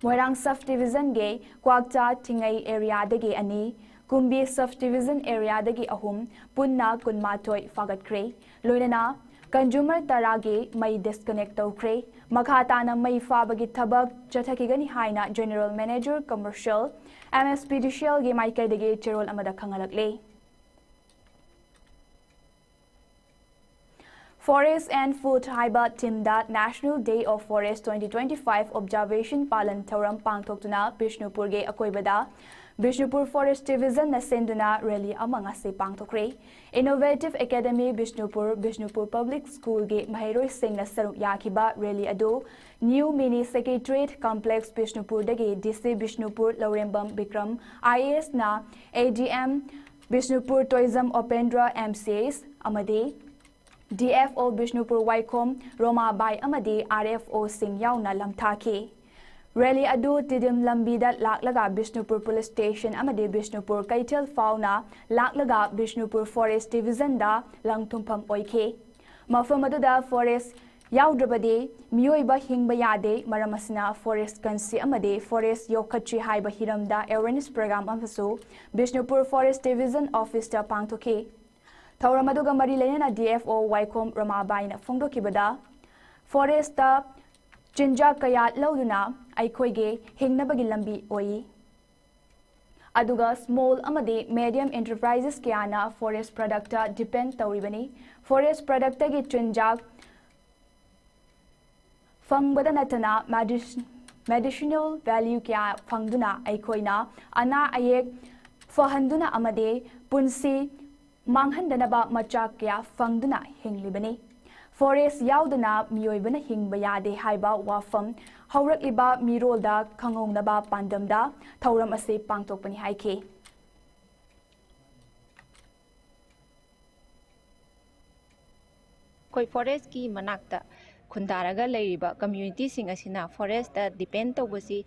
ꯃꯣꯏꯔꯥꯡ ꯁꯕ ꯗꯤꯕꯤꯖꯟꯒꯤ ꯀ꯭ꯋꯥꯛꯆꯥ ꯊꯤꯡꯉꯩ ꯑꯦꯔꯤꯌꯥꯗꯒꯤ ꯑꯅꯤ, ꯀꯨꯝꯕꯤ ꯁꯕ ꯗꯤꯕꯤꯖꯟ ꯑꯦꯔꯤꯌꯥꯗꯒꯤ ꯑꯍꯨꯝ, ꯄꯨꯟꯅ ꯀꯨꯟꯃꯥꯊꯣꯏ ꯐꯥꯒꯠꯈ꯭ꯔꯦ꯫ ꯂꯣꯏꯅꯅ ꯀꯟꯖꯨꯃꯔ ꯇꯔꯥꯒꯤ ꯃꯩ ꯗꯤꯁꯀꯅꯦꯛ ꯇꯧꯈ꯭ꯔꯦ꯫ ꯃꯈꯥ ꯇꯥꯅ ꯃꯩ ꯐꯥꯕꯒꯤ ꯊꯕꯛ ꯆꯠꯊꯈꯤꯒꯅꯤ ꯍꯥꯏꯅ general manager commercial, M S P D C ꯑꯦꯜꯒꯤ ꯃꯥꯏꯀꯩꯗꯒꯤ ꯆꯦꯔꯣꯜ ꯑꯃꯗ ꯈꯪꯍꯜꯂꯛꯂꯦ꯫ Forest and Food ꯍꯥꯏꯕ ꯊꯤꯝꯗ National Day of Forest twenty twenty-five observation ꯄꯥꯂꯟ ꯊꯧꯔꯝ ꯄꯥꯡꯊꯣꯛꯇꯨꯅ ꯕꯤꯁꯅꯨꯄꯨꯔꯒꯤ ꯑꯀꯣꯏꯕꯗ ꯕꯤꯁꯅꯨꯄꯨꯔ ꯐꯣꯔꯦꯁ ꯗꯤꯕꯤꯖꯟꯅ ꯁꯤꯟꯗꯨꯅ ꯔꯦꯂꯤ ꯑꯃ ꯉꯁꯤ ꯄꯥꯡꯊꯣꯛꯈ꯭ꯔꯦ꯫ Innovative Academy Bishnupur, Bishnupur public ꯁ꯭ꯀꯨꯜꯒꯤ ꯃꯍꯩꯔꯣꯏꯁꯤꯡꯅ ꯁꯔꯨꯛ ꯌꯥꯈꯤꯕ ꯔꯦꯂꯤ ꯑꯗꯨ ꯅ꯭ꯌꯨ ꯃꯤꯅꯤ ꯁꯦꯀ꯭ꯔꯦꯇꯔꯤꯌꯦꯠ ꯀꯝꯄ꯭ꯂꯦꯛꯁ ꯕꯤꯁꯅꯨꯄꯨꯔꯗꯒꯤ D C Bishnupur Laurembam Bikram I A ꯑꯦꯁꯅ A D M Bishnupur Toijam Upendra M C S ꯑꯃꯗꯤ ꯗꯤ ꯑꯦꯐ ꯑꯣ ꯕꯤꯁꯅꯨꯄꯨꯔ ꯋꯥꯏꯈꯣꯝ ꯔꯣꯃꯥꯕꯥꯏ ꯑꯃꯗꯤ ꯑꯥꯔ ꯑꯦꯐ ꯑꯣꯁꯤꯡ ꯌꯥꯎꯅ ꯂꯝꯊꯥꯈꯤ꯫ ꯔꯦꯂꯤ ꯑꯗꯨ ꯇꯤꯗꯤꯝ ꯂꯝꯕꯤꯗ ꯂꯥꯛꯂꯒ ꯕꯤꯁꯅꯨꯄꯨꯔ ꯄꯨꯂꯤꯁ ꯁ꯭ꯇꯦꯁꯟ ꯑꯃꯗꯤ ꯕꯤꯁꯅꯨꯄꯨꯔ ꯀꯩꯊꯦꯜ ꯐꯥꯎꯅ ꯂꯥꯛꯂꯒ ꯕꯤꯁꯅꯨꯄꯨꯔ ꯐꯣꯔꯦꯁ ꯗꯤꯕꯤꯖꯟꯗ ꯂꯪ ꯊꯨꯝꯐꯝ ꯑꯣꯏꯈꯤ꯫ ꯃꯐꯝ ꯑꯗꯨꯗ ꯐꯣꯔꯦꯁ ꯌꯥꯎꯗ꯭ꯔꯕꯗꯤ ꯃꯤꯑꯣꯏꯕ ꯍꯤꯡꯕ ꯌꯥꯗꯦ, ꯃꯔꯝ ꯑꯁꯤꯅ ꯐꯣꯔꯦꯁ ꯀꯟꯁꯤ ꯑꯃꯗꯤ ꯐꯣꯔꯦꯁ ꯌꯣꯛꯈꯠꯁꯤ ꯍꯥꯏꯕ ꯍꯤꯔꯝꯗ ꯑꯦꯋꯦꯔꯅꯦꯁ ꯄ꯭ꯔꯣꯒ꯭ꯔꯥꯝ ꯑꯃꯁꯨ ꯕꯤꯁꯅꯨꯄꯨꯔ ꯐꯣꯔꯦꯁ ꯗꯤꯕꯤꯖꯟ ꯑꯣꯐꯤꯁꯇ ꯄꯥꯡꯊꯣꯛꯈꯤ꯫ ꯊꯧꯔꯝ ꯑꯗꯨꯒ ꯃꯔꯤ ꯂꯩꯅꯅ ꯗꯤ ꯑꯦꯐ ꯑꯣ ꯋꯥꯏꯈꯣꯝ ꯔꯃꯥꯕꯥꯏꯅ ꯐꯣꯡꯗꯣꯛꯈꯤꯕꯗ, ꯐꯣꯔꯦꯁꯇ ꯆꯤꯟꯖꯥꯛ ꯀꯌꯥ ꯂꯧꯗꯨꯅ ꯑꯩꯈꯣꯏꯒꯤ ꯍꯤꯡꯅꯕꯒꯤ ꯂꯝꯕꯤ ꯑꯣꯏ꯫ ꯑꯗꯨꯒ ꯁ꯭ꯃꯣꯜ ꯑꯃꯗꯤ ꯃꯦꯗꯤꯌꯝ ꯑꯦꯟꯇꯔꯄ꯭ꯔꯥꯏꯖꯦꯁ ꯀꯌꯥꯅ ꯐꯣꯔꯦꯁ ꯄ꯭ꯔꯗꯛꯇ ꯗꯤꯄꯦꯟ ꯇꯧꯔꯤꯕꯅꯤ꯫ ꯐꯣꯔꯦꯁ ꯄ꯭ꯔꯗꯛꯇꯒꯤ ꯆꯤꯟꯖꯥꯛ ꯐꯪꯕꯗ ꯅꯠꯇꯅ ꯃꯦꯗꯤꯁꯤꯅꯦꯜ ꯚꯦꯂ꯭ꯌꯨ ꯀꯌꯥ ꯐꯪꯗꯨꯅ ꯑꯩꯈꯣꯏꯅ ꯑꯅꯥ ꯑꯌꯦꯛ ꯐꯍꯟꯗꯨꯅ ꯑꯃꯗꯤ ꯄꯨꯟꯁꯤ ꯃꯥꯡꯍꯟꯗꯅꯕ ꯃꯆꯥꯛ ꯀꯌꯥ ꯐꯪꯗꯨꯅ ꯍꯤꯡꯂꯤꯕꯅꯤ꯫ ꯐꯣꯔꯦꯁ ꯌꯥꯎꯗꯅ ꯃꯤꯑꯣꯏꯕꯅ ꯍꯤꯡꯕ ꯌꯥꯗꯦ ꯍꯥꯏꯕ ꯋꯥꯐꯝ ꯍꯧꯔꯛꯂꯤꯕ ꯃꯤꯔꯣꯜꯗ ꯈꯪꯍꯧꯅꯕ ꯄꯥꯟꯗꯝꯗ ꯊꯧꯔꯝ ꯑꯁꯤ ꯄꯥꯡꯊꯣꯛꯄꯅꯤ ꯍꯥꯏꯈꯤ꯫ ꯑꯩꯈꯣꯏ ꯐꯣꯔꯦꯁꯀꯤ ꯃꯅꯥꯛꯇ ꯈꯨꯟꯗꯥꯔꯒ ꯂꯩꯔꯤꯕ ꯀꯝꯃ꯭ꯌꯨꯅꯤꯇꯤꯁꯤꯡ ꯑꯁꯤꯅ ꯐꯣꯔꯦꯁꯇ ꯗꯤꯄꯦꯟ ꯇꯧꯕꯁꯤ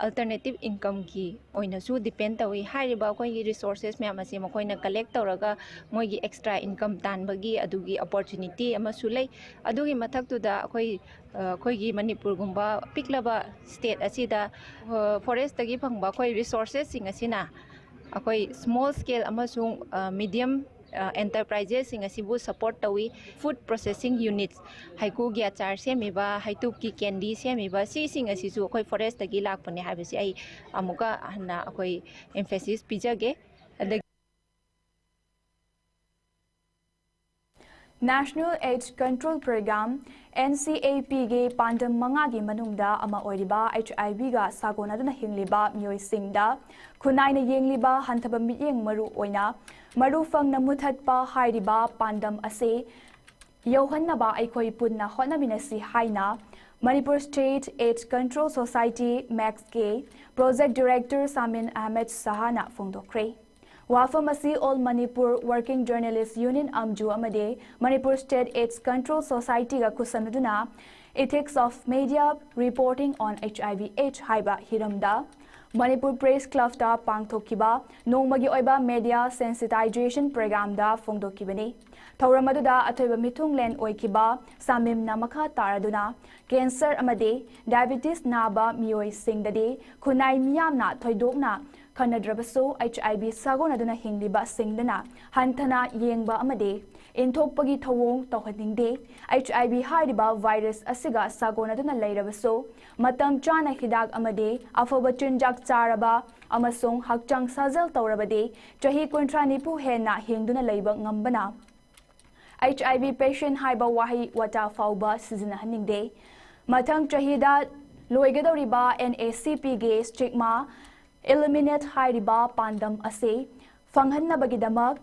ꯑꯜꯇꯔꯅꯦꯇꯤꯞ ꯏꯟꯀꯝꯒꯤ ꯑꯣꯏꯅꯁꯨ ꯗꯤꯄꯦꯟ ꯇꯧꯏ꯫ ꯍꯥꯏꯔꯤꯕ ꯑꯩꯈꯣꯏꯒꯤ ꯔꯤꯁꯣꯔꯁꯦꯁ ꯃꯌꯥꯝ ꯑꯁꯤ ꯃꯈꯣꯏꯅ ꯀꯂꯦꯛ ꯇꯧꯔꯒ ꯃꯣꯏꯒꯤ ꯑꯦꯛꯁꯇ꯭ꯔꯥ ꯏꯟꯀꯝ ꯇꯥꯟꯕꯒꯤ ꯑꯗꯨꯒꯤ ꯑꯣꯄꯣꯔꯆꯨꯅꯤꯇꯤ ꯑꯃꯁꯨ ꯂꯩ꯫ ꯑꯗꯨꯒꯤ ꯃꯊꯛꯇꯨꯗ ꯑꯩꯈꯣꯏ ꯑꯩꯈꯣꯏꯒꯤ ꯃꯅꯤꯄꯨꯔꯒꯨꯝꯕ ꯄꯤꯛꯂꯕ ꯁ꯭ꯇꯦꯠ ꯑꯁꯤꯗ ꯐꯣꯔꯦꯁꯇꯒꯤ ꯐꯪꯕ ꯑꯩꯈꯣꯏ ꯔꯤꯁꯣꯔꯁꯦꯁꯁꯤꯡ ꯑꯁꯤꯅ ꯑꯩꯈꯣꯏ ꯁ꯭ꯃꯣꯜ ꯁ꯭ꯀꯦꯜ ꯑꯃꯁꯨꯡ ꯃꯤꯗꯤꯌꯝ ꯑꯦꯟꯇꯔꯄ꯭ꯔꯥꯏꯖꯦꯁꯁꯤꯡ ꯑꯁꯤꯕꯨ ꯁꯄꯣꯔꯠ ꯇꯧꯏ꯫ ꯐꯨꯗ ꯄ꯭ꯔꯣꯁꯦꯁꯤꯡ ꯌꯨꯅꯤꯠꯁ, ꯍꯩꯀꯨꯒꯤ ꯑꯆꯥꯔ ꯁꯦꯝꯃꯤꯕ, ꯍꯩꯇꯨꯞꯀꯤ ꯀꯦꯟꯗꯤ ꯁꯦꯝꯃꯤꯕ, ꯁꯤꯁꯤꯡ ꯑꯁꯤꯁꯨ ꯑꯩꯈꯣꯏ ꯐꯣꯔꯦꯁꯇꯒꯤ ꯂꯥꯛꯄꯅꯦ ꯍꯥꯏꯕꯁꯤ ꯑꯩ ꯑꯃꯨꯛꯀ ꯍꯟꯅ ꯑꯩꯈꯣꯏ ꯑꯦꯝꯐꯦꯁꯤꯁ ꯄꯤꯖꯒꯦ꯫ ꯑꯗꯒꯤ National AIDS Control Program, NCAP ꯒꯤ ꯄꯥꯟꯗꯝ ꯃꯉꯥꯒꯤ ꯃꯅꯨꯡꯗ ꯑꯃ ꯑꯣꯏꯔꯤꯕ HIV ꯒ ꯁꯥꯒꯣꯟꯅꯗꯨꯅ ꯍꯤꯡꯂꯤꯕ ꯃꯤꯑꯣꯏꯁꯤꯡꯗ ꯈꯨꯟꯅꯥꯏꯅ ꯌꯦꯡꯂꯤꯕ ꯍꯟꯊꯕ ꯃꯤꯠꯌꯦꯡ ꯃꯔꯨ ꯑꯣꯏꯅ ꯃꯔꯨ ꯐꯪꯅ ꯃꯨꯊꯠꯄ ꯍꯥꯏꯔꯤꯕ ꯄꯥꯟꯗꯝ ꯑꯁꯤ ꯌꯧꯍꯟꯅꯕ ꯑꯩꯈꯣꯏ ꯄꯨꯟꯅ ꯍꯣꯠꯅꯃꯤꯟꯅꯁꯤ ꯍꯥꯏꯅ Manipur State AIDS Control Society, MACS ꯀꯤ Project Director ꯁꯥꯃꯤꯟ ꯑꯍꯃꯦꯗ ꯁꯍꯥꯅ ꯐꯣꯡꯗꯣꯛꯈ꯭ꯔꯦ꯫ ꯋꯥꯐꯝ ꯑꯁꯤ All Manipur Working Journalist Union, ꯑꯝꯖꯨ, ꯑꯃꯗꯤ Manipur State AIDS Control Society ꯒ ꯈꯨꯠꯁꯝꯅꯗꯨꯅ Ethics of Media Reporting on HIV AIDS ꯍꯥꯏꯕ ꯍꯤꯔꯝꯗ Manipur Press Club ꯇ ꯄꯥꯡꯊꯣꯛꯈꯤꯕ ꯅꯣꯡꯃꯒꯤ ꯑꯣꯏꯕ media sensitization program ꯗ ꯐꯣꯡꯗꯣꯛꯈꯤꯕꯅꯤ꯫ ꯊꯧꯔꯝ ꯑꯗꯨꯗ ꯑꯊꯣꯏꯕ ꯃꯤꯊꯨꯡꯂꯦꯟ ꯑꯣꯏꯈꯤꯕ ꯁꯥꯃꯤꯝꯅ ꯃꯈꯥ ꯇꯥꯔꯗꯨꯅ cancer ꯑꯃꯗꯤ diabetes ꯅꯥꯕ ꯃꯤꯑꯣꯏꯁꯤꯡꯗꯗꯤ ꯈꯨꯟꯅꯥꯏ ꯃꯤꯌꯥꯝꯅ ꯊꯣꯏꯗꯣꯛꯅ ꯈꯟꯅꯗ꯭ꯔꯕꯁꯨ HIV ꯁꯥꯒꯣꯟꯅꯗꯨꯅ ꯍꯤꯡꯂꯤꯕꯁꯤꯡꯗꯅ ꯍꯟꯊꯅ ꯌꯦꯡꯕ ꯑꯃꯗꯤ ꯏꯟꯊꯣꯛꯄꯒꯤ ꯊꯧꯑꯣꯡ ꯇꯧꯍꯟꯅꯤꯡꯗꯦ꯫ HIV ꯍꯥꯏꯔꯤꯕ virus ꯑꯁꯤꯒ ꯁꯥꯒꯣꯟꯅꯗꯨꯅ ꯂꯩꯔꯕꯁꯨ ꯃꯇꯝ ꯆꯥꯅ ꯍꯤꯗꯥꯛ ꯑꯃꯗꯤ ꯑꯐꯕ ꯆꯤꯟꯖꯥꯛ ꯆꯥꯔꯕ ꯑꯃꯁꯨꯡ ꯍꯛꯆꯥꯡ ꯁꯥꯖꯦꯜ ꯇꯧꯔꯕꯗꯤ ꯆꯍꯤ ꯀꯨꯟꯊ꯭ꯔꯥ ꯅꯤꯐꯨ ꯍꯦꯟꯅ ꯍꯤꯡꯗꯨꯅ ꯂꯩꯕ ꯉꯝꯕꯅ HIV patient ꯍꯥꯏꯕ ꯋꯥꯍꯩ ꯋꯥꯇꯥ ꯐꯥꯎꯕ ꯁꯤꯖꯤꯟꯅꯍꯟꯅꯤꯡꯗꯦ꯫ ꯃꯊꯪ ꯆꯍꯤꯗ ꯂꯣꯏꯒꯗꯧꯔꯤꯕ NACP ꯒꯤ stigma eliminate ꯍꯥꯏꯔꯤꯕ ꯄꯥꯟꯗꯝ ꯑꯁꯤ ꯐꯪꯍꯟꯅꯕꯒꯤꯗꯃꯛ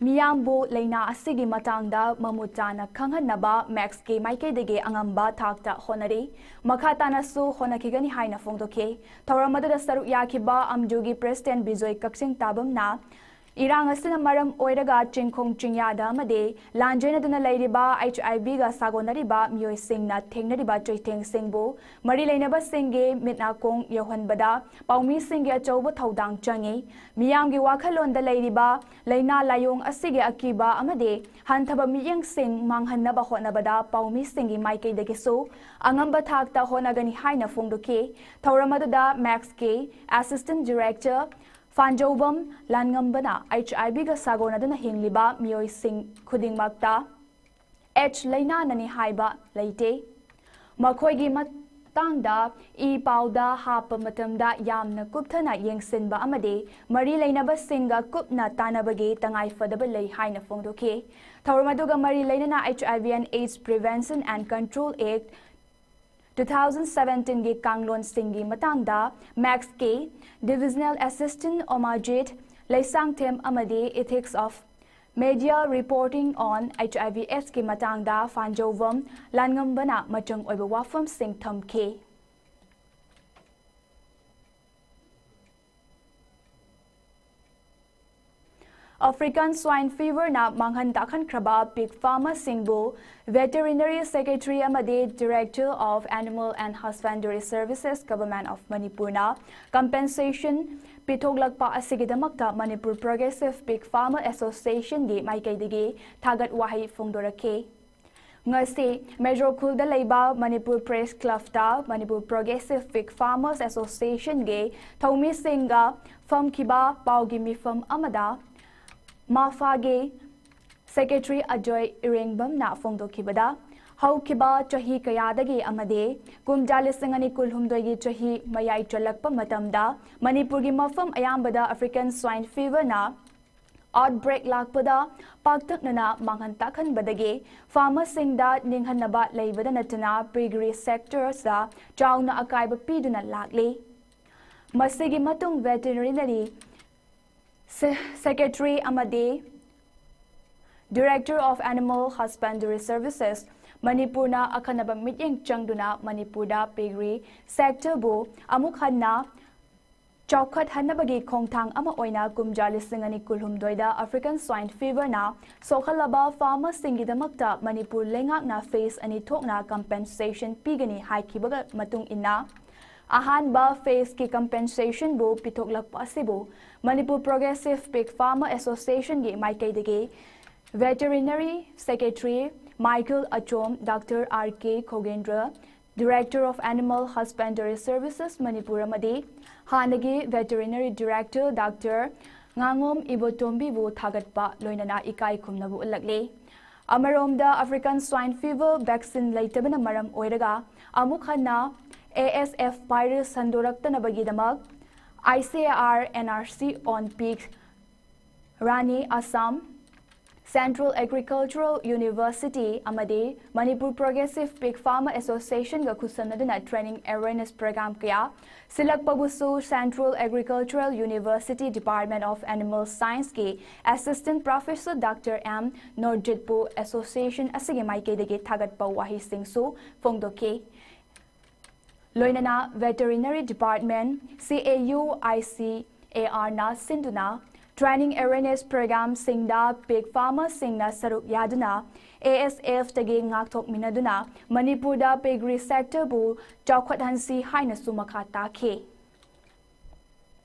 ꯃꯤꯌꯥꯝꯕꯨ ꯂꯥꯏꯅꯥ ꯑꯁꯤꯒꯤ ꯃꯇꯥꯡꯗ ꯃꯃꯨꯠ ꯇꯥꯅ ꯈꯪꯍꯟꯅꯕ MACS ꯀꯤ ꯃꯥꯏꯀꯩꯗꯒꯤ ꯑꯉꯝꯕ ꯊꯥꯛꯇ ꯍꯣꯠꯅꯔꯤ꯫ ꯃꯈꯥ ꯇꯥꯅꯁꯨ ꯍꯣꯠꯅꯈꯤꯒꯅꯤ ꯍꯥꯏꯅ ꯐꯣꯡꯗꯣꯛꯈꯤ꯫ ꯊꯧꯔꯝ ꯑꯗꯨꯗ ꯁꯔꯨꯛ ꯌꯥꯈꯤꯕ ꯑꯝꯖꯨꯒꯤ President ꯕꯤꯖꯣꯏ ꯀꯛꯆꯤꯡ ꯇꯥꯕꯝꯅ ꯏꯔꯥꯡ ꯑꯁꯤꯅ ꯃꯔꯝ ꯑꯣꯏꯔꯒ ꯆꯤꯡꯈꯣꯡ ꯆꯤꯡꯌꯥꯗ ꯑꯃꯗꯤ ꯂꯥꯟꯖꯦꯟꯅꯗꯨꯅ ꯂꯩꯔꯤꯕ HIV ꯒ ꯁꯥꯒꯣꯟꯅꯔꯤꯕ ꯃꯤꯑꯣꯏꯁꯤꯡꯅ ꯊꯦꯡꯅꯔꯤꯕ ꯆꯩꯊꯦꯡꯁꯤꯡꯕꯨ ꯃꯔꯤ ꯂꯩꯅꯕꯁꯤꯡꯒꯤ ꯃꯤꯠ ꯅꯥꯀꯣꯡ ꯌꯧꯍꯟꯕꯗ ꯄꯥꯎꯃꯤꯁꯤꯡꯒꯤ ꯑꯆꯧꯕ ꯊꯧꯗꯥꯡ ꯆꯪꯏ꯫ ꯃꯤꯌꯥꯝꯒꯤ ꯋꯥꯈꯜꯂꯣꯟꯗ ꯂꯩꯔꯤꯕ ꯂꯥꯏꯅꯥ ꯂꯥꯏꯑꯣꯡ ꯑꯁꯤꯒꯤ ꯑꯀꯤꯕ ꯑꯃꯗꯤ ꯍꯟꯊꯕ ꯃꯤꯠꯌꯦꯡꯁꯤꯡ ꯃꯥꯡꯍꯟꯅꯕ ꯍꯣꯠꯅꯕꯗ ꯄꯥꯎꯃꯤꯁꯤꯡꯒꯤ ꯃꯥꯏꯀꯩꯗꯒꯤꯁꯨ ꯑꯉꯝꯕ ꯊꯥꯛꯇ ꯍꯣꯠꯅꯒꯅꯤ ꯍꯥꯏꯅ ꯐꯣꯡꯗꯣꯛꯈꯤ꯫ ꯊꯧꯔꯝ ꯑꯗꯨꯗ MACS ꯀꯤ Assistant Director ꯐꯥꯟꯖꯧꯕꯝ ꯂꯥꯟꯉꯝꯕꯅ HIV ꯒ ꯁꯥꯒꯣꯟꯅꯗꯨꯅ ꯍꯤꯡꯂꯤꯕ ꯃꯤꯑꯣꯏꯁꯤꯡ ꯈꯨꯗꯤꯡꯃꯛꯇ AIDS ꯂꯥꯏꯅꯥꯅꯅꯤ ꯍꯥꯏꯕ ꯂꯩꯇꯦ꯫ ꯃꯈꯣꯏꯒꯤ ꯃ-, ꯃꯇꯥꯡꯗ ꯏ ꯄꯥꯎꯗ ꯍꯥꯞꯄ ꯃꯇꯝꯗ ꯌꯥꯝꯅ ꯀꯨꯞꯊꯅ ꯌꯦꯡꯁꯤꯟꯕ ꯑꯃꯗꯤ ꯃꯔꯤ ꯂꯩꯅꯕꯁꯤꯡꯒ ꯀꯨꯞꯅ ꯇꯥꯟꯅꯕꯒꯤ ꯇꯉꯥꯏ ꯐꯗꯕ ꯂꯩ ꯍꯥꯏꯅ ꯐꯣꯡꯗꯣꯛꯈꯤ꯫ ꯊꯧꯔꯝ ꯑꯗꯨꯒ ꯃꯔꯤ ꯂꯩꯅꯅ H I V and AIDS Prevention and Control Act two thousand seventeen ꯒꯤ ꯀꯥꯡꯂꯣꯟꯁꯤꯡꯒꯤ ꯃꯇꯥꯡꯗ ꯃꯦꯛꯁꯀꯤ Divisional Assistant ꯑꯣꯃꯥꯖꯤꯠ ꯂꯩꯁꯥꯡꯊꯦꯝ ꯑꯃꯗꯤ Ethics of Media Reporting on H I V AIDS ꯀꯤ ꯃꯇꯥꯡꯗ ꯐꯥꯟꯖꯧꯕꯝ ꯂꯥꯟꯉꯝꯕꯅ ꯃꯆꯪ ꯑꯣꯏꯕ ꯋꯥꯐꯝꯁꯤꯡ ꯊꯝꯈꯤ꯫ African Swine Fever ꯅ ꯃꯥꯡꯍꯟ ꯇꯥꯛꯍꯟꯈ꯭ꯔꯕ pig farmer ꯁꯤꯡꯕꯨ Veterinary Secretary ꯑꯃꯗꯤ Director of Animal and Husbandry Services, Government of Manipur ꯅ compensation ꯄꯤꯊꯣꯛꯂꯛꯄ ꯑꯁꯤꯒꯤꯗꯃꯛꯇ Manipur Progressive Pig Farmer Association ꯒꯤ ꯃꯥꯏꯀꯩꯗꯒꯤ ꯊꯥꯒꯠ ꯋꯥꯍꯩ ꯐꯣꯡꯗꯣꯔꯛꯈꯤ꯫ ꯉꯁꯤ ꯃꯦꯖꯣꯔ ꯈꯨꯜꯗ ꯂꯩꯕ Manipur Press Club ꯇ Manipur Progressive Pig Farmers Association ꯒꯤ ꯊꯧꯃꯤꯁꯤꯡꯒ ꯐꯝꯈꯤꯕ ꯄꯥꯎꯒꯤ ꯃꯤꯐꯝ ꯑꯃꯗ ꯃꯥꯐꯥꯒꯤ Secretary ꯑꯖꯣꯏ ꯏꯔꯦꯡꯕꯝꯅ ꯐꯣꯡꯗꯣꯛꯈꯤꯕꯗ, ꯍꯧꯈꯤꯕ ꯆꯍꯤ ꯀꯌꯥꯗꯒꯤ ꯑꯃꯗꯤ ꯀꯨꯝꯖꯥ ꯂꯤꯁꯤꯡ ꯑꯅꯤ ꯀꯨꯟꯍꯨꯝꯗꯣꯏꯒꯤ ꯆꯍꯤ ꯃꯌꯥꯏ ꯆꯜꯂꯛꯄ ꯃꯇꯝꯗ ꯃꯅꯤꯄꯨꯔꯒꯤ ꯃꯐꯝ ꯑꯌꯥꯝꯕꯗ African Swine Fever ꯅ outbreak ꯂꯥꯛꯄꯗ ꯄꯥꯛꯇꯛꯅꯅ ꯃꯥꯡꯍꯟ ꯇꯥꯛꯍꯟꯕꯗꯒꯤ farmer ꯁꯤꯡꯗ ꯅꯤꯡꯍꯟꯅꯕ ꯂꯩꯕꯗ ꯅꯠꯇꯅ piggery sector ꯗ ꯆꯥꯎꯅ ꯑꯀꯥꯏꯕ ꯄꯤꯗꯨꯅ ꯂꯥꯛꯂꯤ꯫ ꯃꯁꯤꯒꯤ ꯃꯇꯨꯡ Veterinary Se-, Secretary ꯑꯃꯗꯤ Director of Animal Husbandry Services ꯃꯅꯤꯄꯨꯔꯅ ꯑꯈꯟꯅꯕ ꯃꯤꯠꯌꯦꯡ ꯆꯪꯗꯨꯅ ꯃꯅꯤꯄꯨꯔꯗ piggery sector ꯕꯨ ꯑꯃꯨꯛ ꯍꯟꯅ ꯆꯥꯎꯈꯠꯍꯟꯅꯕꯒꯤ ꯈꯣꯡꯊꯥꯡ ꯑꯃ ꯑꯣꯏꯅ ꯀꯨꯝꯖꯥ ꯂꯤꯁꯤꯡ ꯑꯅꯤ ꯀꯨꯟꯍꯨꯝꯗꯣꯏꯗ African Swine Fever ꯅ ꯁꯣꯛꯍꯜꯂꯕ farmer ꯁꯤꯡꯒꯤꯗꯃꯛꯇ ꯃꯅꯤꯄꯨꯔ ꯂꯩꯉꯥꯛꯅ phase ꯑꯅꯤ ꯊꯣꯛꯅ compensation ꯄꯤꯒꯅꯤ ꯍꯥꯏꯈꯤꯕꯒ ꯃꯇꯨꯡ ꯏꯟꯅ, ꯑꯍꯥꯟꯕ phase ꯀꯤ compensation ꯕꯨ ꯄꯤꯊꯣꯛꯂꯛꯄ ꯑꯁꯤꯕꯨ Manipur Progressive Pig Farmer Association ꯒꯤ ꯃꯥꯏꯀꯩꯗꯒꯤ Veterinary Secretary Michael Achom, Doctor R K Khogendra, Director of Animal Husbandry Services Manipur ꯑꯃꯗꯤ ꯍꯥꯟꯅꯒꯤ Veterinary Director Doctor ꯉꯥꯉꯣꯝ ꯏꯕꯣꯇꯣꯝꯕꯤꯕꯨ ꯊꯥꯒꯠꯄ ꯂꯣꯏꯅꯅ ꯏꯀꯥꯏ ꯈꯨꯝꯅꯕ ꯎꯠꯂꯛꯂꯤ꯫ ꯑꯃꯔꯣꯝꯗ African Swine Fever vaccine ꯂꯩꯇꯕꯅ ꯃꯔꯝ ꯑꯣꯏꯔꯒ ꯑꯃꯨꯛ ꯍꯟꯅ A S F virus ꯁꯟꯗꯣꯔꯛꯇꯅꯕꯒꯤꯗꯃꯛ I C A R and R C on pick Rani Assam, Central Agricultural University ꯑꯃꯗꯤ Manipur Progressive Pig Farmer Associationꯒ ꯈꯨꯠꯁꯝꯅꯗꯨꯅ training awareness program ꯀꯌꯥ ꯁꯤꯜꯂꯛꯄꯕꯨꯁꯨ Central Agricultural University Department of Animal Scienceꯀꯤ Assistant Professor Doctor M ꯅꯣꯔꯖꯤꯠꯄꯨ association ꯑꯁꯤꯒꯤ ꯃꯥꯏꯀꯩꯗꯒꯤ ꯊꯥꯒꯠꯄ ꯋꯥꯍꯩꯁꯤꯡꯁꯨ ꯐꯣꯡꯗꯣꯛꯈꯤ꯫ ꯂꯣꯏꯅꯅ Veterinary Department, C A U I C A R ꯅ ꯁꯤꯟꯗꯨꯅ training awareness programꯁꯤꯡꯗ pig farmerꯁꯤꯡꯅ ꯁꯔꯨꯛ ꯌꯥꯗꯨꯅ A S F ꯇꯒꯤ ꯉꯥꯛꯊꯣꯛꯃꯤꯟꯅꯗꯨꯅ ꯃꯅꯤꯄꯨꯔꯗ piggery sectorꯕꯨ ꯆꯥꯎꯈꯠꯍꯟꯁꯤ ꯍꯥꯏꯅꯁꯨ ꯃꯈꯥ ꯇꯥꯈꯤ꯫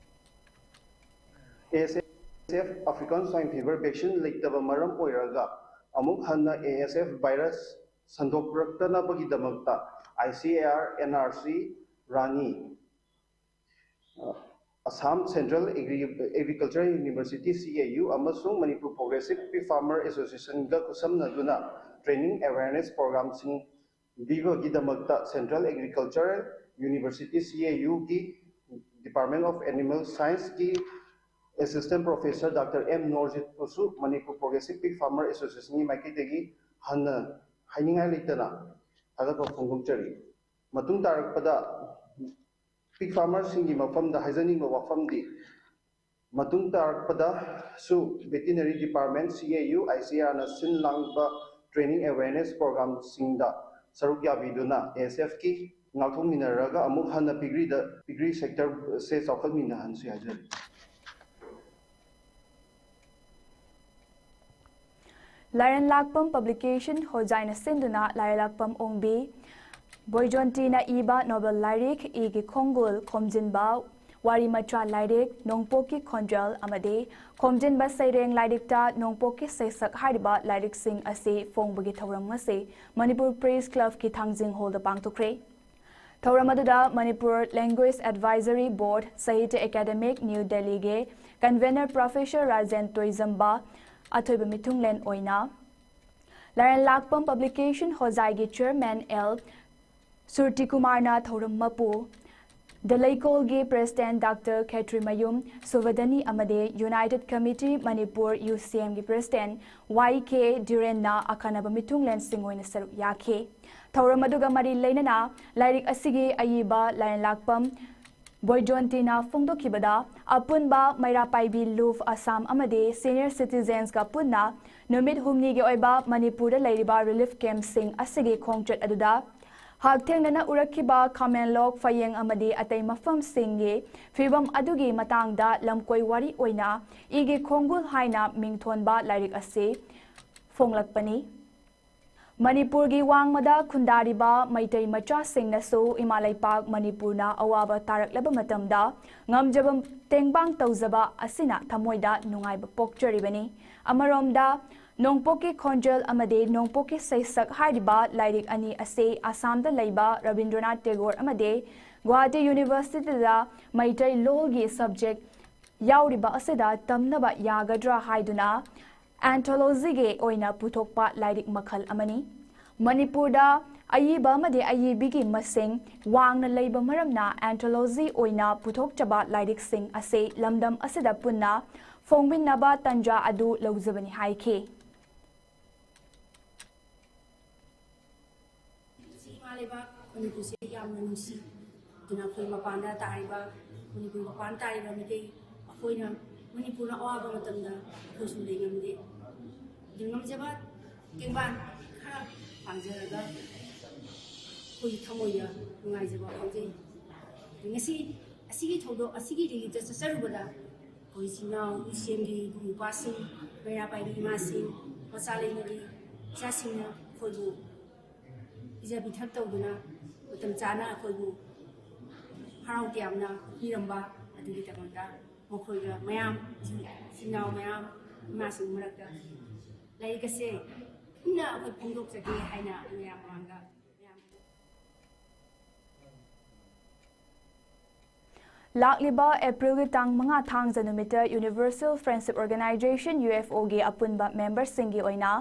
A S F African Swine Fever vaccine ꯂꯩꯇꯕ ꯃꯔꯝ ꯑꯣꯏꯔꯒ ꯑꯃꯨꯛ ꯍꯟꯅ A S F virus ꯁꯟꯗꯣꯛꯂꯛꯇꯅꯕꯒꯤꯗꯃꯛꯇ I C A R N R C ꯔꯥꯅꯤ, ꯑ, Assam Central Agri-, Agriculture University, C A U, ꯑꯃꯁꯨꯡ Manipur Progressive Pig Farmer Associationꯒ ꯈꯨꯠꯁꯝꯅꯗꯨꯅ training awareness programꯁꯤꯡ ꯄꯤꯕꯒꯤꯗꯃꯛꯇ Central Agricultural University, C A Uꯒꯤ Department of Animal Scienceꯀꯤ Assistant Professor Doctor M ꯅꯣꯔꯖꯤꯠꯄꯨꯁꯨ Manipur Progressive Pig Farmer Associationꯒꯤ ꯃꯥꯏꯀꯩꯗꯒꯤ ꯍꯟꯅ ꯍꯥꯏꯅꯤꯡꯉꯥꯏ ꯂꯩꯇꯅ ꯊꯥꯒꯠꯄ ꯐꯣꯡꯗꯣꯛꯆꯔꯤ꯫ ꯃꯇꯨꯡ ꯇꯥꯔꯛꯄꯗ pig farmerꯁꯤꯡꯒꯤ ꯃꯐꯝꯗ ꯍꯥꯏꯖꯅꯤꯡꯕ ꯋꯥꯐꯝꯗꯤ, ꯃꯇꯨꯡ ꯇꯥꯔꯛꯄꯗꯁꯨ Veterinary Department, C A U, I C A R ꯅ ꯁꯤꯟ ꯂꯥꯡꯕ training awareness programꯁꯤꯡꯗ ꯁꯔꯨꯛ ꯌꯥꯕꯤꯗꯨꯅ A S Fꯀꯤ ꯉꯥꯛꯊꯣꯛꯃꯤꯟꯅꯔꯒ ꯑꯃꯨꯛ ꯍꯟꯅ piggeryꯗ, piggery sectorꯁꯦ ꯆꯥꯎꯈꯠꯃꯤꯟꯅꯍꯟꯁꯤ ꯍꯥꯏꯖꯔꯤ꯫ ꯂꯥꯏꯔꯦꯟꯂꯥꯛꯄꯝ Publication ꯍꯣꯖꯥꯏꯅ ꯁꯤꯟꯗꯨꯅ ꯂꯥꯏꯔꯦꯟꯂꯥꯛꯄꯝ ꯑꯣꯡꯕꯤ ꯕꯣꯏꯖꯣꯟꯇꯤꯅ ꯏꯕ novel ꯂꯥꯏꯔꯤꯛ ꯏꯒꯤ ꯈꯣꯡꯒꯨꯜ ꯈꯣꯝꯖꯤꯟꯕ ꯋꯥꯔꯤ ꯃꯆꯥ ꯂꯥꯏꯔꯤꯛ ꯅꯣꯡꯄꯣꯛꯀꯤ ꯈꯣꯟꯖꯦꯜ ꯑꯃꯗꯤ ꯈꯣꯝꯖꯤꯟꯕ ꯁꯩꯔꯦꯡ ꯂꯥꯏꯔꯤꯛꯇ ꯅꯣꯡꯄꯣꯛꯀꯤ ꯁꯩꯁꯛ ꯍꯥꯏꯔꯤꯕ ꯂꯥꯏꯔꯤꯛꯁꯤꯡ ꯑꯁꯤ ꯐꯣꯡꯕꯒꯤ ꯊꯧꯔꯝ ꯉꯁꯤ ꯃꯅꯤꯄꯨꯔ Press Clubꯀꯤ ꯊꯥꯡꯖꯤꯡ ꯍꯣꯜꯗ ꯄꯥꯡꯊꯣꯛꯈ꯭ꯔꯦ꯫ ꯊꯧꯔꯝ ꯑꯗꯨꯗ Manipur Language Advisory Board, Sahitya Academic, New Delhiꯒꯤ convener Professor Rajen ꯇꯣꯏꯖꯝꯕ ꯑꯊꯣꯏꯕ ꯃꯤꯊꯨꯡꯂꯦꯟ ꯑꯣꯏꯅ, ꯂꯥꯏꯔꯦꯟꯂꯥꯛꯄꯝ Publication ꯍꯣꯖꯥꯏꯒꯤ Chairman L ꯁꯨꯔꯇꯤ ꯀꯨꯃꯥꯔꯅ ꯊꯧꯔꯝ ꯃꯄꯨ, ꯗ ꯂꯩꯀꯣꯜꯒꯤ ꯄ꯭ꯔꯦꯁꯤꯗꯦꯟ ꯗꯥꯛꯇꯔ ꯈꯦꯇ꯭ꯔꯤꯃꯌꯨꯝ ꯁꯨꯚꯗꯅꯤ ꯑꯃꯗꯤ ꯌꯨꯅꯥꯏꯇꯦꯗ ꯀꯃꯤꯇꯤ ꯃꯅꯤꯄꯨꯔ, ꯌꯨ ꯁꯤ ꯑꯦꯝꯒꯤ ꯄ꯭ꯔꯦꯁꯤꯗꯦꯟ ꯋꯥꯏ ꯀꯦ ꯗ꯭ꯌꯨꯔꯦꯟꯅ ꯑꯈꯟꯅꯕ ꯃꯤꯊꯨꯡꯂꯦꯟꯁꯤꯡ ꯑꯣꯏꯅ ꯁꯔꯨꯛ ꯌꯥꯈꯤ꯫ ꯊꯧꯔꯝ ꯑꯗꯨꯒ ꯃꯔꯤ ꯂꯩꯅꯅ ꯂꯥꯏꯔꯤꯛ ꯑꯁꯤꯒꯤ ꯑꯏꯕ ꯂꯥꯏꯔꯦꯟꯂꯥꯛꯄꯝ ꯕꯣꯏꯗꯣꯟꯇꯤꯅ ꯐꯣꯡꯗꯣꯛꯈꯤꯕꯗ, ꯑꯄꯨꯟꯕ ꯃꯩꯔꯥ ꯄꯥꯏꯕꯤ ꯂꯨꯐ ꯑꯁꯥꯝ ꯑꯃꯗꯤ ꯁꯤꯅꯤꯌꯔ ꯁꯤꯇꯤꯖꯦꯟꯁꯀ ꯄꯨꯟꯅ ꯅꯨꯃꯤꯠ ꯍꯨꯝꯅꯤꯒꯤ ꯑꯣꯏꯕ ꯃꯅꯤꯄꯨꯔꯗ ꯂꯩꯔꯤꯕ ꯔꯤꯂꯤꯐ ꯀꯦꯝꯞꯁꯤꯡ ꯑꯁꯤꯒꯤ ꯈꯣꯡꯆꯠ ꯑꯗꯨꯗ ꯍꯛꯊꯦꯡꯅꯅ ꯎꯔꯛꯈꯤꯕ ꯈꯥꯃꯦꯟꯂꯣꯛ, ꯐꯌꯦꯡ ꯑꯃꯗꯤ ꯑꯇꯩ ꯃꯐꯝꯁꯤꯡꯒꯤ ꯐꯤꯕꯝ ꯑꯗꯨꯒꯤ ꯃꯇꯥꯡꯗ ꯂꯝꯀꯣꯏ ꯋꯥꯔꯤ ꯑꯣꯏꯅ ꯏꯒꯤ ꯈꯣꯡꯒꯨꯜ ꯍꯥꯏꯅ ꯃꯤꯡꯊꯣꯟꯕ ꯂꯥꯏꯔꯤꯛ ꯑꯁꯤ ꯐꯣꯡꯂꯛꯄꯅꯤ꯫ ꯃꯅꯤꯄꯨꯔꯒꯤ ꯋꯥꯡꯃꯗ ꯈꯨꯟꯗꯥꯔꯤꯕ ꯃꯩꯇꯩ ꯃꯆꯥꯁꯤꯡꯅꯁꯨ ꯏꯃꯥ ꯂꯩꯄꯥꯛ ꯃꯅꯤꯄꯨꯔꯅ ꯑꯋꯥꯕ ꯇꯥꯔꯛꯂꯕ ꯃꯇꯝꯗ ꯉꯝꯖꯕ ꯇꯦꯡꯕꯥꯡ ꯇꯧꯖꯕ ꯑꯁꯤꯅ ꯊꯃꯣꯏꯗ ꯅꯨꯡꯉꯥꯏꯕ ꯄꯣꯛꯆꯔꯤꯕꯅꯤ꯫ ꯑꯃꯔꯣꯝꯗ, ꯅꯣꯡꯄꯣꯛꯀꯤ ꯈꯣꯟꯖꯦꯜ ꯑꯃꯗꯤ ꯅꯣꯡꯄꯣꯛꯀꯤ ꯁꯩꯁꯛ ꯍꯥꯏꯔꯤꯕ ꯂꯥꯏꯔꯤꯛ ꯑꯅꯤ ꯑꯁꯤ ꯑꯁꯥꯝꯗ ꯂꯩꯕ ꯔꯕꯤꯟꯗ꯭ꯔꯅꯥꯊ ꯇꯦꯒꯣꯔ ꯑꯃꯗꯤ ꯒꯨꯋꯥꯍꯥꯇꯤ ꯌꯨꯅꯤꯚꯔꯁꯤꯇꯤꯗ ꯃꯩꯇꯩ ꯂꯣꯜꯒꯤ ꯁꯕꯖꯦꯛ ꯌꯥꯎꯔꯤꯕ ꯑꯁꯤꯗ ꯇꯝꯅꯕ ꯌꯥꯒꯗ꯭ꯔꯥ ꯍꯥꯏꯗꯨꯅ ꯑꯦꯟꯊꯣꯂꯣꯖꯤꯒꯤ ꯑꯣꯏꯅ ꯄꯨꯊꯣꯛꯄ ꯂꯥꯏꯔꯤꯛ ꯃꯈꯜ ꯑꯃꯅꯤ꯫ ꯃꯅꯤꯄꯨꯔꯗ ꯑꯏꯕ ꯑꯃꯗꯤ ꯑꯏꯕꯤꯒꯤ ꯃꯁꯤꯡ ꯋꯥꯡꯅ ꯂꯩꯕ ꯃꯔꯝꯅ ꯑꯦꯟꯊꯣꯂꯣꯖꯤ ꯑꯣꯏꯅ ꯄꯨꯊꯣꯛꯆꯕ ꯂꯥꯏꯔꯤꯛꯁꯤꯡ ꯑꯁꯤ ꯂꯝꯗꯝ ꯑꯁꯤꯗ ꯄꯨꯟꯅ ꯐꯣꯡꯃꯤꯟꯅꯕ ꯇꯟꯖꯥ ꯑꯗꯨ ꯂꯧꯖꯕꯅꯤ ꯍꯥꯏꯈꯤ꯫ ꯏꯃꯥ ꯂꯩꯕꯥꯛ ꯃꯅꯤꯄꯨꯔꯁꯦ ꯌꯥꯝꯅ ꯅꯨꯡꯁꯤ꯫ ꯑꯗꯨꯅ ꯑꯩꯈꯣꯏ ꯃꯄꯥꯟꯗ ꯇꯥꯔꯤꯕ, ꯃꯅꯤꯄꯨꯔ ꯃꯄꯥꯟ ꯇꯥꯔꯤꯕ ꯃꯤꯇꯩ ꯑꯩꯈꯣꯏꯅ ꯃꯅꯤꯄꯨꯔꯅ ꯑꯋꯥꯕ ꯃꯇꯝꯗ ꯑꯩꯈꯣꯏꯁꯨ ꯂꯩꯉꯝꯗꯦ꯫ ꯑꯗꯨ ꯉꯝꯖꯕ ꯇꯦꯡꯕꯥꯡ ꯈꯔ ꯄꯥꯡꯖꯔꯒ ꯑꯩꯈꯣꯏꯒꯤ ꯊꯃꯣꯏꯗ ꯅꯨꯡꯉꯥꯏꯖꯕ ꯐꯥꯎꯖꯩ꯫ ꯑꯗꯨ ꯉꯁꯤ ꯑꯁꯤꯒꯤ ꯊꯧꯗꯣꯛ ꯑꯁꯤꯒꯤ ꯔꯤꯂꯤꯞꯇ ꯆꯠꯆꯔꯨꯕꯗ ꯑꯩꯈꯣꯏ ꯏꯆꯤꯟ ꯏꯅꯥꯎ ꯏꯆꯦꯝꯒꯤ ꯏꯕꯨꯡ ꯏꯄ꯭ꯋꯥꯁꯤꯡ, ꯃꯩꯔꯥ ꯄꯥꯏꯕꯤ ꯏꯃꯥꯁꯤꯡ, ꯃꯆꯥ ꯂꯩꯃꯒꯤ ꯏꯆꯥꯁꯤꯡꯅ ꯑꯩꯈꯣꯏꯕꯨ ꯄꯤꯖ ꯄꯤꯊꯛ ꯇꯧꯗꯨꯅ ꯃꯇꯝ ꯆꯥꯅ ꯑꯩꯈꯣꯏꯕꯨ ꯍꯔꯥꯎ ꯇꯌꯥꯝꯅ ꯄꯤꯔꯝꯕ ꯑꯗꯨꯒꯤꯗꯃꯛꯇ ꯃꯈꯣꯏꯒ ꯃꯌꯥꯝ, ꯏꯆꯤꯟ ꯏꯅꯥꯎ ꯃꯌꯥꯝ, ꯏꯃꯥꯁꯤꯡ ꯃꯔꯛꯇ ꯂꯥꯏꯔꯤꯛ ꯑꯁꯦ ꯄꯨꯟꯅ ꯑꯩꯈꯣꯏ ꯐꯣꯡꯗꯣꯛꯆꯒꯦ ꯍꯥꯏꯅ ꯃꯌꯥꯝ ꯃꯃꯥꯡꯗ ꯃꯌꯥꯝ ꯂꯥꯛꯂꯤꯕ ꯑꯦꯄ꯭ꯔꯤꯜꯒꯤ ꯇꯥꯡ ꯃꯉꯥ ꯊꯥꯡꯖ ꯅꯨꯃꯤꯠꯇ Universal Friendship Organization, UFO ꯒꯤ ꯑꯄꯨꯟꯕ member ꯁꯤꯡꯒꯤ ꯑꯣꯏꯅ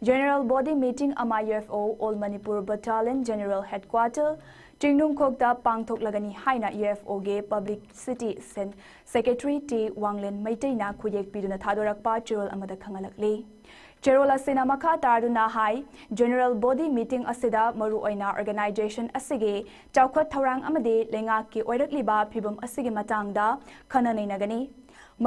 General Body Meeting ꯑꯃ UFO All Manipur Battalion General Headquarter ꯆꯤꯡꯅꯨꯡꯈꯣꯛꯇ ꯄꯥꯡꯊꯣꯛꯂꯒꯅꯤ ꯍꯥꯏꯅ UFO ꯒꯤ Publicity Sen-, Secretary ꯇꯤ ꯋꯥꯡꯂꯦꯟ ꯃꯩꯇꯩꯅ ꯈꯨꯌꯦꯛ ꯄꯤꯗꯨꯅ ꯊꯥꯗꯣꯔꯛꯄ ꯆꯦꯔꯣꯜ ꯑꯃꯗ ꯈꯪꯍꯜꯂꯛꯂꯤ꯫ ꯆꯦꯔꯣꯜ ꯑꯁꯤꯅ ꯃꯈꯥ ꯇꯥꯗꯨꯅ ꯍꯥꯏ, General Body Meeting ꯑꯁꯤꯗ ꯃꯔꯨꯑꯣꯏꯅ organization ꯑꯁꯤꯒꯤ ꯆꯥꯎꯈꯠ ꯊꯧꯔꯥꯡ ꯑꯃꯗꯤ ꯂꯩꯉꯥꯛꯀꯤ ꯑꯣꯏꯔꯛꯂꯤꯕ ꯐꯤꯕꯝ ꯑꯁꯤꯒꯤ ꯃꯇꯥꯡꯗ ꯈꯟꯅ ꯅꯩꯅꯒꯅꯤ꯫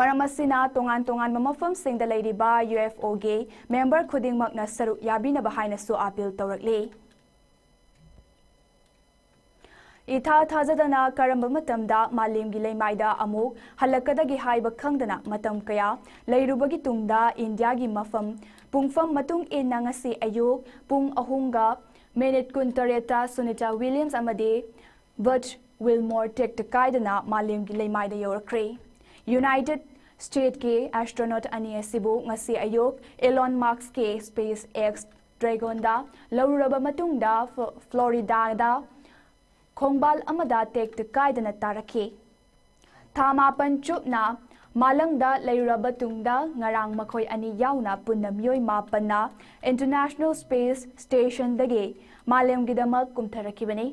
ꯃꯔꯝ ꯑꯁꯤꯅ ꯇꯣꯉꯥꯟ ꯇꯣꯉꯥꯟꯕ ꯃꯐꯝꯁꯤꯡꯗ ꯂꯩꯔꯤꯕ UFO ꯒꯤ member ꯈꯨꯗꯤꯡꯃꯛꯅ ꯁꯔꯨꯛ ꯌꯥꯕꯤꯅꯕ ꯍꯥꯏꯅꯁꯨ appeal ꯇꯧꯔꯛꯂꯤ꯫ ꯏꯊꯥ ꯊꯥꯖꯗꯅ ꯀꯔꯝꯕ ꯃꯇꯝꯗ ꯃꯥꯂꯦꯝꯒꯤ ꯂꯩꯃꯥꯏꯗ ꯑꯃꯨꯛ ꯍꯜꯂꯛꯀꯗꯒꯦ ꯍꯥꯏꯕ ꯈꯪꯗꯅ ꯃꯇꯝ ꯀꯌꯥ ꯂꯩꯔꯨꯕꯒꯤ ꯇꯨꯡꯗ ꯏꯟꯗꯤꯌꯥꯒꯤ ꯃꯐꯝ ꯄꯨꯡꯐꯝ ꯃꯇꯨꯡ ꯏꯟꯅ ꯉꯁꯤ ꯑꯌꯨꯛ ꯄꯨꯡ ꯑꯍꯨꯝꯒ minute ꯀꯨꯟꯇꯔꯦꯠꯇ Sunita Williams ꯑꯃꯗꯤ Butch Wilmore ꯇꯦꯛꯇ ꯀꯥꯏꯗꯅ ꯃꯥꯂꯦꯝꯒꯤ ꯂꯩꯃꯥꯏꯗ ꯌꯧꯔꯛꯈ꯭ꯔꯦ꯫ United States ꯀꯤ astronaut ꯑꯅꯤ ꯑꯁꯤꯕꯨ ꯉꯁꯤ ꯑꯌꯨꯛ Elon Musk ꯀꯤ SpaceX Dragon ꯗ ꯂꯧꯔꯨꯔꯕ ꯃꯇꯨꯡꯗ ꯐ-, Florida ꯗ ꯈꯣꯡꯕꯥꯜ ꯑꯃꯗ ꯇꯦꯛꯇ ꯀꯥꯏꯗꯅ ꯇꯥꯔꯛꯈꯤ꯫ ꯊꯥ ꯃꯥꯄꯟ ꯆꯨꯞꯅ ꯃꯥꯂꯪꯗ ꯂꯩꯔꯨꯔꯕ ꯇꯨꯡꯗ ꯉꯔꯥꯡ ꯃꯈꯣꯏ ꯑꯅꯤ ꯌꯥꯎꯅ ꯄꯨꯟꯅ ꯃꯤꯑꯣꯏ ꯃꯥꯄꯟꯅ International Space Station ꯗꯒꯤ ꯃꯥꯂꯦꯝꯒꯤꯗꯃꯛ ꯀꯨꯝꯊꯔꯛꯈꯤꯕꯅꯤ꯫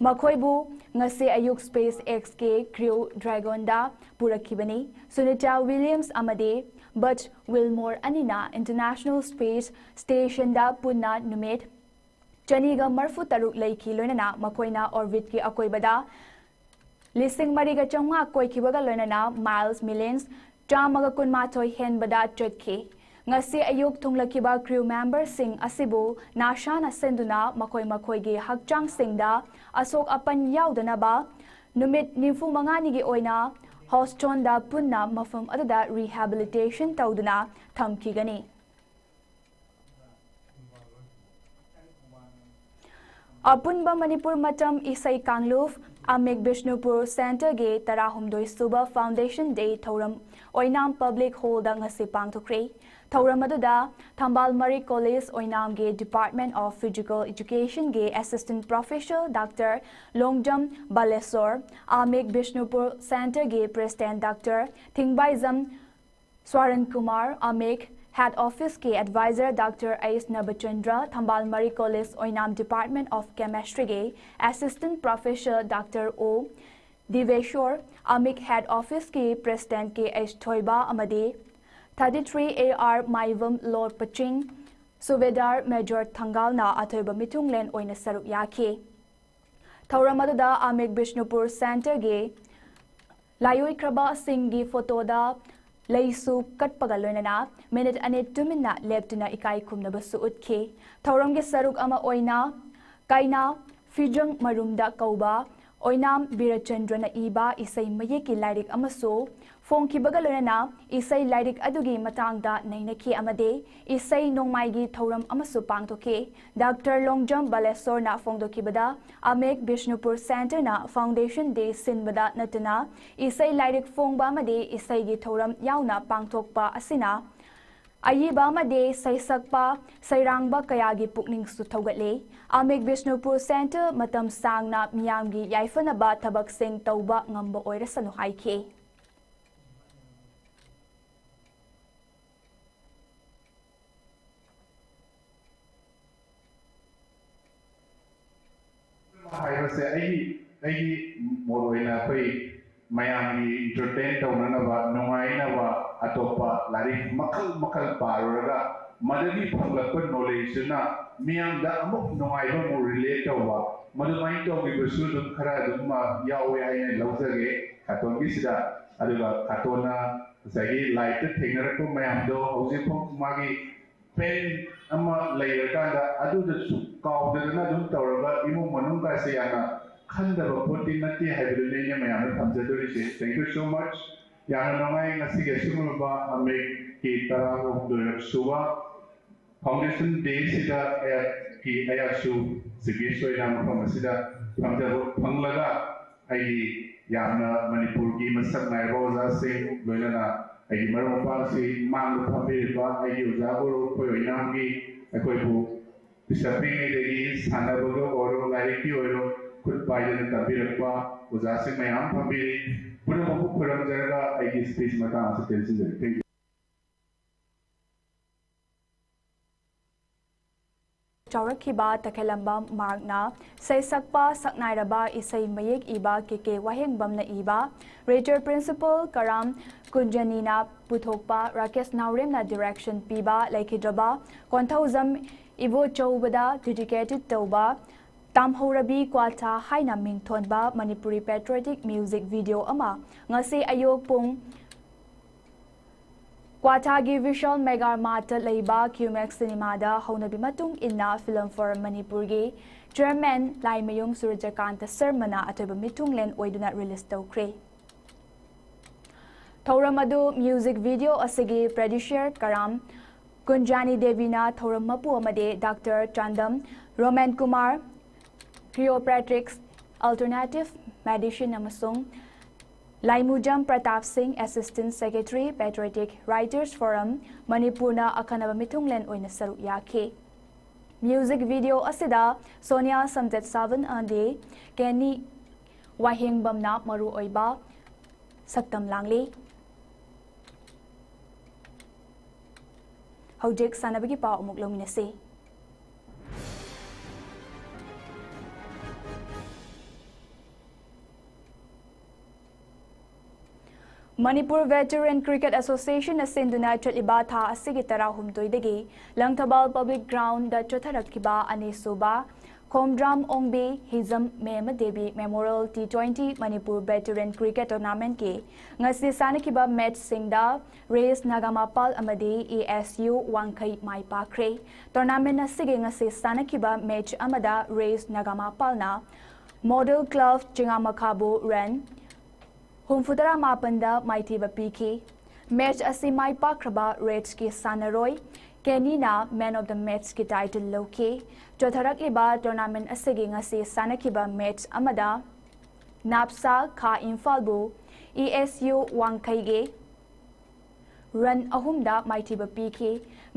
ꯃꯈꯣꯏꯕꯨ ꯉꯁꯤ ꯑꯌꯨꯛ SpaceX ꯀꯤ Crew Dragon ꯗ ꯄꯨꯔꯛꯈꯤꯕꯅꯤ꯫ Sunita Williams ꯑꯃꯗꯤ Butch Wilmore ꯑꯅꯤꯅ International Space Station ꯗ ꯄꯨꯟꯅ ꯅꯨꯃꯤꯠ ꯆꯅꯤꯒ ꯃꯔꯤꯐꯨ ꯇꯔꯨꯛ ꯂꯩꯈꯤ, ꯂꯣꯏꯅꯅ ꯃꯈꯣꯏꯅ orbit ꯀꯤ ꯑꯀꯣꯏꯕꯗ ꯂꯤꯁꯤꯡ ꯃꯔꯤꯒ ꯆꯥꯝꯃꯉꯥ ꯀꯣꯏꯈꯤꯕꯒ ꯂꯣꯏꯅꯅ miles millions ꯆꯥꯝꯃꯒ ꯀꯨꯟꯃꯥꯊꯣꯏ ꯍꯦꯟꯕꯗ ꯆꯠꯈꯤ꯫ ꯉꯁꯤ ꯑꯌꯨꯛ ꯊꯨꯡꯂꯛꯈꯤꯕ crew member ꯁꯤꯡ ꯑꯁꯤꯕꯨ NASA ꯅ ꯁꯦꯟꯗꯨꯅ ꯃꯈꯣꯏ ꯃꯈꯣꯏꯒꯤ ꯍꯛꯆꯥꯡꯁꯤꯡꯗ ꯑꯁꯣꯛ ꯑꯄꯟ ꯌꯥꯎꯗꯅꯕ ꯅꯨꯃꯤꯠ ꯅꯤꯐꯨ ꯃꯉꯥꯅꯤꯒꯤ ꯑꯣꯏꯅ Houston ꯗ ꯄꯨꯟꯅ ꯃꯐꯝ ꯑꯗꯨꯗ rehabilitation ꯇꯧꯗꯨꯅ ꯊꯝꯈꯤꯒꯅꯤ꯫ ꯑꯄꯨꯟꯕ ꯃꯅꯤꯄꯨꯔ ꯃꯇꯝ ꯏꯁꯩ ꯀꯥꯡꯂꯨꯞ ꯑꯃꯤꯛ ꯕꯤꯁꯅꯨꯄꯨꯔ ꯁꯦꯟꯇꯔꯒꯤ ꯇꯔꯥꯍꯨꯝꯗꯣꯏ ꯁꯨꯕ Foundation Day ꯊꯧꯔꯝ ꯑꯣꯏꯅꯥꯝ Public Hallꯗ ꯉꯁꯤ ꯄꯥꯡꯊꯣꯛꯈ꯭ꯔꯦ꯫ ꯊꯧꯔꯝ ꯑꯗꯨꯗ ꯊꯝꯕꯥꯜ ꯃꯔꯤ ꯀꯣꯂꯦꯖ ꯑꯣꯏꯅꯥꯝꯒꯤ Department of Physical Educationꯒꯤ Assistant Professor Doctor Longjam Baleshor, ꯑꯃꯤꯛ ꯕꯤꯁꯅꯨꯄꯨꯔ ꯁꯦꯟꯇꯔꯒꯤ President Doctor ꯊꯤꯡꯕꯥꯏꯖꯝ ꯁ꯭ꯋꯥꯔꯟ ꯀꯨꯃꯥꯔ, ꯑꯃꯤꯛ Head Officeꯀꯤ Advisor Doctor H Nabachandra, Thambal Marik college Oinam Department of Chemistryꯒꯤ Assistant Professor Doctor O Dibeshor, ꯑꯃꯤꯛ Head Officeꯀꯤ President ꯀꯦ ꯑꯩꯆ ꯊꯣꯏꯕ ꯑꯃꯗꯤ thirty three A R Maibam ꯂꯣꯔ ꯄꯆꯤꯡ, ꯁꯨꯕꯦꯗꯥꯔ ꯃꯦꯖꯣꯔ ꯊꯪꯒꯥꯜꯅ ꯑꯊꯣꯏꯕ ꯃꯤꯊꯨꯡꯂꯦꯟ ꯑꯣꯏꯅ ꯁꯔꯨꯛ ꯌꯥꯈꯤ꯫ ꯊꯧꯔꯝ ꯑꯗꯨꯗ ꯑꯃꯤꯛ ꯕꯤꯁꯅꯨꯄꯨꯔ ꯁꯦꯟꯇꯔꯒꯤ ꯂꯥꯏꯑꯣꯏꯈ꯭ꯔꯕꯁꯤꯡꯒꯤ ꯐꯣꯇꯣꯗ ꯂꯩꯁꯨ ꯀꯠꯄꯒ ꯂꯣꯏꯅꯅ ꯃꯤꯅꯤꯠ ꯑꯅꯤ ꯇꯨꯃꯤꯟꯅ ꯂꯦꯞꯇꯨꯅ ꯏꯀꯥꯏ ꯈꯨꯝꯅꯕꯁꯨ ꯎꯠꯈꯤ꯫ ꯊꯧꯔꯝꯒꯤ ꯁꯔꯨꯛ ꯑꯃ ꯑꯣꯏꯅ ꯀꯥꯏꯅꯥ ꯐꯤꯖꯪ ꯃꯔꯨꯝꯗ ꯀꯧꯕ ꯑꯣꯏꯅꯥꯝ ꯕꯤꯔꯆꯟꯗ꯭ꯔꯅ ꯏꯕ ꯏꯁꯩ ꯃꯌꯦꯛꯀꯤ ꯂꯥꯏꯔꯤꯛ ꯑꯃꯁꯨ ꯐꯣꯡꯈꯤꯕꯒ ꯂꯣꯏꯅꯅ ꯏꯁꯩ ꯂꯥꯏꯔꯤꯛ ꯑꯗꯨꯒꯤ ꯃꯇꯥꯡꯗ ꯅꯩꯅꯈꯤ ꯑꯃꯗꯤ ꯏꯁꯩ ꯅꯣꯡꯃꯥꯏꯒꯤ ꯊꯧꯔꯝ ꯑꯃꯁꯨ ꯄꯥꯡꯊꯣꯛꯈꯤ꯫ ꯗꯥꯛꯇꯔ ꯂꯣꯡꯖꯝ ꯕꯥꯂꯦꯁꯣꯔꯅ ꯐꯣꯡꯗꯣꯛꯈꯤꯕꯗ, ꯑꯃꯦꯛ ꯕꯤꯁꯅꯨꯄꯨꯔ ꯁꯦꯟꯇꯔꯅ Foundation Day ꯁꯤꯟꯕꯗ ꯅꯠꯇꯅ ꯏꯁꯩ ꯂꯥꯏꯔꯤꯛ ꯐꯣꯡꯕ ꯑꯃꯗꯤ ꯏꯁꯩꯒꯤ ꯊꯧꯔꯝ ꯌꯥꯎꯅ ꯄꯥꯡꯊꯣꯛꯄ ꯑꯁꯤꯅ ꯑꯏꯕ ꯑꯃꯗꯤ ꯁꯩꯁꯛꯄ ꯁꯩꯔꯥꯡꯕ ꯀꯌꯥꯒꯤ ꯄꯨꯛꯅꯤꯡꯁꯨ ꯊꯧꯒꯠꯂꯤ꯫ ꯑꯃꯦꯛ ꯕꯤꯁꯅꯨꯄꯨꯔ ꯁꯦꯟꯇꯔ ꯃꯇꯝ ꯁꯥꯡꯅ ꯃꯤꯌꯥꯝꯒꯤ ꯌꯥꯏꯐꯅꯕ ꯊꯕꯛꯁꯤꯡ ꯇꯧꯕ ꯉꯝꯕ ꯑꯣꯏꯔꯁꯅꯨ ꯍꯥꯏꯈꯤ꯫ ꯍꯥꯏꯕꯁꯦ ꯑꯩꯒꯤ ꯑꯩꯒꯤ ꯃꯣꯠ ꯑꯣꯏꯅ ꯑꯩꯈꯣꯏ ꯃꯌꯥꯝꯒꯤ entertain ꯇꯧꯅꯅꯕ, ꯅꯨꯡꯉꯥꯏꯅꯕ ꯑꯇꯣꯞꯄ ꯂꯥꯏꯔꯤꯛ ꯃꯈꯜ ꯃꯈꯜ ꯄꯥꯔꯨꯔꯒ ꯃꯗꯨꯒꯤ ꯐꯪꯂꯛꯄ knowledgeꯗꯨꯅ ꯃꯤꯌꯥꯝꯗ ꯑꯃꯨꯛ ꯅꯨꯡꯉꯥꯏꯕ ꯑꯃꯨꯛ relate ꯇꯧꯕ, ꯃꯗꯨꯃꯥꯏꯅ ꯇꯧꯈꯤꯕꯁꯨ ꯑꯗꯨꯝ ꯈꯔ ꯑꯗꯨꯝ ꯌꯥꯎꯋꯦ ꯍꯥꯏꯅ ꯂꯧꯖꯒꯦ ꯈꯥꯇꯣꯟꯒꯤꯁꯤꯗ꯫ ꯑꯗꯨꯒ ꯈꯥꯇꯣꯟꯅ ꯉꯁꯥꯏꯒꯤ liveꯇ ꯊꯦꯡꯅꯔꯛꯄ ꯃꯌꯥꯝꯗꯣ ꯍꯧꯖꯤꯛꯐꯥꯎ ꯃꯥꯒꯤ pain ꯑꯃ ꯂꯩꯔꯀꯥꯟꯗ ꯑꯗꯨꯗꯁꯨ ꯀꯥꯎꯗꯗꯅ ꯑꯗꯨꯝ ꯇꯧꯔꯒ ꯏꯃꯨꯡ ꯃꯅꯨꯡꯒꯥꯏꯁꯦ ꯌꯥꯝꯅ ꯈꯟꯗꯕ ꯄꯣꯠꯇꯤ ꯅꯠꯇꯦ ꯍꯥꯏꯕꯗꯨꯅꯤ ꯑꯩꯅ ꯃꯌꯥꯝꯗ ꯊꯝꯖꯗꯣꯔꯤꯁꯦ꯫ Thank you so much. ꯌꯥꯝꯅ ꯅꯨꯡꯉꯥꯏ ꯉꯁꯤꯒꯤ ꯑꯁꯤꯒꯨꯝꯂꯕ ꯑꯃꯦꯛꯀꯤ ꯇꯔꯥꯍꯨꯝꯗꯣꯏꯔꯛ ꯁꯨꯕ Foundation Dayꯁꯤꯗ ꯑꯩꯍꯥꯛꯀꯤ ꯑꯩꯍꯥꯛꯁꯨ chief guest ꯑꯣꯏꯅ ꯃꯐꯝ ꯑꯁꯤꯗ ꯊꯝꯖꯕ ꯐꯪꯂꯒ ꯑꯩꯒꯤ ꯌꯥꯝꯅ ꯃꯅꯤꯄꯨꯔꯒꯤ ꯃꯁꯛ ꯅꯥꯏꯔꯕ ꯑꯣꯖꯥꯁꯤꯡ, ꯂꯣꯏꯅꯅ ꯑꯩꯒꯤ ꯃꯔꯨꯞ ꯃꯄꯥꯡꯁꯤꯡ, ꯃꯥꯡꯗ ꯐꯝꯕꯤꯔꯤꯕ ꯑꯩꯒꯤ ꯑꯣꯖꯥ ꯒꯨꯔꯨ, ꯑꯩꯈꯣꯏ ꯑꯣꯏꯅꯥꯝꯒꯤ, ꯑꯩꯈꯣꯏꯕꯨ ꯄꯤꯁꯛ ꯄꯤꯛꯂꯤꯉꯩꯗꯒꯤ ꯁꯥꯟꯅꯕꯒ ꯑꯣꯏꯔꯣ, ꯂꯥꯏꯔꯤꯛꯀꯤ ꯑꯣꯏꯔꯣ, ꯈꯨꯠ ꯄꯥꯏꯗꯅ ꯇꯝꯕꯤꯔꯛꯄ ꯑꯣꯖꯥꯁꯤꯡ ꯃꯌꯥꯝ ꯐꯝꯕꯤꯔꯤ꯫ ꯄꯨꯝꯅꯃꯛꯄꯨ ꯈꯨꯔꯨꯝꯖꯔꯒ ꯑꯩꯒꯤ speech ꯃꯇꯥꯡ ꯑꯁꯤ ꯇꯦꯟꯁꯤꯟꯖꯔꯤ꯫ Thank you. ꯆꯥꯎꯔꯛꯈꯤꯕ ꯇꯈꯦꯂꯝꯕꯝ ꯃꯥꯔꯛꯅ ꯁꯩꯁꯛꯄ ꯁꯛꯅꯥꯏꯔꯕ ꯏꯁꯩ ꯃꯌꯦꯛ ꯏꯕ ꯀꯦ ꯀꯦ ꯋꯥꯍꯦꯡꯕꯝꯅ ꯏꯕ, Writer Principal ꯀꯔꯥꯝ ꯀꯨꯟꯖꯅꯤꯅ ꯄꯨꯊꯣꯛꯄ, ꯔꯥꯀꯦꯁ ꯅꯥꯎꯔꯦꯝꯅ direction ꯄꯤꯕ ꯂꯩꯈꯤꯗ꯭ꯔꯕ ꯀꯣꯟꯊꯧꯖꯝ ꯏꯕꯣꯆꯧꯕꯗ dedicated ꯇꯧꯕ ꯇꯥꯝꯍꯧꯔꯕꯤ ꯀ꯭ꯋꯥꯊꯥ ꯍꯥꯏꯅ ꯃꯤꯡꯊꯣꯟꯕ ꯃꯅꯤꯄꯨꯔꯤ patriotic music video ꯑꯃ ꯉꯁꯤ ꯑꯌꯨꯛ ꯄꯨꯡ ꯀ꯭ꯋꯥꯊꯥꯒꯤ Vishal Mega Martꯇ ꯂꯩꯕ Qmax Cinemaꯗ ꯍꯧꯅꯕꯤ ꯃꯇꯨꯡ ꯏꯟꯅ Film Forum ꯃꯅꯤꯄꯨꯔꯒꯤ Chairman ꯂꯥꯏꯃꯌꯨꯝ ꯁꯨꯔꯖꯀꯥꯟꯇ ꯁꯔꯃꯅ ꯑꯊꯣꯏꯕ ꯃꯤꯊꯨꯡꯂꯦꯟ ꯑꯣꯏꯗꯨꯅ release ꯇꯧꯈ꯭ꯔꯦ꯫ ꯊꯧꯔꯝ ꯑꯗꯨ music video ꯑꯁꯤꯒꯤ producer ꯀꯔꯥꯝ ꯀꯨꯟꯖꯥꯅꯤ ꯗꯦꯕꯤꯅ ꯊꯧꯔꯝ ꯃꯄꯨ ꯑꯃꯗꯤ Doctor Chandam Romen Kumar, Chiropractics, Alternative Medicine ꯑꯃꯁꯨꯡ ꯂꯥꯏꯃꯨꯖꯝ ꯄ꯭ꯔꯇꯥꯞ ꯁꯤꯡ, Assistant Secretary, Patriotic Writers Forum, ꯃꯅꯤꯄꯨꯔꯅ ꯑꯈꯟꯅꯕ ꯃꯤꯊꯨꯡꯂꯦꯟ ꯑꯣꯏꯅ ꯁꯔꯨꯛ ꯌꯥꯈꯤ꯫ Music video ꯑꯁꯤꯗ ꯁꯣꯅꯤꯌꯥ ꯁꯝꯖꯦꯠ ꯁꯥꯕꯟ ꯑꯃꯗꯤ ꯀꯦꯅꯤ ꯋꯥꯍꯦꯡꯕꯝꯅ ꯃꯔꯨꯑꯣꯏꯕ ꯁꯛꯇꯝ ꯂꯥꯡꯂꯤ꯫ ꯍꯧꯖꯤꯛ ꯁꯥꯟꯅꯕꯒꯤ ꯄꯥꯎ ꯑꯃꯨꯛ ꯂꯧꯃꯤꯟꯅꯁꯤ꯫ Manipur Veteran Cricket Associationꯅ ꯁꯤꯟꯗꯨꯅ ꯆꯠꯂꯤꯕ ꯊꯥ ꯑꯁꯤꯒꯤ ꯇꯔꯥꯍꯨꯝꯗꯣꯏꯗꯒꯤ ꯂꯪꯊꯕꯥꯜ Public Groundꯗ ꯆꯠꯊꯔꯛꯈꯤꯕ ꯑꯅꯤꯁꯨꯕ ꯈꯣꯝꯗ꯭ꯔꯥꯝ ꯑꯣꯡꯕꯤ ꯍꯤꯖꯝ ꯃꯦꯃ Devi Memorial T twenty Manipur Veteran Cricket Tournamentꯀꯤ ꯉꯁꯤ ꯁꯥꯟꯅꯈꯤꯕ matchꯁꯤꯡꯗ ꯔꯦꯁ ꯅꯥꯒꯥꯃꯄꯥꯜ ꯑꯃꯗꯤ ASU ꯋꯥꯡꯈꯩ ꯃꯥꯏ ꯄꯥꯛꯈ꯭ꯔꯦ꯫ Tournament ꯑꯁꯤꯒꯤ ꯉꯁꯤ ꯁꯥꯟꯅꯈꯤꯕ match ꯑꯃꯗ ꯔꯦꯁ ꯅꯥꯒꯥꯃꯄꯥꯜꯅ Model Club ꯆꯤꯉꯥꯃꯈꯥꯕꯨ run ꯍꯨꯝꯐꯨꯇꯔꯥ ꯃꯥꯄꯟꯗ ꯃꯥꯏꯊꯤꯕ ꯄꯤꯈꯤ꯫ Match ꯑꯁꯤ ꯃꯥꯏ ꯄꯥꯛꯈ꯭ꯔꯕ ꯔꯦꯁꯀꯤ ꯁꯥꯟꯅꯔꯣꯏ ꯀꯦꯅꯤꯅ Man of the Matchꯀꯤ title ꯂꯧꯈꯤ꯫ ꯆꯠꯊꯔꯛꯂꯤꯕ tournament ꯑꯁꯤꯒꯤ ꯉꯁꯤ ꯁꯥꯟꯅꯈꯤꯕ match ꯑꯃꯗ ꯅꯥꯞꯁꯥ ꯈꯥ ꯏꯝꯐꯥꯜꯕꯨ ꯏ ꯑꯦꯁ ꯌꯨ ꯋꯥꯡꯈꯩꯒꯤ ꯔꯟ ꯑꯍꯨꯝꯗ ꯃꯥꯏꯊꯤꯕ ꯄꯤꯈꯤ꯫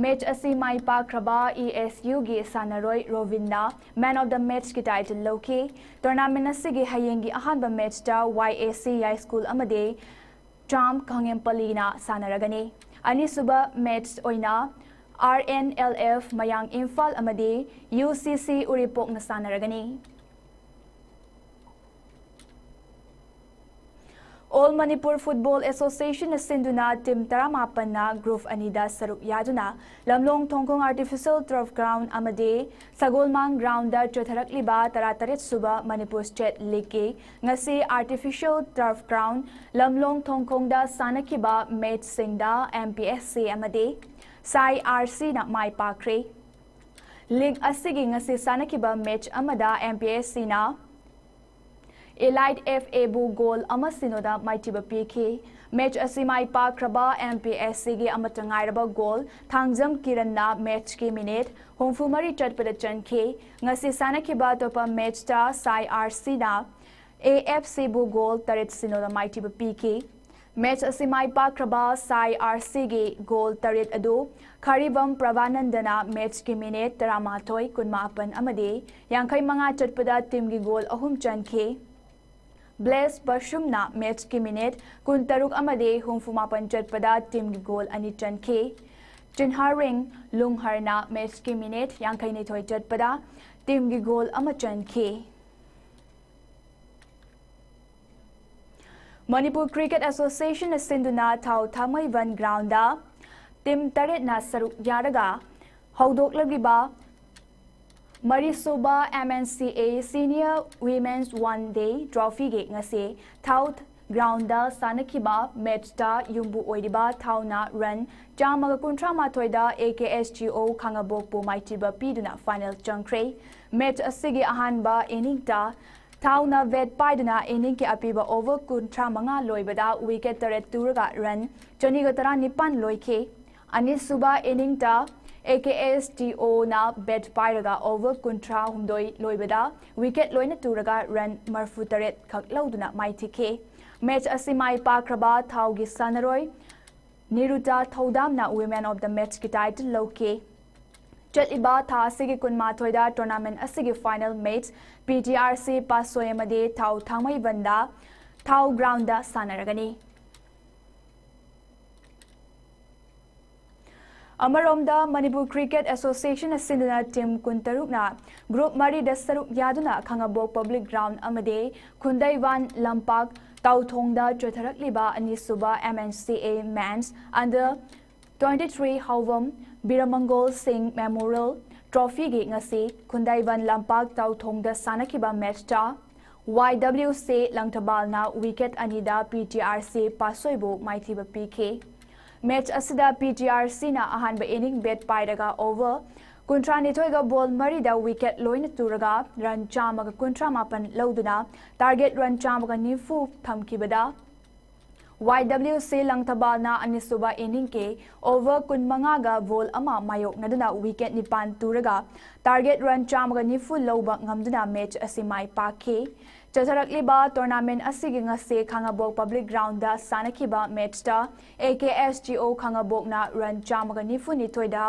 ꯃꯦꯆ ꯑꯁꯤ ꯃꯥꯏ ꯄꯥꯛꯈ꯭ꯔꯕ ꯏ ꯑꯦꯁ ꯌꯨꯒꯤ ꯁꯥꯟꯅꯔꯣꯏ ꯔꯣꯕꯤꯟꯅ Man of the Matchꯀꯤ title ꯂꯧꯈꯤ꯫ Tournament ꯑꯁꯤꯒꯤ ꯍꯌꯦꯡꯒꯤ ꯑꯍꯥꯟꯕ ꯃꯦꯆꯇ ꯋꯥꯏ ꯑꯦ ꯁꯤ ꯌꯥꯏꯁ꯭ꯀꯨꯜ ꯑꯃꯗꯤ ꯇ꯭ꯔꯥꯝ ꯈꯥꯉꯦꯝꯄꯂꯤꯅ ꯁꯥꯟꯅꯔꯒꯅꯤ꯫ ꯑꯅꯤꯁꯨꯕ ꯃꯦꯆ ꯑꯣꯏꯅ ꯑꯥꯔ ꯑꯦꯟ ꯑꯦꯜ ꯑꯦꯐ ꯃꯌꯥꯡ ꯏꯝꯐꯥꯜ ꯑꯃꯗꯤ ꯌꯨ ꯁꯤ ꯁꯤ ꯎꯔꯤꯄꯣꯛꯅ ꯁꯥꯟꯅꯔꯒꯅꯤ꯫ All Manipur Football Associationꯅ ꯁꯤꯟꯗꯨꯅ team ꯇꯔꯥꯃꯥꯄꯟꯅ group ꯑꯅꯤꯗ ꯁꯔꯨꯛ ꯌꯥꯗꯨꯅ ꯂꯝꯂꯣꯡ ꯊꯣꯡꯈꯣꯡ Artificial Turf Ground ꯑꯃꯗꯤ ꯁꯒꯣꯜꯃꯥꯡ groundꯗ ꯆꯠꯊꯔꯛꯂꯤꯕ ꯇꯔꯥꯇꯔꯦꯠ ꯁꯨꯕ Manipur State Leagueꯀꯤ ꯉꯁꯤ Artificial Turf Ground ꯂꯝꯂꯣꯡ ꯊꯣꯡꯈꯣꯡꯗ ꯁꯥꯟꯅꯈꯤꯕ ꯃꯦꯆꯁꯤꯡꯗ ꯑꯦꯝ ꯄꯤ ꯑꯦꯁ ꯁꯤ ꯑꯃꯗꯤ ꯁꯥꯏ ꯑꯥꯔ ꯁꯤꯅ ꯃꯥꯏ ꯄꯥꯛꯈ꯭ꯔꯦ꯫ League ꯑꯁꯤꯒꯤ ꯉꯁꯤ ꯁꯥꯟꯅꯈꯤꯕ ꯃꯦꯆ ꯑꯃꯗ ꯑꯦꯝ ꯄꯤ ꯑꯦꯁ ꯁꯤꯅ ꯏꯂꯥꯏꯠ ꯑꯦꯐ ꯑꯦꯕꯨ ꯒꯣꯜ ꯑꯃ ꯁꯤꯅꯣꯗ ꯃꯥꯏꯊꯤꯕ ꯄꯤꯈꯤ꯫ ꯃꯦꯆ ꯑꯁꯤ ꯃꯥꯏ ꯄꯥꯛꯈ꯭ꯔꯕ ꯑꯦꯝ ꯄꯤ ꯑꯦꯁ ꯁꯤꯒꯤ ꯑꯃꯠꯇ ꯉꯥꯏꯔꯕ ꯒꯣꯜ ꯊꯥꯡꯖꯝ ꯀꯤꯔꯟꯅ ꯃꯦꯆꯀꯤ ꯃꯤꯅꯤꯠ ꯍꯨꯝꯐꯨꯃꯔꯤ ꯆꯠꯄꯗ ꯆꯟꯈꯤ꯫ ꯉꯁꯤ ꯁꯥꯟꯅꯈꯤꯕ ꯑꯇꯣꯞꯄ ꯃꯦꯆꯇ ꯁꯥꯏ ꯑꯥꯔ ꯁꯤꯅ ꯑꯦ ꯑꯦꯐ ꯁꯤꯕꯨ ꯒꯣꯜ ꯇꯔꯦꯠ ꯁꯤꯅꯣꯗ ꯃꯥꯏꯊꯤꯕ ꯄꯤꯈꯤ꯫ ꯃꯦꯆ ꯑꯁꯤ ꯃꯥꯏ ꯄꯥꯛꯈ꯭ꯔꯕ ꯁꯥꯏ ꯑꯥꯔ ꯁꯤꯒꯤ ꯒꯣꯜ ꯇꯔꯦꯠ ꯑꯗꯨ ꯈꯥꯔꯤꯕꯝ ꯄ꯭ꯔꯚꯥꯅꯟꯗꯅ ꯃꯦꯆꯀꯤ ꯃꯤꯅꯤꯠ ꯇꯔꯥꯃꯥꯊꯣꯏ, ꯀꯨꯟꯃꯥꯄꯟ ꯑꯃꯗꯤ ꯌꯥꯡꯈꯩ ꯃꯉꯥ ꯆꯠꯄꯗ teamꯒꯤ ꯒꯣꯜ ꯑꯍꯨꯝ ꯆꯟꯈꯤ꯫ ꯕ꯭ꯂꯦꯁ ꯕꯁꯨꯝꯅ ꯃꯦꯆꯀꯤ ꯃꯤꯅꯤꯠ ꯀꯨꯟꯇꯔꯨꯛ ꯑꯃꯗꯤ ꯍꯨꯝꯐꯨꯃꯥꯄꯟ ꯆꯠꯄꯗ teamꯒꯤ ꯒꯣꯜ ꯑꯅꯤ ꯆꯟꯈꯤ꯫ ꯆꯤꯟꯍꯥꯔꯤꯡ ꯂꯨꯡꯍꯔꯅ ꯃꯦꯆꯀꯤ ꯃꯤꯅꯤꯠ ꯌꯥꯡꯈꯩꯅꯤꯊꯣꯏ ꯆꯠꯄꯗ teamꯒꯤ ꯒꯣꯜ ꯑꯃ ꯆꯟꯈꯤ꯫ Manipur Cricket Associationꯅ ꯁꯤꯟꯗꯨꯅ ꯊꯥꯎ ꯊꯥꯡꯃꯩꯕꯟ groundꯗ team ꯇꯔꯦꯠꯅ ꯁꯔꯨꯛ ꯌꯥꯔꯒ ꯍꯧꯗꯣꯛꯂꯛꯂꯤꯕ ꯃꯔꯤꯁꯨꯕ ꯑꯦꯝ ꯑꯦꯟ ꯁꯤ ꯑꯦ Senior Women's One Day Trophyꯒꯤ ꯉꯁꯤ ꯊꯥꯎ groundꯗ ꯁꯥꯟꯅꯈꯤꯕ ꯃꯦꯆꯇ ꯌꯨꯝꯕꯨ ꯑꯣꯏꯔꯤꯕ ꯊꯥꯎꯅ run ꯆꯥꯝꯃꯒ ꯀꯨꯟꯊ꯭ꯔꯥ ꯃꯥꯊꯣꯏꯗ A K S G O ꯈꯥꯉꯕꯣꯛꯄꯨ ꯃꯥꯏꯊꯤꯕ ꯄꯤꯗꯨꯅ final ꯆꯪꯈ꯭ꯔꯦ꯫ ꯃꯦꯆ ꯑꯁꯤꯒꯤ ꯑꯍꯥꯟꯕ inningꯇ ꯊꯥꯎꯅ bat ꯄꯥꯏꯗꯨꯅ inningꯒꯤ ꯑꯄꯤꯕ over ꯀꯨꯟꯊ꯭ꯔꯥ ꯃꯉꯥ ꯂꯣꯏꯕꯗ wicket ꯇꯔꯦꯠ ꯇꯨꯔꯒ run ꯆꯅꯤꯒ ꯇꯔꯥꯅꯤꯄꯥꯟ ꯂꯣꯏꯈꯤ꯫ ꯑꯅꯤꯁꯨꯕ inningꯇ ꯑꯦ ꯀꯦ ꯑꯦꯁ ꯇꯤ ꯑꯣꯅ ꯕꯦꯠ ꯄꯥꯏꯔꯒ ꯑꯣꯚꯔ ꯀꯨꯟꯊ꯭ꯔꯥ ꯍꯨꯝꯗꯣꯏ ꯂꯣꯏꯕꯗ ꯋꯤꯀꯦꯠ ꯂꯣꯏꯅ ꯇꯨꯔꯒ ꯔꯟ ꯃꯔꯐꯨ ꯇꯔꯦꯠ ꯈꯛ ꯂꯧꯗꯨꯅ ꯃꯥꯏꯊꯤꯈꯤ꯫ ꯃꯦꯆ ꯑꯁꯤ ꯃꯥꯏ ꯄꯥꯛꯈ꯭ꯔꯕ ꯊꯥꯎꯒꯤ ꯁꯥꯟꯅꯔꯣꯏ ꯅꯤꯔꯨꯇꯥ ꯊꯧꯗꯥꯝꯅ Women of the Matchꯀꯤ ꯇꯥꯏꯇꯜ ꯂꯧꯈꯤ꯫ ꯆꯠꯂꯤꯕ ꯊꯥ ꯑꯁꯤꯒꯤ ꯀꯨꯟꯃꯥꯊꯣꯏꯗ ꯇꯣꯔꯅꯥꯃꯦꯟ ꯑꯁꯤꯒꯤ final match P T R C ꯄꯥꯁꯣꯏ ꯑꯃꯗꯤ ꯊꯥꯎ ꯊꯥꯡꯃꯩꯕꯟꯗ ꯊꯥꯎ ꯒ꯭ꯔꯥꯎꯟꯗ ꯁꯥꯟꯅꯔꯒꯅꯤ꯫ ꯑꯃꯔꯣꯝꯗ ꯃꯅꯤꯄꯨꯔ ꯀ꯭ꯔꯤꯀꯦꯠ ꯑꯦꯁꯣꯁꯤꯌꯦꯁꯟꯅ ꯁꯤꯟꯗꯨꯅ ꯇꯤꯝ ꯀꯨꯟꯇꯔꯨꯛꯅ ꯒ꯭ꯔꯨꯞ ꯃꯔꯤꯗ ꯁꯔꯨꯛ ꯌꯥꯗꯨꯅ ꯈꯥꯉꯕꯣꯛ ꯄꯕ꯭ꯂꯤꯛ ꯒ꯭ꯔꯥꯎꯟ ꯑꯃꯗꯤ ꯈꯨꯟꯗꯩꯋꯥꯟ ꯂꯝꯄꯥꯛ ꯇꯥꯎꯊꯣꯡꯗ ꯆꯣꯏꯊꯔꯛꯂꯤꯕ ꯑꯅꯤꯁꯨꯕ M N C A Men's Under twenty three ꯍꯥꯎꯕꯝ ꯕꯤꯔꯃꯪꯒꯣꯜ ꯁꯤꯡ ꯃꯦꯃꯣꯔꯤꯌꯦꯜ ꯇ꯭ꯔꯣꯐꯤꯒꯤ ꯉꯁꯤ ꯈꯨꯟꯗꯩꯋꯥꯟ ꯂꯝꯄꯥꯛ ꯇꯥꯎꯊꯣꯡꯗ ꯁꯥꯟꯅꯈꯤꯕ ꯃꯦꯆꯇ ꯋꯥꯏ ꯗꯕ꯭ꯂꯤꯎ ꯁꯤ ꯂꯪꯊꯕꯥꯜꯅ ꯋꯤꯀꯦꯠ ꯑꯅꯤꯗ ꯄꯤ ꯇꯤ ꯑꯥꯔ ꯁꯤ ꯄꯥꯁꯣꯏꯕꯨ ꯃꯥꯏꯊꯤꯕ ꯄꯤꯈꯤ꯫ ꯃꯦꯆ ꯑꯁꯤꯗ ꯄꯤ ꯇꯤ ꯑꯥꯔ ꯁꯤꯅ ꯑꯍꯥꯟꯕ ꯏꯅꯤꯡ ꯕꯦꯠ ꯄꯥꯏꯔꯒ ꯑꯣꯚꯔ ꯀꯨꯟꯊ꯭ꯔꯥꯅꯤꯊꯣꯏꯒ ꯕꯣꯜ ꯃꯔꯤꯗ ꯋꯤꯀꯦꯠ ꯂꯣꯏꯅ ꯇꯨꯔꯒ ꯔꯟ ꯆꯥꯝꯃꯒ ꯀꯨꯟꯊ꯭ꯔꯥ ꯃꯥꯄꯟ ꯂꯧꯗꯨꯅ ꯇꯥꯔꯒꯦꯠ ꯔꯟ ꯆꯥꯝꯃꯒ ꯅꯤꯐꯨ ꯊꯝꯈꯤꯕꯗ ꯋꯥꯏ ꯗꯕ꯭ꯂꯤꯎ ꯁꯤ ꯂꯪꯊꯕꯥꯜꯅ ꯑꯅꯤꯁꯨꯕ ꯏꯅꯤꯡꯒꯤ ꯑꯣꯚꯔ ꯀꯨꯟꯃꯉꯥꯒ ꯕꯣꯜ ꯑꯃ ꯃꯥꯌꯣꯛꯅꯗꯨꯅ ꯋꯤꯀꯦꯠ ꯅꯤꯄꯥꯟ ꯇꯨꯔꯒ ꯇꯥꯔꯒꯦꯠ ꯔꯟ ꯆꯥꯝꯃꯒ ꯅꯤꯐꯨ ꯂꯧꯕ ꯉꯝꯗꯨꯅ ꯃꯦꯆ ꯑꯁꯤ ꯃꯥꯏ ꯄꯥꯛꯈꯤ꯫ ꯆꯠꯊꯔꯛꯂꯤꯕ ꯇꯣꯔꯅꯥꯃꯦꯟ ꯑꯁꯤꯒꯤ ꯉꯁꯤ ꯈꯥꯉꯕꯣꯛ ꯄꯕ꯭ꯂꯤꯛ ꯒ꯭ꯔꯥꯎꯟꯗ ꯁꯥꯟꯅꯈꯤꯕ ꯃꯦꯆꯇ ꯑꯦ ꯀꯦ ꯑꯦꯁ ꯇꯤ ꯑꯣ ꯈꯥꯉꯕꯣꯛꯅ ꯔꯟ ꯆꯥꯝꯃꯒ ꯅꯤꯐꯨꯅꯤꯊꯣꯏꯗ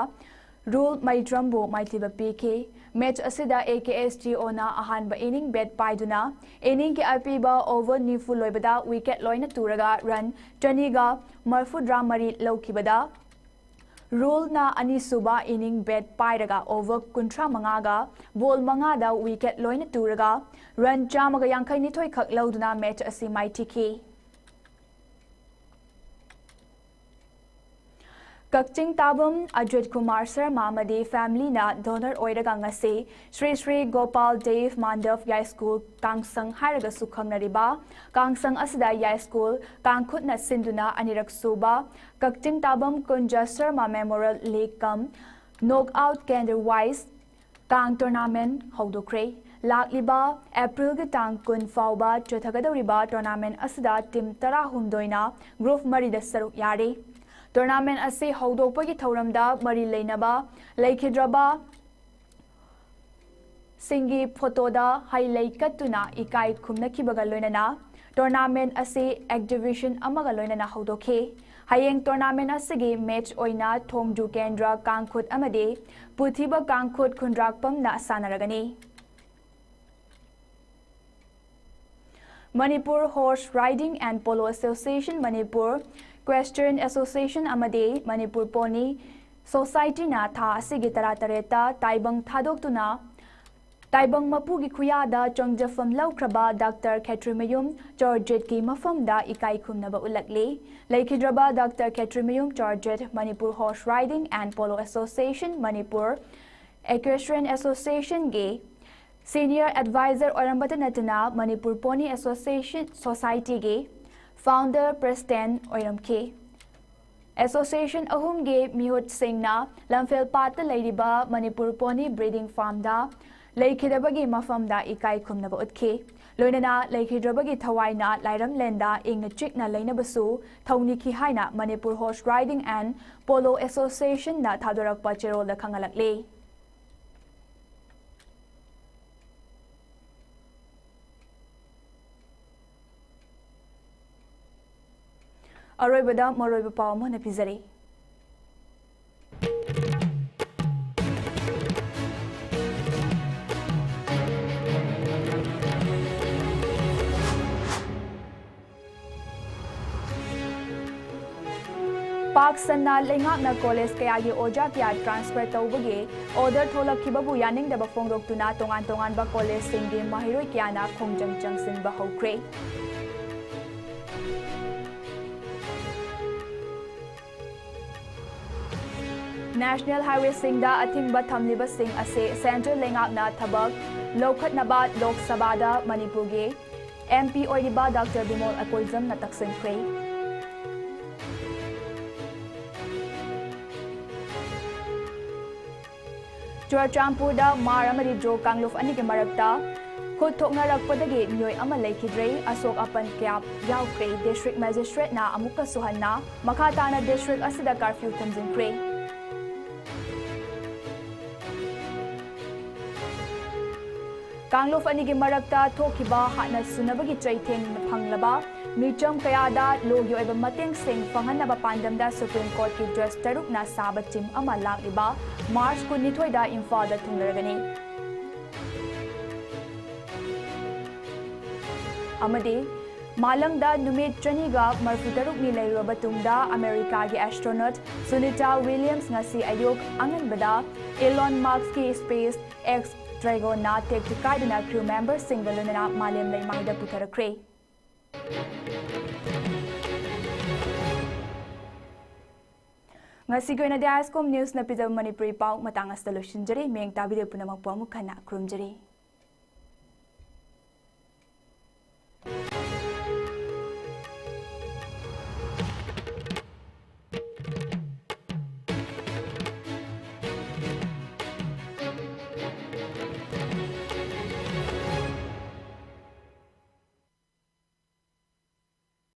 ꯔꯨꯜ ꯃꯩꯇ꯭ꯔꯝꯕꯨ ꯃꯥꯏꯊꯤꯕ ꯄꯤꯈꯤ꯫ ꯃꯦꯆ ꯑꯁꯤꯗ ꯑꯦ ꯀꯦ ꯑꯦꯁ ꯇꯤ ꯑꯣꯅ ꯑꯍꯥꯟꯕ ꯏꯅꯤꯡ ꯕꯦꯠ ꯄꯥꯏꯗꯨꯅ ꯏꯅꯤꯡꯒꯤ ꯑꯄꯤꯕ ꯑꯣꯚꯔ ꯅꯤꯐꯨ ꯂꯣꯏꯕꯗ ꯋꯤꯀꯦꯠ ꯂꯣꯏꯅ ꯇꯨꯔꯒ ꯔꯟ ꯆꯅꯤꯒ ꯃꯔꯐꯨꯇꯔꯥ ꯃꯔꯤ ꯂꯧꯈꯤꯕꯗ ꯔꯨꯜꯅ ꯑꯅꯤꯁꯨꯕ ꯏꯅꯤꯡ ꯕꯦꯠ ꯄꯥꯏꯔꯒ ꯑꯣꯚꯔ ꯀꯨꯟꯊ꯭ꯔꯥ ꯃꯉꯥꯒ ꯕꯣꯜ ꯃꯉꯥꯗ ꯋꯤꯀꯦꯠ ꯂꯣꯏꯅ ꯇꯨꯔꯒ ꯔꯟ ꯆꯥꯝꯃꯒ ꯌꯥꯡꯈꯩ ꯅꯤꯊꯣꯏ ꯈꯛ ꯂꯧꯗꯨꯅ ꯃꯦꯆ ꯑꯁꯤ ꯃꯥꯏꯊꯤꯈꯤ꯫ ꯀꯛꯆꯤꯡ ꯇꯥꯕꯝ ꯑꯖꯤꯠ ꯀꯨꯃꯥꯔ ꯁꯔꯃ ꯑꯃꯗꯤ ꯐꯦꯃꯤꯂꯤꯅ ꯗꯣꯅꯔ ꯑꯣꯏꯔꯒ ꯉꯁꯤ ꯁ꯭ꯔꯤ ꯁ꯭ꯔꯤ ꯒꯣꯄꯥꯜ ꯗꯦꯕ ꯃꯥꯟꯗꯕ ꯌꯥꯏꯁ꯭ꯀꯨꯜ ꯀꯥꯡꯁꯪ ꯍꯥꯏꯔꯒꯁꯨ ꯈꯪꯅꯔꯤꯕ ꯀꯥꯡꯁꯪ ꯑꯁꯤꯗ ꯌꯥꯏꯁ꯭ꯀꯨꯜ ꯀꯥꯡꯈꯨꯠꯅ ꯁꯤꯟꯗꯨꯅ ꯑꯅꯤꯔꯛ ꯁꯨꯕ ꯀꯛꯆꯤꯡ ꯇꯥꯕꯝ ꯀꯨꯟꯖ ꯁꯔꯃ ꯃꯦꯃꯣꯔꯤꯌꯦꯜ ꯂꯤꯒ ꯀꯝ ꯅꯣꯛ ꯑꯥꯎꯠ ꯀꯦꯟꯗꯔ ꯋꯥꯏꯁ ꯀꯥꯡ ꯇꯣꯔꯅꯥꯃꯦꯟ ꯍꯧꯗꯣꯛꯈ꯭ꯔꯦ꯫ ꯂꯥꯛꯂꯤꯕ ꯑꯦꯄ꯭ꯔꯤꯜꯒꯤ ꯇꯥꯡ ꯀꯨꯟ ꯐꯥꯎꯕ ꯆꯠꯊꯒꯗꯧꯔꯤꯕ ꯇꯣꯔꯅꯥꯃꯦꯟ ꯑꯁꯤꯗ ꯇꯤꯝ ꯇꯔꯥꯍꯨꯝꯗꯣꯏꯅ ꯒ꯭ꯔꯨꯞ ꯃꯔꯤꯗ ꯁꯔꯨꯛ ꯌꯥꯔꯤ꯫ Tournament ꯑꯁꯤ ꯍꯧꯗꯣꯛꯄꯒꯤ ꯊꯧꯔꯝꯗ ꯃꯔꯤ ꯂꯩꯅꯕ ꯂꯩꯈꯤꯗ꯭ꯔꯕ ꯁꯤꯡꯒꯤ ꯐꯣꯇꯣꯗ ꯍꯩ ꯂꯩ ꯀꯠꯇꯨꯅ ꯏꯀꯥꯏ ꯈꯨꯝꯅꯈꯤꯕꯒ ꯂꯣꯏꯅꯅ tournament ꯑꯁꯤ exhibition ꯑꯃꯒ ꯂꯣꯏꯅꯅ ꯍꯧꯗꯣꯛꯈꯤ꯫ ꯍꯌꯦꯡ tournament ꯑꯁꯤꯒꯤ match ꯑꯣꯏꯅ ꯊꯣꯡꯖꯨ ꯀꯦꯟꯗ꯭ꯔ ꯀꯥꯡꯈꯨꯠ ꯑꯃꯗꯤ ꯄꯨꯊꯤꯕ ꯀꯥꯡꯈꯨꯠ ꯈꯨꯟꯗ꯭ꯔꯥꯛꯄꯝꯅ ꯁꯥꯟꯅꯔꯒꯅꯤ꯫ Manipur Horse Riding and Polo Association, Manipur Equestrian Association ꯑꯃꯗꯤ Manipur Pony Societyꯅ ꯊꯥ ꯑꯁꯤꯒꯤ ꯇꯔꯥꯇꯔꯦꯠꯇ ꯇꯥꯏꯕꯪ ꯊꯥꯗꯣꯛꯇꯨꯅ ꯇꯥꯏꯕꯪ ꯃꯄꯨꯒꯤ ꯈꯨꯌꯥꯗ ꯆꯪꯖꯐꯝ ꯂꯧꯈ꯭ꯔꯕ ꯗꯥꯛꯇꯔ ꯈꯦꯇ꯭ꯔꯤꯃꯌꯨꯝ ꯆꯣꯔꯖꯤꯠꯀꯤ ꯃꯐꯝꯗ ꯏꯀꯥꯏ ꯈꯨꯝꯅꯕ ꯎꯠꯂꯛꯂꯤ꯫ ꯂꯩꯈꯤꯗ꯭ꯔꯕ doctor Khetrimayum Chorjit Manipur Horse Riding and Polo Association, Manipur Equestrian Associationꯒꯤ Senior Advisor ꯑꯣꯏꯔꯝꯕꯇ ꯅꯠꯇꯅ Manipur Pony Association Societyꯒꯤ Founder President ꯑꯣꯏꯔꯝꯈꯤ꯫ Association ꯑꯍꯨꯝꯒꯤ ꯃꯤꯍꯨꯠꯁꯤꯡꯅ ꯂꯝꯐꯦꯜ ꯄꯥꯠꯇ ꯂꯩꯔꯤꯕ Manipur Pony Breeding Farmꯗ ꯂꯩꯈꯤꯗꯕꯒꯤ ꯃꯐꯝꯗ ꯏꯀꯥꯏ ꯈꯨꯝꯅꯕ ꯎꯠꯈꯤ꯫ ꯂꯣꯏꯅꯅ ꯂꯩꯈꯤꯗ꯭ꯔꯕꯒꯤ ꯊꯋꯥꯏꯅ ꯂꯥꯏꯔꯝꯂꯦꯟꯗ ꯏꯪꯅ ꯆꯤꯛꯅ ꯂꯩꯅꯕꯁꯨ ꯊꯧꯅꯤꯈꯤ ꯍꯥꯏꯅ Manipur Horse Riding and Polo Associationꯅ ꯊꯥꯗꯣꯔꯛꯄ ꯆꯦꯔꯣꯜꯗ ꯈꯪꯍꯜꯂꯛꯂꯤ꯫ ꯑꯔꯣꯏꯕꯗ ꯃꯔꯨꯑꯣꯏꯕ ꯄꯥꯎ ꯑꯃ ꯍꯥꯟꯅ ꯄꯤꯖꯔꯤ꯫ ꯄꯥꯛ ꯁꯟꯅ ꯂꯩꯉꯥꯛꯅ ꯀꯣꯂꯦꯖ ꯀꯌꯥꯒꯤ ꯑꯣꯖꯥ ꯀꯌꯥ transfer ꯇꯧꯕꯒꯤ order ꯊꯣꯛꯂꯛꯈꯤꯕꯕꯨ ꯌꯥꯅꯤꯡꯗꯕ ꯐꯣꯡꯗꯣꯛꯇꯨꯅ ꯇꯣꯉꯥꯟ ꯇꯣꯉꯥꯟꯕ ꯀꯣꯂꯦꯖꯁꯤꯡꯒꯤ ꯃꯍꯩꯔꯣꯏ ꯀꯌꯥꯅ ꯈꯣꯡꯖꯪ ꯆꯪꯁꯤꯟꯕ ꯍꯧꯈ꯭ꯔꯦ꯫ National highwayꯁꯤꯡꯗ ꯑꯊꯤꯡꯕ ꯊꯝꯂꯤꯕꯁꯤꯡ ꯑꯁꯤ central ꯂꯩꯉꯥꯛꯅ ꯊꯕꯛ ꯂꯧꯈꯠꯅꯕ ꯂꯣꯛ ꯁꯚꯥꯗ ꯃꯅꯤꯄꯨꯔꯒꯤ MP ꯑꯣꯏꯔꯤꯕ ꯗꯥꯛꯇꯔ ꯕꯤꯃꯣꯜ ꯑꯀꯣꯏꯖꯝꯅ ꯇꯛꯁꯤꯟꯈ꯭ꯔꯦ꯫ ꯆꯨꯔꯆꯥꯟꯄꯨꯔꯗ ꯃꯥꯔ ꯑꯃꯗꯤ ꯖꯣ ꯀꯥꯡꯂꯨꯞ ꯑꯅꯤꯒꯤ ꯃꯔꯛꯇ ꯈꯨꯠ ꯊꯣꯛꯅꯔꯛꯄꯗꯒꯤ ꯃꯤꯑꯣꯏ ꯑꯃ ꯂꯩꯈꯤꯗ꯭ꯔꯦ, ꯑꯁꯣꯛ ꯑꯄꯟ ꯀꯌꯥ ꯌꯥꯎꯈ꯭ꯔꯦ꯫ ꯗꯤꯁꯇ꯭ꯔꯤꯛ ꯃꯦꯖꯤꯁꯇ꯭ꯔꯦꯠꯅ ꯑꯃꯨꯛꯀꯁꯨ ꯍꯟꯅ ꯃꯈꯥ ꯇꯥꯅ ꯗꯤꯁꯇ꯭ꯔꯤꯛ ꯑꯁꯤꯗ ꯀꯔꯐ꯭ꯌꯨ ꯊꯝꯖꯤꯟꯈ꯭ꯔꯦ꯫ ꯀꯥꯡꯂꯨꯞ ꯑꯅꯤꯒꯤ ꯃꯔꯛꯇ ꯊꯣꯛꯈꯤꯕ ꯍꯥꯠꯅ ꯁꯨꯅꯕꯒꯤ ꯆꯩꯊꯦꯡ ꯐꯪꯂꯕ ꯃꯤꯆꯝ ꯀꯌꯥꯗ ꯂꯣꯒꯤ ꯑꯣꯏꯕ ꯃꯇꯦꯡꯁꯤꯡ ꯐꯪꯍꯟꯅꯕ ꯄꯥꯟꯗꯝꯗ ꯁꯨꯄ꯭ꯔꯤꯝ ꯀꯣꯔꯠꯀꯤ ꯖꯖ ꯇꯔꯨꯛꯅ ꯁꯥꯕ ꯆꯤꯝ ꯑꯃ ꯂꯥꯛꯂꯤꯕ ꯃꯥꯔꯆ ꯀꯨꯟꯅꯤꯊꯣꯏꯗ ꯏꯝꯐꯥꯜꯗ ꯊꯨꯡꯂꯔꯒꯅꯤ꯫ ꯑꯃꯗꯤ ꯃꯥꯂꯪꯗ ꯅꯨꯃꯤꯠ ꯆꯅꯤꯒ ꯃꯔꯤꯐꯨ ꯇꯔꯨꯛꯅꯤ ꯂꯩꯔꯨꯔꯕ ꯇꯨꯡꯗ ꯑꯃꯦꯔꯤꯀꯥꯒꯤ ꯑꯦꯁꯇ꯭ꯔꯣꯅꯣꯠ ꯁꯨꯅꯤꯇꯥ ꯋꯤꯂꯤꯌꯝꯁ ꯉꯁꯤ ꯑꯌꯨꯛ ꯑꯉꯟꯕꯗ ꯏꯂꯣꯟ ꯃꯁꯛꯀꯤ ꯁ꯭ꯄꯦꯁ ꯑꯦꯛꯁ ꯗ꯭ꯔꯦꯒꯣꯟꯅ ꯇꯦꯛꯇ ꯀꯥꯏꯗꯅ ꯀ꯭ꯔꯨ ꯃꯦꯝꯕꯔꯁꯤꯡꯒ ꯂꯣꯏꯅꯅ ꯃꯥꯂꯦꯝ ꯂꯩꯃꯥꯏꯗ ꯄꯨꯊꯔꯛꯈ꯭ꯔꯦ꯫ ꯉꯁꯤꯒꯤ ꯑꯣꯏꯅꯗꯤ ꯑꯥꯏꯁꯀꯣꯝ ꯅ꯭ꯌꯨꯁꯅ ꯄꯤꯖꯕ ꯃꯅꯤꯄꯨꯔꯤ ꯄꯥꯎ ꯃꯇꯥꯡ ꯑꯁꯤꯗ ꯂꯣꯏꯁꯤꯟꯖꯔꯦ꯫ ꯃꯤꯌꯦꯡ ꯇꯥꯕꯤꯔꯤꯕ ꯄꯨꯝꯅꯃꯛꯄꯨ ꯑꯃꯨꯛ ꯍꯟꯅ ꯈꯨꯔꯨꯝꯖꯔꯤ꯫